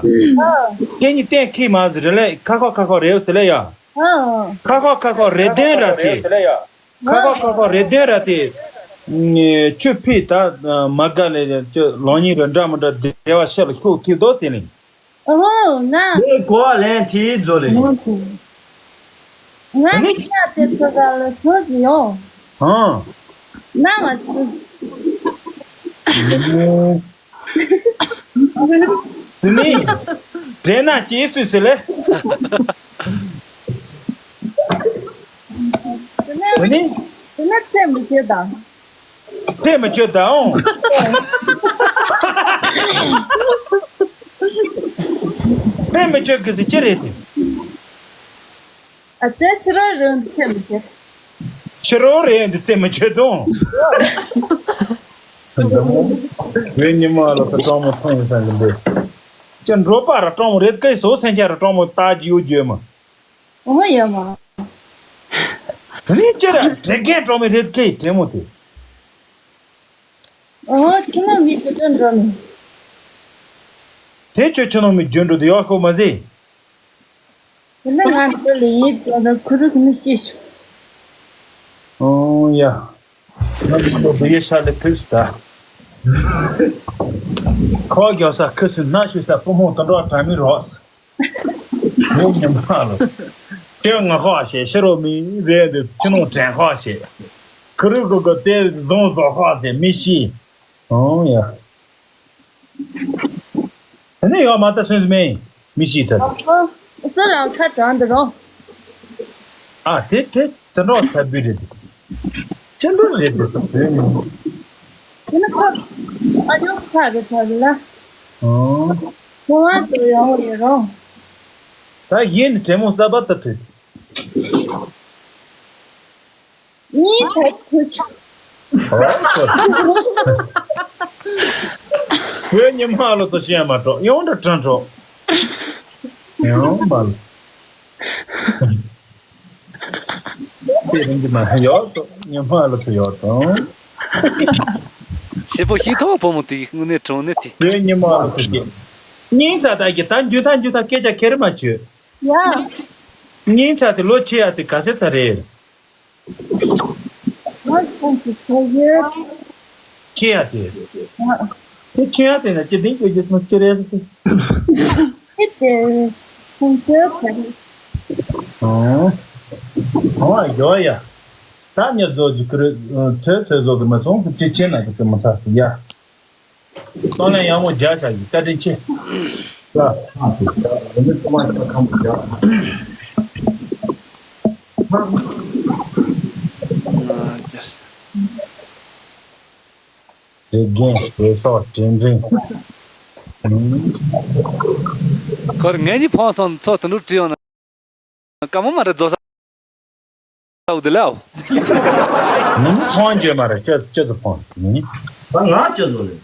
ཁྱེད་གཉིས་གཏན་ཁེལ་མ་ཟེར་རེ་ལེ་ཁ་ཁོག་ཁ་ཁོག་རེད་ཟེར་ལེ་ཡ། ཨ། ཁ་ཁོག་ཁ་ཁོག་རེད་དོན་ར་དེ། ཁ་ཁོག་ཁ་ཁོག་རེད་དོན་ར་དེ། ཆུ་ཕི་ད་མ་དགའ་ལེ་ལོང་ཉིན་ར་འདྲ་མི་འདྲ་བདེ་བ་ཤ་ལ་ཤོག་ཁེལ་དོ་ཟེར་ལེ། ཨོ་ཧོ་ང་། ངས་གོ་བ་ལེན་དེའི་ཛོ་ལེ། ང་དེ་ང་ཨ་ནི། ང་དེ་ཚོ་ག་ལ་སོ་ཟི་ཡོང་། ཨང་། ན་མ་སུ། དེ་ནི། དྲན་ན་སྐྱེས་སུས་ཟེར་ལེ། དེ་ནི། དེ་ནི་ཚེ་མི་ཤེས་དང་། དེ་མི་ཆོད་ད་འོང་། དེ་མི་ཆོད་གི་ཟི་ཅི་རེད་དེ། ཨ་ཙི་ཕྱི་རོལ་རོལ་འདི་ཚེ་མི་ཆོད། ཕྱི་རོལ་རེད་འདི་ཚེ་མི་ཆོད་དོ། འདི་མོ། བོད་ཉི་མ་ལ་ཚ་སྤྲང་མོ་མཐོང་ཡོད་ས་འདི་འདི། ཅི་འགྲོ་པ་ར་སྤྲང་མོ་རེད་ཀི་སོ་སེམས་ཅན་ར་སྤྲང་མོ་ལྟ་རྒྱུ་ཡོད་རྒྱུ་མ། ཨོ་ཡ་མ། རེད་ཅེ་ར་དྲེ་རྒན་གྲོགས་མི་རེད་ཀེ་དྲེ་མོ་དེ། ཨོ་ཁྱི་ནང་མི་དྲེ་དྲེ་འགྲོ་མི། དེ་ཁྱོད་ཁྱི་ནང་མི་རྒྱུན་འགྲོ་དེ་ཡག་ཤོས་མ་ཟེ། དེ་ནི་ང་ཚོ་ལ་ཡིད་ཚོ་ན་ཁུ་རུ་ཁུ་མི་ཤེས་ཤོ། ཨོ་ཡ། ང་ཚོ་ལ་ཡིད་ཤ་ལེ་ཕུལ་སི་ད། ཁོ་རྒྱག་ས་ཁུ་སུ་ན་ཤུ་ས་པུ་མོ་དོན་གྲོགས་དྲ་མི་རོགས། ངའི་ཉི་མ་ལ། དེ་ང་ཁོག་ཞེས་ཤི་རོ་མི་རེད་འདི་ཁྱི་ནོ་དྲན་ཁོག་ཞེས། ཁུ་རུ་གུ་གུ་དེ་བཟུང་བཟོ་ཁོག་ཞེས་མི་ཤི། ཨང་ཡ། དེ་ནས་ཡོག་མ་ཚ་སུན་སུ་མེ་མི་ཤི་ཚ། ཨ་ཁོ་སུ་རང་ཁ་དྲང་འདི་རོ། ཨ་དེ་དེ་དེ་འགྲོ་ཚ་བི་རེད། ཅི་འདྲ་རེད་འདི་སོ་བོད་ནི། དེ་ནི་ཁ་ཨ་ཉོ་ཁ་རེ་ཚ་རེ་ལ། ཨང་། ཁོ་བ་དུ་ཡོང་བ་ཡོད་རོ། ད་ཡིན་དྲེ་མོ་ས་བ་ད་ཐོས། གཉིས་ཐད་ཐུ་ཆ། བོད་ཉི་མ་ལོ་ཚོ་ཤེས་མ་གྲོགས་ཡོང་འདྲ་དྲན་གྲོགས། ཡོང་མ་ལོ། དེ་རིང་གི་མ་ཡོད་དོ་ཉི་མ་ལོ་ཚོ་ཡོད་དོ། ཞེ་པོ་ཤི་ཐོག་བུ་མོ་དེ་དངོས་གནས་གྲོང་ནི་དེ། བོད་ཉི་མ་ལོ་ཚོ་ཡོད། སྙིང་ཚ་ད་གི་ད་འཇུ་ད་འཇུ་ད་སྐད་ཆ་ཁེར་མ་བྱོས། ཡ། སྙིང་ཚ་དེ་ལོ་ཆེ་ཡ་དེ་ག་ཚད་ཚ་རེད། ང་སུམ་ཅུ་སོ་བརྒྱད། ཆེ་ཡ་དེ། ཨ། དེ་ཆེ་ཡ་དེ་ན་ཅི་དེ་ཡོད་རྒྱུ་སོང་ཅི་རེད་ཟེར། ཨེ་དེ་སུམ་ཅུ་ཚ་རེད། ཨོ། ཨོ་ཡོ་ཡ། ད་ཉ་ཛོ་ཇི་ཀི་རེད་ཚོད་ཚོད་ཟོ་གི་མ་སོང་ཅི་ཆེ་ན་གི་ཚོད་མ་ཚ་ཡ། གསང་ལན་ཡག་མོ་རྒྱག་བྱ་ཡི་བཀའ་དྲིན་ཆེ། ཡ། ཡ་འདི་ཚོ་མ་ཁྱོད་ཁམས་རྒྱག་རེ་རྒན་རེ་སོགས་དྲིན་དྲིན། ཁོར་ངེད་གཉིས་ཕོན་སོང་ཚོ་དུ་འགྲོ་བྲིས་ཡོང་ན། ཀ་མོ་མ་རེད་རྫོགས་ས། འོ་དེ་ལའོ། ནི་མི་ཕོན་བརྗོད་མ་རེད་ཅི་ཅི་ཙི་ཕོན་ནི། ད་ང་ཅི་ཙི་རེད།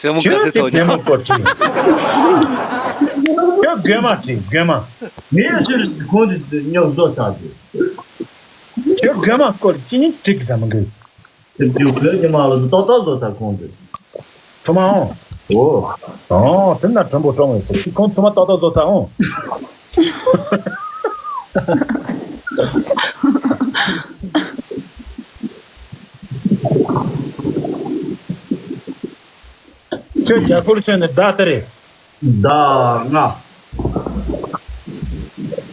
དྲེད་མོ་ག་ཁྱོད་ཚེ་དེ་ཐོག་དྲེད་མོ་ཉོ། སྐོར་ཅི། ཁྱོད་རྒན་མ་དྲིས་རྒན་མ། ངས་ཟེར་ཁོང་དེ་ཉོབ་བཟོ་ཚར་དུས། ཁྱོད་རྒན་མ་སྐོར་ཅི་ཉིད་དྲིས་ཀྱི་ཟ་མི་འགུལ། དེ་རྒྱུ་བོད་ཉི་མ་ལ་ཏོག་ཏོག་བཟོ་ཚར་ཁོང་དེ། ཚོ་མ་འོང་། ཨོ། ཨོ་དེ་ན་དྲིན་པོ་སྐྱོང་བའི་ཚོ་ཅི་ཁོང་ཚོ་མ་ཏོག་ཏོག་བཟོ་ཚར་འོང་། ཁྱོད་རྒྱ་སྐོར་ཚོས་ནི་ཟླ་ལྟར་རེད། ཟླ་ལྔ།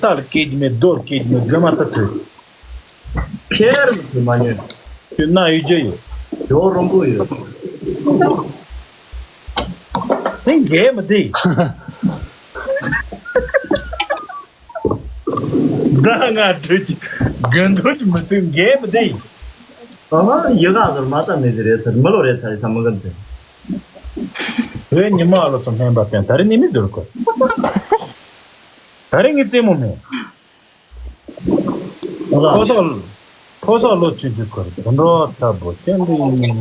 རྟ་ལ་སྐད་ཀྱི་མེད་རྡོ་ལ་སྐད་ཀྱི་མེད་རྒན་མ་ལྟ་ཐུབ། ཁྱེར་མི་ཐུབ་མ་ཉོན། ཁྱོད་ན་ཡོད་རྒྱུ་ཡོད། ཇོ་རོང་པོ་ཡོད། དེ་འགས་མི་བདེ། ཟླ་ལྔ་དྲུག་ཅུ་དགུན་དུས་ཀྱི་མི་ཚོས་འགས་མི་བདེ། ཨ་མ་ཡི་ག་ཟེར་མ་ཙམ་མེད་ཀྱི་རེད་ཟེར་མི་ལོ་རེད་ཚ་ཡི་ཚ་མི་ག་འདི། བོད་ཉི་མ་ལོ་ཚོ་སྨན་པ་བསྟན་ད་རེ་ནི་མི་འཛུལ་གོ། ད་རེ་ངའི་རྩེད་མོ་མེད། ཕོ་སོག་ཕོ་སོག་ལོ་ཆུང་ཆུང་ཁོར་དུ་འགྲོ་ཚ་པོ་སྐྱོན་འདི་ཡིན།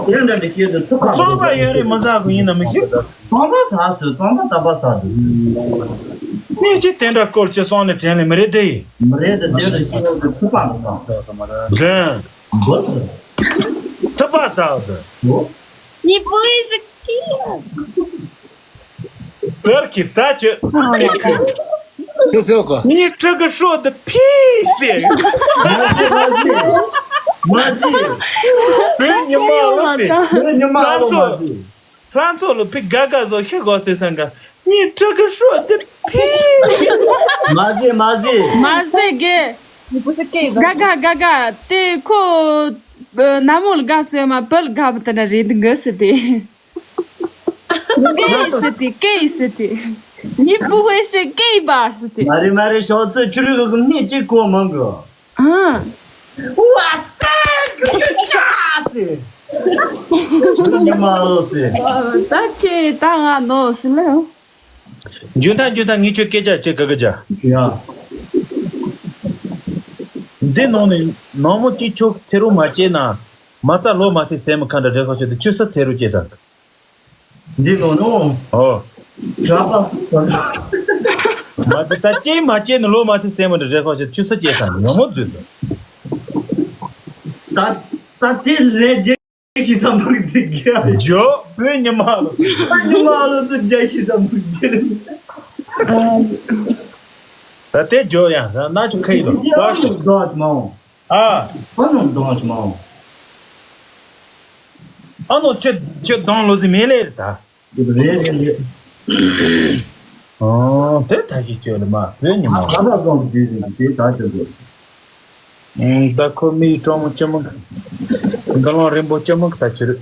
དེ་འདྲ་འདྲ་བཤད་དུ་ཚུགས་ཁ་རྩོམ་པ་ཡོད་རེད་མི་ཟ་གི་ཡིན་ན་མི་ཤེས། རྩོམ་པ་ཟ་སོད་རྩོམ་པ་ལྟ་བ་ཟ་དུ། ནས་ཅི་དེ་འདྲ་སྐོར་ཅི་སོང་ནས་དྲན་ལེ་མི་རེད་དེ་ཡིན། མི་རེད་དེ་དེ་འདྲ་ཅི་ཡོང་དུ་ཚུགས་པ་མི་ཟ། འཛིན། འབུ། ཚུགས་པ་ཟ་དུ། འོ། 你不会是 བོད་ཀྱི་ད་ཅི། ཁྱོད་ཟེར་གོ། 你这个说的屁事。 མ་ཟེར། མ་ཟེར། བོད་ཉི་མ་ལོ་ཟེར། བོད་ཉི་མ་ལོ་མ་ཟེར། ཧྲང་ཚོ་ལོ་ཕི་ག་ག་ཟོ་ཤི་གོ་ཟེར་སང་ག 你这个说的屁事。 མ་ཟེར་མ་ཟེར། མ་ཟེར་གི། 你不是 gay 吧？ ག་ག་ག་ག་དེ་ཁོ་ནམ་མོ་ལ་ག་སོས་མ་བོད་ག་བ་དེ་འདྲ་རེད་འདི་གི་ཟེར་ཏེ། 给死的，给死的，你不会是 gay 吧？是的。 མ་རེད་མ་རེད། ཞོགས་ཚོད་ཆུ་རུད་གི་གནས་གཅིག་གོ་མང་གི། ཨ། 哇塞，这个架势！ ཉི་མ་ལོ་ཟེར། ད་ཁྱེད་ད་ང་ནོ་སི་ལེ། འཇུ་ཐང་འཇུ་ཐང་ངས་ཁྱོད་སྐད་ཆ་བྱེད་ག་གི་ཅག་ཡ། འདི་ནང་ནས་ནང་མོ་གཅིག་ཁྱོད་ཚེ་རུ་མ་བྱེད་ན། མ་རྩ་ལོ་མ་ཐེ་སེ་མི་ཁ་འདྲ་རེ་ཁ་ཤོད་དུ་ཆུ་ས་ཚེ་རུ་སྐྱེས་ས། འདི་ནོ་ནོ། ཨོ། གྲྭ་པ། མ་ཚེ་ད་སྐྱེས་མ་སྐྱེས་ནི་ལོ་མ་ཐེ་སེ་མི་འདྲ་རེ་ཁ་ཤོད་ཆུ་ས་སྐྱེས་ས་ནི་ཡོང་མོ་འཛུལ་འདུག་ད་ད་དེ་ལས་རྒྱལ་ཤི་ས་མི་འཛིན་གྱི། ཇོ་བོད་ཉི་མ་ལོ། ཉི་མ་ལོ་ཚོ་རྒྱལ་ཤི་ས་མི་འཛིན། ད་དེ་ཇོ་ཡང་ད་ན་ཆུ་ཁ་ཡི་ལོ། ད་ཤི་ཟླ་མ་འོང་། ཨ། ཨ་ནོ་གདོང་ཅི་མ་འོང་། ཨ་ནོ་ཁྱོད་ཁྱོད་གདོང་ལོ་ཟི་མེད་ལེ་རེད་ད། རེད་རེད་རེད། ཨོ་དེ་ད་ཞིག་ཁྱོད་ལ་མ་བོད་ཉི་མ། ཨ་ད་གདོང་དེ་རེད་དེ་ད་ཁྱོད་རེད། ཨང་ད་ཁོ་མི་ཡི་གྲོགས་མོ་ཆེན་མོ། མདུན་ལམ་རིང་པོ་ཆེན་མོ་ད་ཁྱོད་རེད།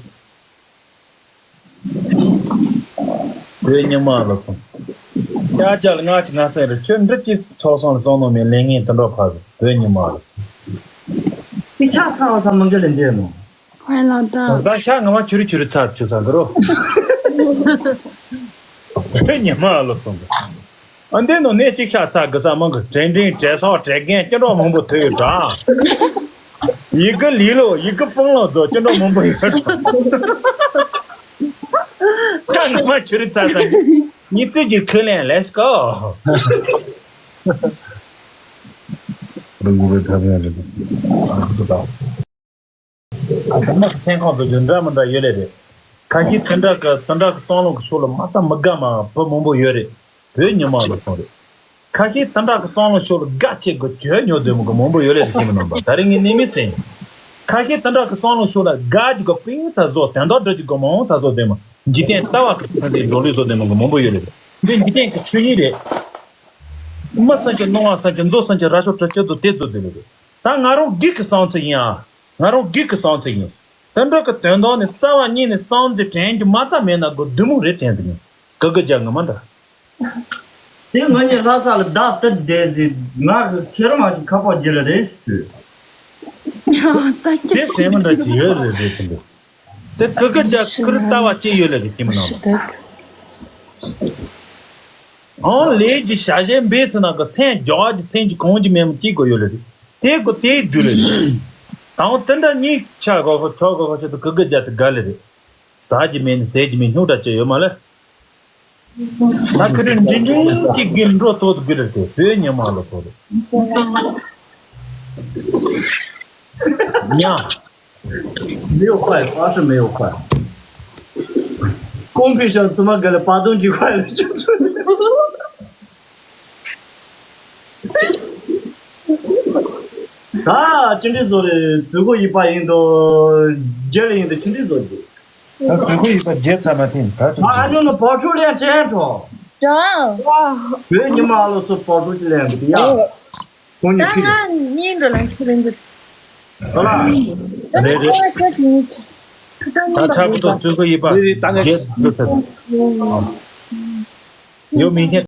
བོད་ཉི་མ་ལོ་ཚོ། ཡ་རྒྱལ་ང་ཅི་ང་སེ་རེད། ཁྱོད་འདྲི་ཅི་ཚོགས་སོང་ལ་སོང་ནོ་མེད་ལས་ངན་དུ་འགྲོ་ཕ་ཟེར་བོད་ཉི་མ་ལོ་ཚོ། དེ་ཤ་ཚ་བ་ས་མི་འགལ་ལས་འདས་ནོ། ཕན་ལ་ད། ད་ཤ་ང་མ་ཆུ་རི་ཆུ་རི་ཚ་ཆུ་ས་འགྲོ། བོད་ཉི་མ་ལོ་ཚོ། ཨ་འདི་ནོ་ནས་ཅིག་ཤ་ཚ་གི་ས་མང་གི་དྲན་དྲན་དྲན་ས་དྲན་རྒན་སྐྱེ་འགྲོ་མང་པོ་ཐོས་ཡོད་ད། ཡི་གེ་ལི་ལོ་ཡི་གེ་ཧྥང་ལོ་ཛོ་སྐྱེ་འགྲོ་མང་པོ་ཡོད་ད། ཁ་ང་མ་ཆུ་རི་ཚ་ས་ཉི་ཚེ་གྱི་ཁས་ལེན། Let's go། རི་མགོ་བའི་ཐབས་ཡང་རེད། ཨ་ཟ་མ་གི་སེམས་ཁོང་དུ་རྒྱུ་འདྲ་མི་འདྲ་ཡོད་ལེ་རེད། ཁ་ཤས་དེ་འདྲ་གི་དེ་འདྲ་གི་བསམ་བློ་གི་ཕྱོགས་ལ་མ་ཚ་མི་དགའ་མ་བུ་མང་པོ་ཡོད་རེད། བོད་ཉི་མ་ལོ་སོང་རེད། ཁ་ཤས་དེ་འདྲ་གི་བསམ་བློ་ཕྱོགས་ལ་དགའ་ཆེ་གི་བྱོས་ཉོ་འདོད་མོ་གི་མང་པོ་ཡོད་ལེ་རེད། ཤེས་མི་ནང་པ་ད་རེས་ངས་ནི་མི་ཟེར། ཁ་ཤས་དེ་འདྲ་གི་བསམ་བློ་ཕྱོགས་ལ་དགའ་རྒྱུ་གི་པིང་ཚ་བཟོ་དན་རྟགས་འགྲོ་རྒྱུ་གི་མང་ཚ་བཟོ་འདོད་མོ་འཇིག་རྟེན་ལྟ་བ་གི་ཕན་ཚུན་འགྲོ་ལུགས་བཟོ་འདོད་མོ་གི་མང་པོ་ཡོད་ལེ་རེད། འདི་འཇིག་རྟེན་གི་ཆོས་ཉིད་རེད། མི་སེམས་ཀྱི་སྣང་བ་སེམས་ཀྱི་མཛོ་སེམས་ཀྱི་ར་ཤོ་གྲི་ཆུ་ཚོ་དེ་ཚོ་དེ་ལ་རེད། ད་ང་རང་སྒེར་གྱི་བསམ་ཚུལ་ཡིན་ཨ། ང་རང་སྒེར་གྱི་བསམ་ཚུལ་ཡིན། དེ་འདྲ་གི་དོན་དག་ནི་རྩ་བ་ཉིད་ནས་བསམ་ཚུལ་དྲན་རྒྱུ་མ་རྩ་མེད་ན་གི་བདུད་མོ་རེད་དྲན་གི་ནི། གི་གི་རྒྱ་ངི་མ་འདྲ། དེ་ང་གཉིས་ལྷ་ས་ལ་བདག་ཏུ་བསྡད་ཟིན་ང་གི་ཁྱེད་རང་གི་ཁ་པར་རྒྱུ་ལ་རེད་ཞུ། ད་ཁྱེད་དེ་སེམས་མི་འདྲ་ཅི་ཡོད་རེད་རེད་དེ་འདྲ། དེ་གི་གི་རྒྱ་ཁུར་ལྟ་བ་ཅི་ཡོད་ལ་རེད་ཀྱི་མི་ནང་། ཨང་ལས་ཀྱི་བྱ་བྱེད་འབད་ཟིན་ན་གི་སེམས་རྒྱ་གི་མཚན་གྱི་གོང་གི་མེད་མོ་སྐྱེ་དགོས་ཡོད་ལ་རེད། དེ་གི་དེའི་དུས་ལ་རེད། དང་དེ་འདྲ་གཉིས་ཆ་གོ་གོ་ཆོ་གོ་གོ་ཆོ་དུ་གི་གི་རྒྱ་དུ་དགའ་ལ་རེད། ཟ་གྱི་མེད་ནི་ཟས་ཀྱི་མེད་སྙུག་དྲ་ཅི་ཡོད་མ་ལ། ད་ཁི་རེ་འདྲི་འདྲི་གི་གི་འགྲོ་ཐོག་གི་རེད་དེ་བོད་ཉི་མ་ལ་ཐོག་རེད། ཉ། 没有坏，主要是没有坏。公屏上怎么给了巴东几块了？就ད་ཅི་འདྲ་བཟོ་རེད། ཛུ་གུ་ཡིབ་པ་ཡིན་དོ། རྒྱལ་ཡིན་དོ། ཅི་འདྲ་བཟོ་རྒྱུ། ད་ཛུ་གུ་ཡིབ་པ་རྒྱལ་ཚར་མ་ཐེན་ད་ཅི། ཨ་ཨ་ཉོ་ནི་བོ་ཕྲུག་ལེན་ཅན་ཁྲོ། ཡ། བོད་ཉི་མ་ཨ་ལོ་ཚོ་བོ་ཕྲུག་ཅི་ལེན་གི་ཡ། ཁོང་ཉིད་ད་ཕིག་ང་གཉིས་འགྲོ་ལན་ཁྱི་ལེན་གི། ཧ་ལ། ད་རེད་རེད། ཁོ་ཁྱི་གཉིས་ཁྱི། ད་ཆག་པོ་ཏོ་ཛུ་གུ་ཡིབ་པ་རེད་རེད། ད་ང་རྒྱལ་ཚར། ཡོ་མིན་ཁྱེད།